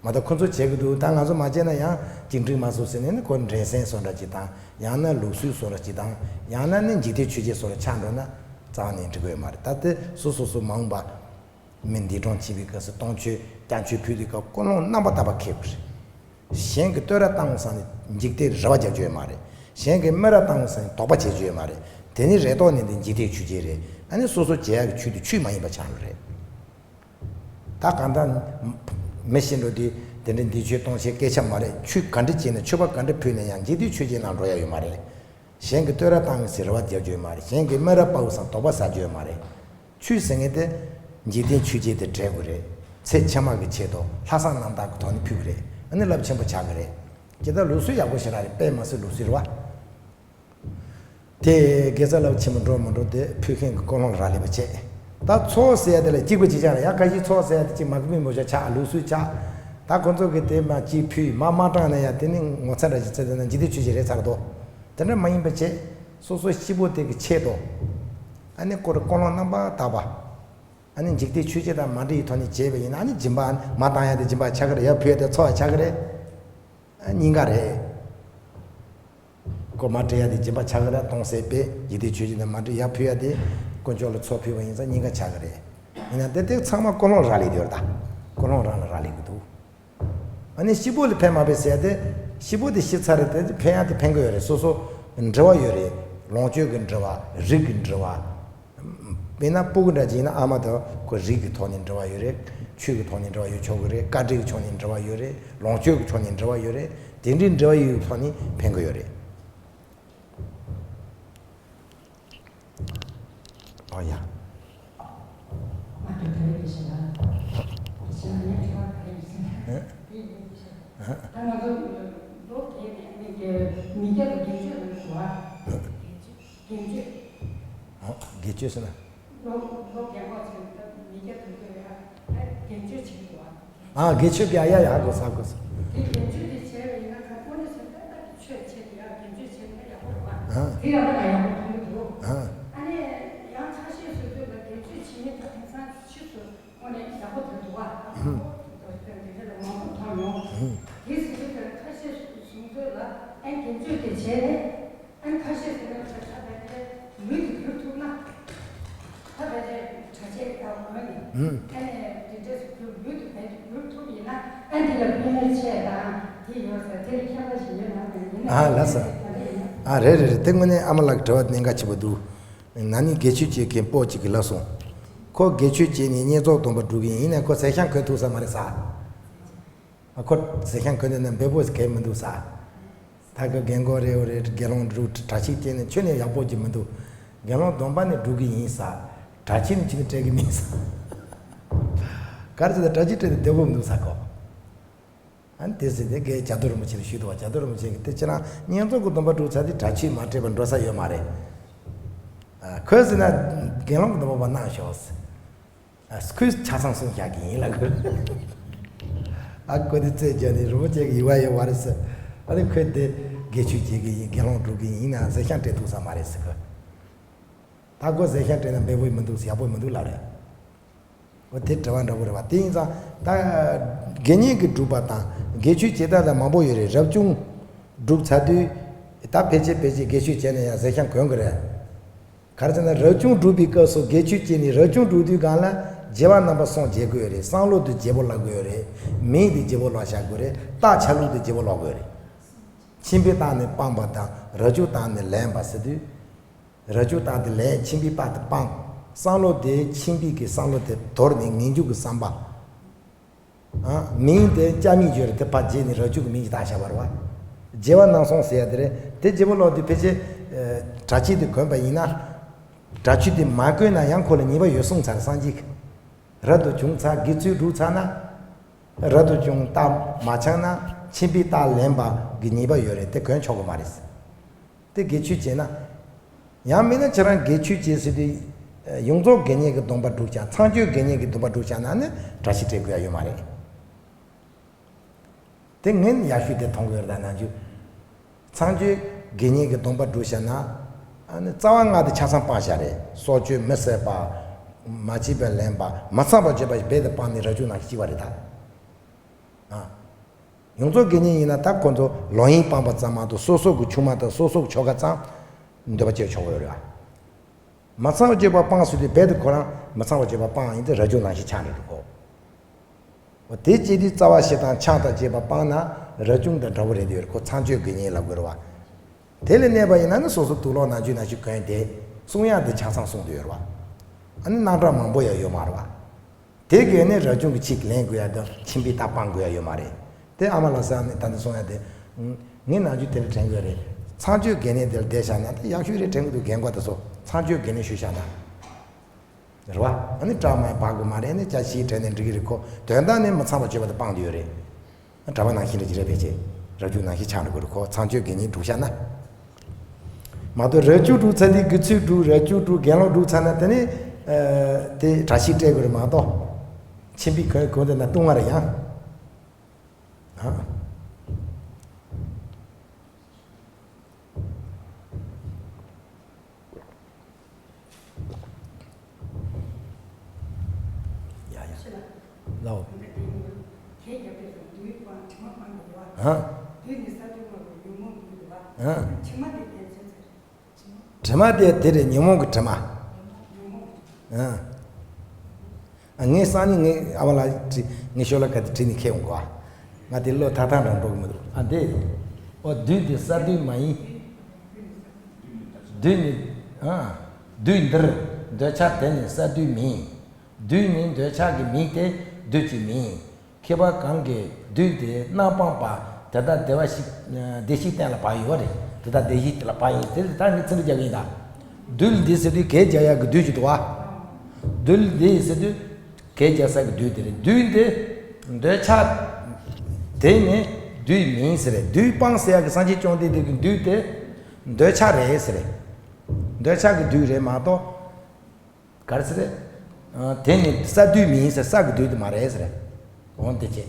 མ་གཏོགས་ཁོ་ཚོ་བྱེད་ཀྱི་འདུག་ད་ང་ཚོ་མ་བྱས་ན་ཡང་གཅིག་འགྲིག་མ་སོང་ཟེར་ནས་ནི་ཁོ་འགྲན་སེམས་བཟོ་འདྲ་ཅིག་དང་། ཡང་ན་ལུགས་སྲོལ་བཟོ་འདྲ་ཅིག་དང་། ཡང་ན་ནི་འཇིག་རྟེན་ཆོས་བརྒྱད་བཟོ་འདྲ་ཆགས་འགྲོ་ན་རྩ་བ་ནས་འགྲིག་གི་ཡོད་མ་རེད། ད་དེ་སོ་སོ་སོ་མ་འོངས་པ་མི་འདས་གྲོངས་ཕྱིན་པའི་སྐབས་སུ་སྟོང་མཆོད་སྐྱབས་མཆོད་ཕུལ་དུས་སྐབས་ཀུན་སློང་རྣམ་པར་དག་པ་འཁྱེར་དགོས་རེད། གཞན་གྱིས་བསྟོད་ར་བཏང་བསམ་ནས་འཇིག་རྟེན་རེ་བ་རྒྱག་རྒྱུ་ཡོད་མ་རེད། གཞན་གྱིས་སྨད་ར་བཏང་བསམ་ནས་དོགས་པ་བྱེད་རྒྱུ་ཡོད་མ་རེད། དེ་ནི་རེ་དོགས་ནི་འདི་འཇིག་རྟེན་ཆོས་བརྒྱད་རེད། ཨ་ནི་སོ་སོ་བྱེད་ཡག་གི་ཆོས་དེ་ཆོས་མ་ཡིན་པ་ཆགས་ནི་རེད། ད་གང་ལྟར་མི་ཤི་འགྲོ་དུས་དེ་འདྲའི་འདས་མཆོད་སྟོང་མཆོད་སྐད་ཆ་མ་རེད། ཆོས་ག་འདྲ་བྱས་ནས་མཆོད་པ་ག་འདྲ་ཕུལ་ནས་ཡང་འཇིག་རྟེན་ཆོས་བརྒྱད་ནང་འགྲོ་ཡ་ཡོད་མ་རེད། གཞན་གྱིས་བསྟོད་ར་བཏང་གི་ཟེར་རེ་བ་རྒྱག་རྒྱུ་ཡོད་མ་རེད། གཞན་གྱིས་སྨད་ར་ཕབ་བསམ་དོགས་པ་ཟ་རྒྱུ་ཡོད་མ་རེད། ཆོས་ཟེར་མཁན་དེ་འཇིག་རྟེན་ཆོས་བརྒྱད་དེ་འབྲེལ་དགོས་རེད། ཚེ་ཕྱི་མ་གི་ཆེད་དུ་ལྷག་བསམ་རྣམ་དག་གི་ཐོག་ནས་ཕུལ་གི་རེད། ཨ་ནི་རླབས་ཆེན་པོ་ཆགས་གི་རེད། ཇི་ལྟར་ལུགས་སྲོལ་ཡག་པོ་ཞེ་དྲག་རེད། དཔེ་མ་སྲིད་ལུགས་སྲོལ་རེད་བ། དེ་དགེ་རྩ་རླབས་ཆེན་པོ་འགྲོ་མི་འགྲོ་དེ་ཕུལ་མཁན་གྱི་ཀུན་སློང་རག་ལས་པ་བྱས། ད་ཚོགས་ཟེར་ཡ་དེ་ལ་གཅིག་པ་གཅིག་རྐྱང་རེད། ཡ་ཁ་ཤས་ཚོགས་ཟེར་ཡ་དེ་གཅིག་མ་གི་མི་མོ་ཆ་ཆགས་ལུགས་སྲོལ་ཆགས། ད་ཁོ་ཚོ་གི་དེ་མ་གཅིག་ཕུལ་མ་མ་དྲངས་ན་ཡ་དེ་ནི་ངོ་ཚ་འདྲ་ཞིག་བརྩི་དེ་ན་འཇིག་རྟེན་ཆོས་བརྒྱད་རེད་ཚར་དོ། དེ་འདྲ་མ་ཡིན་པ་བྱས། སོ་སོ་སྐྱིད་པོ་དེ་གི་ཆེད་དུ། ཨ་ནི་ཀོ་ར་ཀུན་སློང་རྣམ་པར་དག་པ། ཨ་ནི་འཇིག་རྟེན་ཆོས་བརྒྱད་དང་མ་འདྲེས་པའི་ཐོག་ནས་བྱས་པ་ཡིན་ན་ཨ་ནི་སྦྱིན་པ་མ་བཏང་ཡ་དེ་སྦྱིན་པ་ཆགས་ཀྱི་རེད། ཡར་ཕུལ་ཡ་དེ་ཚོགས་ཡ་ཆགས་ཀྱི་རེད། ཨ་གཉིས་ཀ་རེད། ཁོ་མ་སྤྲད་ཡ་དེ་སྦྱིན་པ་ཆགས་ཀྱི་རེད། གཏོང་ཟད་པས་འཇིག་རྟེན་ཆོས་བརྒྱད་དང་མ་འདྲེས། ཡར་ཕུལ་ཡ་དེ་དཀོན་མཆོག་ལ་ཚོགས་ཕུལ་བ་ཡིན་ཙང་གཉིས་ཀ་ཆགས་ཀྱི་རེད། ཡིན་ན་དེ་དེ་ཚང་མ་ཀུན་སློང་རག་ལས་དེ་ཡོད་རེད་ད། ཀུན་སློང་རང་ལ་རག་ལས་ཀྱི་འདུག་ཨ་ནི་སྐྱིད་པོ་ལ་ཕན་མ་ཕན་ཟེར་ཡ་དེ། སྐྱིད་པོ་དེ་ཤི་ཚར་རེད་དེ་ཕན་ཡ་དེ་ཕན་གྱི་ཡོད་རེད། སོ་སོ་འབྲེལ་བ་ཡོད་རེད། ལོངས་སྤྱོད་ཀྱི་འབྲེལ་བ། རིགས་ཀྱི་འབྲེལ་བ། དཔེར་ན་སྤུ་གུ་འདྲ་ཅིག་ཡིན་ན་ཨ་མ་དང་ཁོ་རིགས་ཀྱི་ཐོག་ནས་འབྲེལ་བ་ཡོད་རེད། ཆོས་ཀྱི་ཐོག་ནས་འབྲེལ་བ་ཡོད་ཆོག་གི་རེད། བཀའ་དྲིན་གྱི་ཕྱོགས་ནས་འབྲེལ་བ་ཡོད་རེད། ལོངས་སྤྱོད་ཀྱི་ཕྱོགས་ནས་འབྲེལ་བ་ཡོད་རེད། དེ་འདྲའི་འབྲེལ་བ་ཡོད་པའི་ཐོག་ནས་ཕན་གྱི་ཡོད་རེད། ཨོ་ཡ། ད་ང་ཚོ་ལོ་རྒས་ནས་ནི་མི་སྐྱ་དང་རྒན་གཅོད་ལ་འགྲོ་བ། རྒན་གཅོད། ཨོ། རྒན་གཅོད་ཟེར་ན། ལོ་ལོ་རྒན་པ་ཚོས་ད་མི་སྐྱ་དུས་ཚོད་ཡ་ད་རྒན་གཅོད་བྱེད་དགོས་བ། ཨ། རྒན་གཅོད་ཀྱི་ཨ་ཡ་ཡ་གོ་ས་གོ་ས། དེ་རྒན་གཅོད་དེ་བྱས་པ་ཡིན་ན་ད་དངོས་གནས་སུ་ཏག་ཏག་གི་ཆོས་བྱས་ཏེ་ཡ་རྒན་གཅོད་བྱས་ན་ཡག་པོ་རེད་བ། ཨ། དེ་ཡང་ད་ང་ཡག་པོ་མཐོང་གི་འདུག་ཨ། ཨ་ནི་ཡང་ཁ་ཤས་སུ་ཚོད་ལ་རྒན་གཅོད་བྱེད་མཁན་ད་དེང་སང་ཕྱིས་སུ་དངོས་གནས་ཡག་པོ་དེ་འདུག་བ། ཨ་ཧུམ། དེ་འདྲ་ལ་མང་པོ་མཐོང་མྱོང་། ཨ་ཧུམ། དེ་ཟེར་དུས་ད་ཁ་ཤས་སུ་ཚོད་ལ་ཨ་རྒན་གཅོད་དེ་བྱས་ནས། ཨ་ནི་ཁ་ཤས་ཟེར་ན་ད་ཆ་ད་ལྟའི་ལུས་དེ་འགྱུར་ཐུབ་ན། ད་ལྟའི་གྲྭ་ཆས་དང་གོན་ནས། ཨུམ། ཨ་ནི་འདི་འདྲས་སུ་འགྱུར་ལུས་དེ་བས་འགྱུར་ཐུབ་ཡིན་ན་ཨ་འདི་ལ་ཕན་ཡོན་ཆེ་དང་དེ་ཡོད་ཟེར་དེ་ལ་ཁྱད་པར་ཞིག་ཡོད་ན་མེད་ཡིན་ན། ཨ་ལགས་སོ། ད་ལྟ་ཡིན་ན། ཨ་རེད་རེད་རེད། དེ་དངོས་གནས་ཨ་མ་ལགས་དྲི་བ་གནད་འགག་ཆེ་པོ་འདུག་ན་ནིང་དགེ་ཆོས་བྱེད་མཁན་སྤོ་གཅིག་གིས་ལབ་སོང་། ཁོ་དགེ་ཆོས་བྱས་ནས་བསྙེན་རྫོགས་སྡོམ་པ་སྒྲུབ་ཀྱི་ཡིན་ན་ཁོ་ཟས་ཤང་གོན་ཐུབ་ས་མ་རེད་ཟེར། ཨ་ཁོ་ཟས་ཤང་གོན་ནས་ན་འབེལ་པོ་གལ་མི་འདུག་ཟེར། ད་གི་རྒན་གོག་རེད་འོ་རེད། དགེ་སློང་འདྲ་གྲྭ་ཆས་བྱས་ནས་ཁྱོན་ནས་ཡག་པོ་ཅིག་མི་འདུག་དགེ་སློང་སྡོམ་པ་ནི་སྒྲུབ་ཀྱི་ཡིན་ཟེར། གྲྭ་ཆས་ནི་ཁྱོན་ནས་སྤྲད་ཀྱི་མིན་ཟེར། ག་རེ་ཟེར་ན་གྲྭ་ཆས་སྤྲད་ན་བདེ་པོ་མི་འདུག་ཟེར་ཁོ། ཨ་ནི་དེ་ཟེར་ནས་རྒན་བྱ་རྡོར་རིན་པོ་ཆེ་ལ་ཞུས་འདུག་བ། བྱ་རྡོར་རིན་པོ་ཆེ་གིས་དེ་ཁྱེད་རང་བསྙེན་རྫོགས་ཀྱི་སྡོམ་པ་སྒྲུབ་ཚར་དུས་གྲྭ་ཆས་མ་སྤྲད་པར་འགྲོ་ས་ཡོད་མ་རེད། ཨ་ཁོས་ཟེར་ན་དགེ་སློང་གི་སྡོམ་པ་གནང་ཤོག་ཟེར། ཨ་ཁོས་ཆ་ཚང་གསུངས་བཞག་གི་ཡིན་ལབ་དགོས། ཨ་ཁོ་དེ་རྩད་བཅད་ནས་རིན་པོ་ཆེ་གི་ཡི་བ་ཡོད་མ་རེད་ཟེར། ཨ་ནི་ཁོས་དེ་དགེ་ཆོས་བྱེད་ཀྱི་ཡིན། དགེ་སློང་སྒྲུབ་ཀྱི་ཡིན་ན་ཟས་ཤང་སྤྲད་ཐུབ་ས་མ་རེད་ཟེར་གི། ད་ཁོ་ཟས་ཤང་སྤྲད་ན་འབེལ་པོ་མི་འདུག་ཡག་པོ་མི་འདུག་ལབ་རེད། འོ་དེ་དྲི་བ་འདྲ་པོ་རེད་བ། དེ་ཡིན་ཙང་ད་དགེ་བསྙེན་གྱི་སྒྲུབ་པ་དང་དགེ་ཆོས་བྱེད་སྟངས་ལ་མང་པོ་ཡོད་རེད། རབ་བྱུང་སྒྲུབ་ཚར་དུས་ད་ཕལ་ཆེར་ཕལ་ཆེར་དགེ་ཆོས་བྱས་ན་ཡང་ཟས་ཤང་གོན་གི་རེད། ག་རེ་ཟེར་ན་རབ་བྱུང་སྒྲུབ་པའི་སྐབས་སུ་དགེ་ཆོས་བྱས་ནས་རབ་བྱུང་སྒྲུབ་དུས་སྒང་ལ་བརྗེ་བ་རྣམ་པ་གསུམ་བརྗེ་དགོས་རེད། བསམ་བློ་དེ་བརྗེ་པོ་ལབ་དགོས་རེད། མིང་དེ་བརྗེ་པོ་ལབ་བཞག་དགོས་རེད། རྟགས་ཆ་ལུགས་དེ་བརྗེ་པོ་ལབ་དགོས་རེད། ཁྱིམ་པའི་རྟགས་ནི་སྤངས་པ་དང་རབ་བྱུང་རྟགས་ནི་ལེན་པ་ཟེར་དུས། རབ་བྱུང་རྟགས་དེ་ལེན། ཁྱིམ་པའི་རྟགས་དེ་སྤངས། བསམ་བློ་དེ་ཁྱིམ་པའི་གི་བསམ་བློ་དེ་དོར་ནས་ངེས་འབྱུང་གི་བསམ་པ། ཨ། མིང་དེ་སྐྱ་མིང་བརྗོད་རེད་དེ་ཕར་བརྗེས་ནས་རབ་བྱུང་གི་མིང་ཅིག་བཏགས་བཞག་པ་རེད་བ། རྗེ་བ་ནམ་སོང་ཟེར་ཡ་དེ་རེད། དེ་རྗེ་བོ་ལོག་དེ་ཕལ་ཆེར། ཨ། སྒྲ་ཆོས་དེ་གོན་པ་ཡིན་ན། སྒྲ་ཆོས་དེ་མ་གོན་ན་ཡང་ཁོ་ལ་ཉེས་པ་ཡོད་གསུངས་ཚར་སངས་རྒྱས་ཀྱིས། རབ་ཏུ་བྱུང་ཚར་དགེ་ཚུལ་བསྒྲུབས་ཚར་ན། རབ་ཏུ་བྱུང་རྟགས་མ་འཆང་ན་ཁྱིམ་པའི་རྟགས་ལེན་པ་གི་ཉེས་པ་ཡོད་རེད་དེ་གོན་ཆོག་གི་མ་རེད། དེ་དགེ་ཆོས་བྱས་ན། ཡང་མིན་ན་ཁྱེད་རང་དགེ་ཆོས་བྱས་ཟེར་དུས། ཡོངས་རྫོགས་དགེ་བསྙེན་གྱི་སྡོམ་པ་སྒྲུབ་ཀྱང་ཚངས་སྤྱོད་དགེ་བསྙེན་གྱི་སྡོམ་པ་སྒྲུབ་ཀྱང་ན་ནི་གྲྭ་ཤག་སྤྲད་དགོས་ཡ་ཡོད་མ་རེད། དེ་ངས་ཡག་ཤོས་དེ་མཐོང་གི་ཡོད་རེད་ད་ནང་ཆོས། ཚངས་སྤྱོད་དགེ་བསྙེན་གྱི་སྡོམ་པ་སྒྲུབ་བྱས་ན། ཨ་ནི་རྩ་བ་ལྔ་དེ་ཆ་ཚང་སྤངས་བཞག་རེད། སྲོག་གཅོད་མི་བསད་པ། མ་བྱས་པ་ལེན་པ་མ་ཚངས་པར་སྤྱོད་པ་རྦད་དེ་སྤངས་ནས་རབ་བྱུང་ནང་བཞིན་བྱས་པ་རེད་ད། ཨ། ཡོངས་རྫོགས་དགེ་བསྙེན་ཡིན་ན་ད་ཁོ་ཚོ་ལོག་གཡེམ་སྤངས་པ་ཙམ་མ་གཏོགས་སོ་སོ་གི་ཆུང་མ་དང་སོ་སོ་གི་ཆོ་ག་ཙམ་འདོད་པ་སྐྱེ་ཆོག་གི་ཡོད་རེད་བ། མ་ཚངས་སྤྱོད་པ་སྤངས་ཟེར་དུས་རྦད་དེ་ཁོ་རང་མ་ཚངས་པར་སྤྱོད་པ་སྤངས་ཡིན་དུས་རབ་བྱུང་ནང་བཞིན་ཆགས་འགྲོ་འདུག་གོ། འོ་དེ་བྱེད་དུས་རྩ་བ་བཞི་དང་ཆགས་སྡང་བཅས་པ་སྤངས་ན་རབ་བྱུང་དང་འདྲ་བོ་རེད་འདོད་རེད་ཁོ་ཚངས་སྤྱོད་དགེ་བསྙེན་ལབ་དགོས་རེད་བ། དེ་ལས་གནས་པ་ཡིན་ན་ནི་སོ་སོ་དུག་ལོག་ནང་ཆོས་ནང་བཞིན་གོན་ཏེ་གསུང་ཡག་དེ་ཆ་ཚང་གསུངས་འདུག་ཡོད་རེད་བ། ཨ་ནི་རྣམ་གྲངས་མང་པོ་ཡང་ཡོད་མ་རེད་བ། དེ་གས་ནི་རབ་བྱུང་གི་ཆིག་ལེན་དགོས་ཡ་དང་ཁྱིམ་པའི་རྟགས་སྤང་དགོས་ཡ་ཡོད་མ་རེད། དེ་ཨ་མ་ལགས་ས་ནས་ད་ནི་གསུང་ཡ་དེ། ངས་ནང་ཆོས་དེ་ལ་དྲན་དགོས་རེད། ཚངས་སྤྱོད་དགེ་བསྙེན་དེ་ལ་བསྡད་བཞག་ན་དེ་ཡག་ཤོས་རེད་དྲན་གི་འདུག་རྒན་གོག་དེ་ཚོ་ཚངས་སྤྱོད་དགེ་བསྙེན་ཞུས་བཞག་ན། རེད་བ། ཨ་ནི་སྐྲག་མ་བག་གི་མ་རེད་ནི་སྐྱ་ཤིའི་གྲས་ནས་འགྲིག་གི་རེད་ཁོ་དོན་དག་ནི་མི་ཚངས་པར་སྤྱོད་པ་དེ་སྤངས་དུ་ཡོད་རེད། གྲྭ་པ་ནང་བཞིན་རེད་ཅི་རེད་ཕལ་ཆེར། རབ་བྱུང་ནང་བཞིན་ཆགས་འགྲོ་གི་རེད་ཁོ་ཚངས་སྤྱོད་དགེ་བསྙེན་སྒྲུབ་བཞག་ན། མ་གཏོགས་རབ་བྱུང་སྒྲུབ་ཚར་དུས་དགེ་ཚུལ་སྒྲུབ་རབ་བྱུང་སྒྲུབ་དགེ་སློང་སྒྲུབ་ཚར་ན་དེ་ནི། དེ་གྲྭ་ཤག་སྤྲད་དགོས་རེད་མ་གཏོགས། ཁྱིམ་པའི་གོན་གོན་དེ་ན་ལྟུང་བ་རེད་ཡང་། ཨ། ཡ་ཡ། ལའོ། ཨ། ཨ། དྲི་མ་དེ་དེ་རེད་ཉོན་མོངས་ཀྱི་དྲི་མ། ཨ། ངས་སང་ཉིན་ངའི་ཨ་མ་ལགས་དྲི་ངའི་ཤོ་ལོ་ཀ་དེ་བྲིས་ནས་ཁྱེར་ཡོང་གོ། ང་དེ་བློ་ཐག་ཐག་རང་འགྲོ་གི་མི་འདུག་ཨ་འདི། ཨོ་བདུད་འདི་ས་བདུད་མ་ཡིན། བདུད་ནི། ཨ། བདུད་འདིར་འདོད་ཆགས་དེ་ནི་ས་བདུད་མིན། བདུད་ནི་འདོད་ཆགས་ཀྱི་མིང་སྟེ་བདུད་ཀྱི་མིང་། མཁས་པ་གང་གིས་བདུད་དེ་རྣམ་སྤངས་པ་དེ་དག་བདེ་བ་ཞིག་བདེ་གཤེགས་བསྟན་ལ་བབས་ཡོད་རེད། དེ་དག་བདེ་གཤེགས་ལ་བབས་ཡིན་དེ་ལ་ད་ནི་ཚིག་འགྲེལ་རྒྱག་གི་ཡིན་ད། བདུད་འདི་ཟེར་དུས་གད་རྒྱག་ཡག་གི་བདུད་ཅིག་འདུག་བ། བདུད་འདི་ཟེར་དུས་གད་རྒྱག་ས་གི་བདུད་དེ་རེད། བདུད་འདི་འདོད་ཆགས་དེ་ནི་བདུད་མིན་ཟེར་རེད། བདུད་སྤངས་ཟེར་ཡག་གི་སངས་རྒྱས་བཅོམ་ལྡན་འདས་ཀྱི་བདུད་དེ་འདོད་ཆགས་རེད་ཟེར་རེད། འདོད་ཆགས་ཀྱི་བདུད་རེད་མ་གཏོགས། ག་རེ་ཟེར་རེད། ཨ། དེ་ནི་ས་བདུད་མིན་ཟེར་ས་གི་བདུད་དེ་མ་རེད་ཟེར། འོང་དེ་བྱས།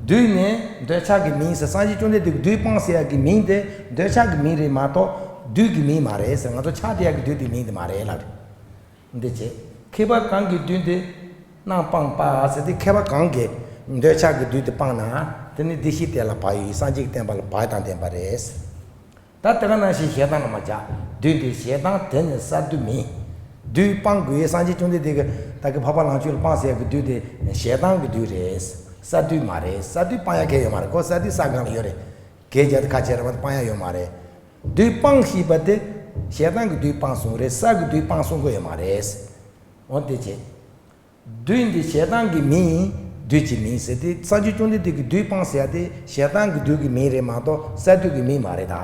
བདུད་ནི་འདོད་ཆགས་ཀྱི་མིང་ཟེར་སངས་རྒྱས་བཅོམ་ལྡན་འདས་ཀྱི་བདུད་སྤངས་ཟེར་ཡག་གི་མིང་དེ་འདོད་ཆགས་ཀྱི་མིང་རེད་མ་གཏོགས་བདུད་ཀྱི་མིང་མ་རེད་ཟེར། ང་ཚོ་ཆགས་བསྡད་ཡག་གི་བདུད་དེ་མིང་དེ་མ་རེད་ལབ་རེད། འདི་བྱས། མཁས་པ་གང་གིས་བདུད་འདི་རྣམ་སྤངས་པ་ཟེར་དེ་མཁས་པ་གང་གིས་འདོད་ཆགས་ཀྱི་བདུད་དེ་སྤངས་ན་དེ་ནི་བདེ་གཤེགས་བསྟན་ལ་བབས་ཡོད་སངས་རྒྱས་ཀྱི་བསྟན་པ་ལ་བབས་དང་ལྡན་པ་རེད། ད་དེ་ག་ནང་བཞིན་ཞེ་སྡང་ལ་མ་བྱ། བདུད་འདི་ཞེ་སྡང་དེ་ནི་ས་བདུད་མིན། བདུད་སྤངས་དགོས་སངས་རྒྱས་བཅོམ་ལྡན་འདས་ཀྱིས་ད་གི་འཕགས་པ་ལང་ཚོ་ལ་སྤངས་ཟེར་ཡག་གི་བདུད་དེ་ཞེ་སྡང་གི་བདུད་རེད། ས་བདུད་མ་རེད། ས་བདུད་སྤང་ཡག་གང་ཡང་ཡོད་མ་རེད་ཁོ་ས་བདུད་ས་སྒང་ལ་ཡོད་རེད། གད་རྒྱག་དེ་ཁ་ཕྱེ་ར་བ་དེ་སྤང་ཡག་ཡོད་མ་རེད། བདུད་སྤངས་ཞེས་པ་དེ་ཞེ་སྡང་གི་བདུད་སྤངས་སོང་རེད། ས་གི་བདུད་སྤངས་སོང་གི་ཡོད་མ་རེད། འོ་དེ་བྱས། བདུད་འདི་ཞེ་སྡང་གི་མིང་ཡིན། བདུད་ཀྱི་མིང་ཟེར་ཏེ་སངས་རྒྱས་བཅོམ་ལྡན་འདས་ཀྱིས་བདུད་སྤངས་ཟེར་ཡ་དེ་ཞེ་སྡང་གི་བདུད་ཀྱི་མིང་རེད་མ་གཏོགས་ས་བདུད་ཀྱི་མིང་མ་རེད་ད།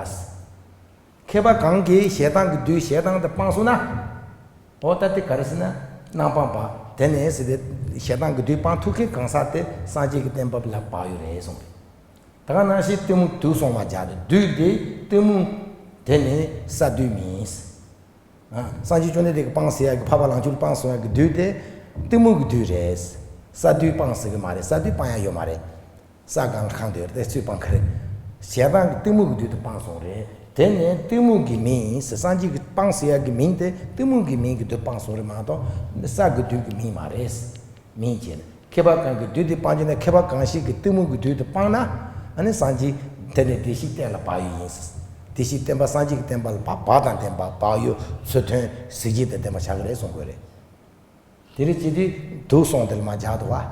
མཁས་པ་གང་གིས་ཞེ་སྡང་གི་བདུད་ཞེ་སྡང་དེ་སྤངས་སོང་ན། འོ་ད་དེ་ག་རེ་ཟེར་ན་རྣམ་སྤངས་པ་དེ་ནས་ཟེར་ཏེ་ཞེ་སྡང་གི་བདུད་སྤང་ཐུབ་མཁན་གང་ཟག་དེ་སངས་རྒྱས་ཀྱི་བསྟན་པ་ལ་བབས་ཡོད་རེད་གསུངས་པས། ད་ག་ནང་བཞིན་གཏི་མུག་དུག་གསུམ་ལ་སྦྱར་ཏེ་བདུད་དེ་གཏི་མུག་དེ་ནི་ས་བདུད་མིན། ཨ། སངས་རྒྱས་བཅོམ་ལྡན་འདས་ཀྱིས་སྤངས་ཟེར་ཡག་གི་འཕགས་པ་ལང་ཚོ་ལ་སྤངས་གསུང་ཡག་གི་བདུད་དེ་གཏི་མུག་གི་བདུད་རེད། ས་བདུད་སྤངས་ཟེར་གི་མ་རེད། ས་བདུད་སྤང་ཡག་ཡོད་མ་རེད། ས་སྒང་ལ་ཁང་དེ་རེད་དེ་ཚུར་སྤང་གི་རེད། ཞེ་སྡང་གི་གཏི་མུག་གི་བདུད་དེ་སྤངས་སོང་རེད། དེ་ནས་གཏི་མུག་གི་མིང་ཟེར་སངས་རྒྱས་ཀྱིས་སྤངས་ཟེར་ཡག་གི་མིང་དེ་གཏི་མུག་གི་མིང་གི་བདུད་སྤངས་སོང་རེད་མ་གཏོགས་ས་གི་བདུད་ཀྱི་མིང་མ་རེད། མིང་བྱས་ནས་མཁས་པ་གང་གིས་བདུད་དེ་སྤང་རྒྱུ་ན་མཁས་པ་གང་ཞིག་གིས་གཏི་མུག་གི་བདུད་དེ་སྤངས་ན་ཨ་ནི་སངས་རྒྱས་དེ་ནས་བདེ་གཤེགས་བསྟན་ལ་བབས་ཡོད་ཡིན། བདེ་གཤེགས་བསྟན་པ་སངས་རྒྱས་ཀྱི་བསྟན་པ་ལ་བབས་བབས་དང་ལྡན་པ་བབས་ཡོད་ཚུལ་ཐོན་གཟི་བརྗིད་དང་ལྡན་པ་ཆགས་ཀྱི་རེད་གསུང་དགོས་རེད། དེ་རེད་ཅེས་དུས་དུག་གསུམ་དེ་ལ་མ་སྦྱར་འདུག་བ།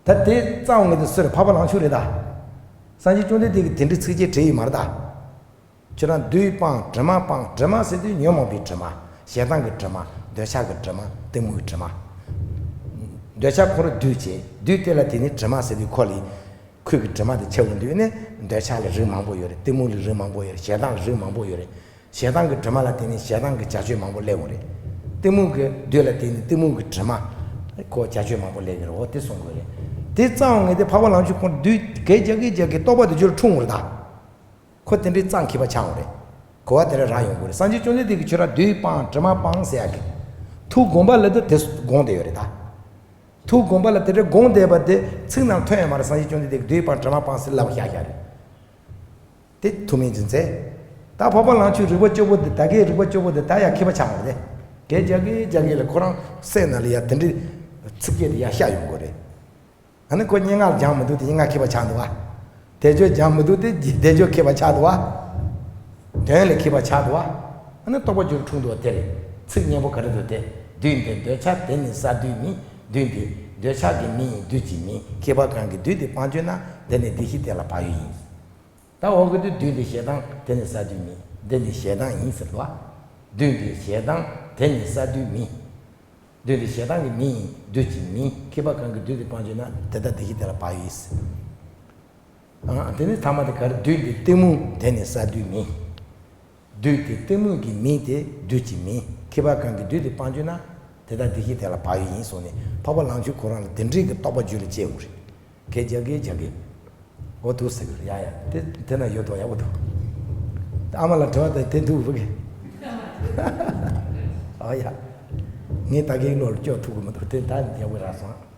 ད་དེ་རྩ་བ་ངེས་དུ་སུ་རེད་འཕགས་པ་ལང་ཚོ་རེད་ད། སངས་རྒྱས་བཅོམ་ལྡན་འདས་ཀྱིས་དེ་འདྲའི་ཚིགས་བཅད་བྲིས་ཡོད་མ་རེད་ད། ཁྱོད་རང་བདུད་སྤངས་དྲི་མ་སྤངས་དྲི་མ་ཟེར་དུས་ཉོན་མོངས་པའི་དྲི་མ་ཞེ་སྡང་གི་དྲི་མ་འདོད་ཆགས་ཀྱི་དྲི་མ་ གཏི་མུག་གི་དྲི་མ། འདོད་ཆགས་ཁོ་རང་བདུད་བྱས། བདུད་དེ་ལ་དེ་ནི་དྲི་མ་ཟེར་དུས་ཁོ་ལ། ཁོའི་གི་དྲི་མ་དེ་ཆེ་བོ་འདུས་ནས་འདོད་ཆགས་ལ་རིགས་མང་པོ་ཡོད་རེད། གཏི་མུག་ལ་རིགས་མང་པོ་ཡོད་རེད། ཞེ་སྡང་ལ་རིགས་མང་པོ་ཡོད་རེད། ཞེ་སྡང་གི་དྲི་མ་ལ་བརྟེན་ནས་ཞེ་སྡང་གི་བྱ་སྤྱོད་མང་པོ་སླེབས་ཡོང་རེད། གཏི་མུག་གི་བདུད་ལ་བརྟེན་ནས་གཏི་མུག་གི་དྲི་མ་ཁོ་བྱ་སྤྱོད་མང་པོ་སླེབས་ཡོང་རེད། འོ་དེ་གསུང་དགོས་རེད། དེ་རྩ་བ་ངས་དེ་འཕགས་པ་ལང་ཚོའི་ཁོང་བདུད་བགེགས་རྒྱ་བགེགས་རྒྱ་བགེགས་རྟོག་པ་དེ་ཚོར་འཁྲུངས་ཡོང་རེད་ད། ཁོ་དེ་འདྲའི་རྩ་མཁས་པ་ཆགས་ཡོང་རེད། གོ་བ་དེ་འདྲ་རག་ཡོང་དགོས་རེད། སངས་རྒྱས་བཅོམ་ལྡན་འདས་ཀྱིས་ཁྱོད་རང་བདུད་སྤང་དྲི་མ་སྤང་ཟེར་ཡག་གི། ཐུགས་དགོངས་པ་ལ་དེ་དེ་དགོངས་བསྡད་ཡོད་རེད་ད། ཐུགས་དགོངས་པ་ལ་དེ་འདྲ་དགོངས་བསྡད་པ་དེ་ཚིག་ནང་ཐོན་ཡོད་མ་རེད། སངས་རྒྱས་བཅོམ་ལྡན་འདས་ཀྱིས་བདུད་སྤང་དྲི་མ་སྤང་ཟེར་ལབ་བཞག་བཞག་རེད། དེ་ཐུགས་སྨོན་ཅིག་མཛད། ད་འཕགས་པ་ལང་ཚོའི་རིག་པ་བཅུ་པོ་འདི་ད་གའི་རིག་པ་བཅུ་པོ་འདི་ད་ཡ་མཁས་པ་ཆགས་མ་རེད། བགེགས་རྒྱ་བགེགས་རྒྱ་བགེགས་ལ་ཁོ་རང་སེམས་ནང་ལ་ཡ་དེ་འདྲའི་ཚིག་བརྒྱད་དེ་ཡ་ཤར་ཡོང་དགོས་རེད། ཨ་ནི་ཁོ་སྙན་ངག་སྦྱང་མི་འདུག་དེ་སྙན་ངག་མཁས་པ་ཆགས་འདུག་བ། བཟླས་བརྗོད་སྦྱང་མི་འདུག་དེ་བཟླས་བརྗོད་མཁས་པ་ཆགས་འདུག་བ། དོན་ལ་མཁས་པ་ཆགས་འདུག་བ། ཨ་ནི་རྟོགས་པ་རྒྱུད་འཁྲུངས་འདུག་བ། དེ་རེད། ཚིག་སྙན་པོ་ག་རེ་འདུག་དེ། བདུད་འདི་འདོད་ཆགས་དེ་ནི་ས་བདུད་མིན། བདུད་འདི་འདོད་ཆགས་ཀྱི་མི་ཡིན་བདུད་ཀྱི་མིན། ཁྱད་པར་གང་གིས་བདུད་འདི་སྤང་བྱོས་ན། དེ་ནི་བདེ་གཤེགས་དེ་ལ་བག་ཡོད་ཡིན། ད་འོག་གི་དུས་བདུད་འདི་ཞེ་སྡང་དེ་ནི་ས་བདུད་མིན། འདི་ནི་ཞེ་སྡང་ཡིན་ཟེར་བ། བདུད་འདི་ཞེ་སྡང་དེ་ནི་ས་བདུད་མིན། བདུད་འདི་ཞེ་སྡང་གི་མི་ཡིན་བདུད་ཀྱི་མིན། ཁྱད་པར་གང་གིས་བདུད་འདི་སྤང་བྱོས་ན། དེ་ལྟར་བདེ་གཤེགས་དེ་ལ་བག་ཡོད་ཡིན། ཨ། དེ་ནི་ཐ་མ་དེ་ག་རེ། བདུད་འདི་གཏི་མུག་དེ་ནི་ས་བདུད་མིན། བདུད་དེ་གཏི་མུག་གི་མིང་དེ་བདུད་ཀྱི་མིང་། ཁྱད་པར་གང་གིས་བདུད་དེ་སྤང་བྱོས་ན། དེ་ལྟར་བདེ་གཤེགས་དེ་ལ་བག་ཡོད་ཡིན་གསུངས་ནས། འཕགས་པ་ལང་ཚོའི་ཁོ་རང་ལ་དེ་འདྲའི་གི་རྟོགས་པ་རྒྱུད་ལ་སྐྱེ་འོང་རེད། བགེགས་རྒྱ་བགེགས་རྒྱ་བགེགས། འོ་འདུག་ཟེར་གི་རེད། ཡ་ཡ། དེ་དེ་ན་ཡོད་དོ། ཡག་པོ་འདུག་ཨ་མ་ལ་དྲི་བ་དེ་དེ་འདུག་བུ་གི། ཨ་ཡ། ངས་ད་གིན་བློ་ལ་སྐྱོ་ཐུབ་གི་མི་འདུག་དེ་ད་ཡག་པོ་རག་སོང་།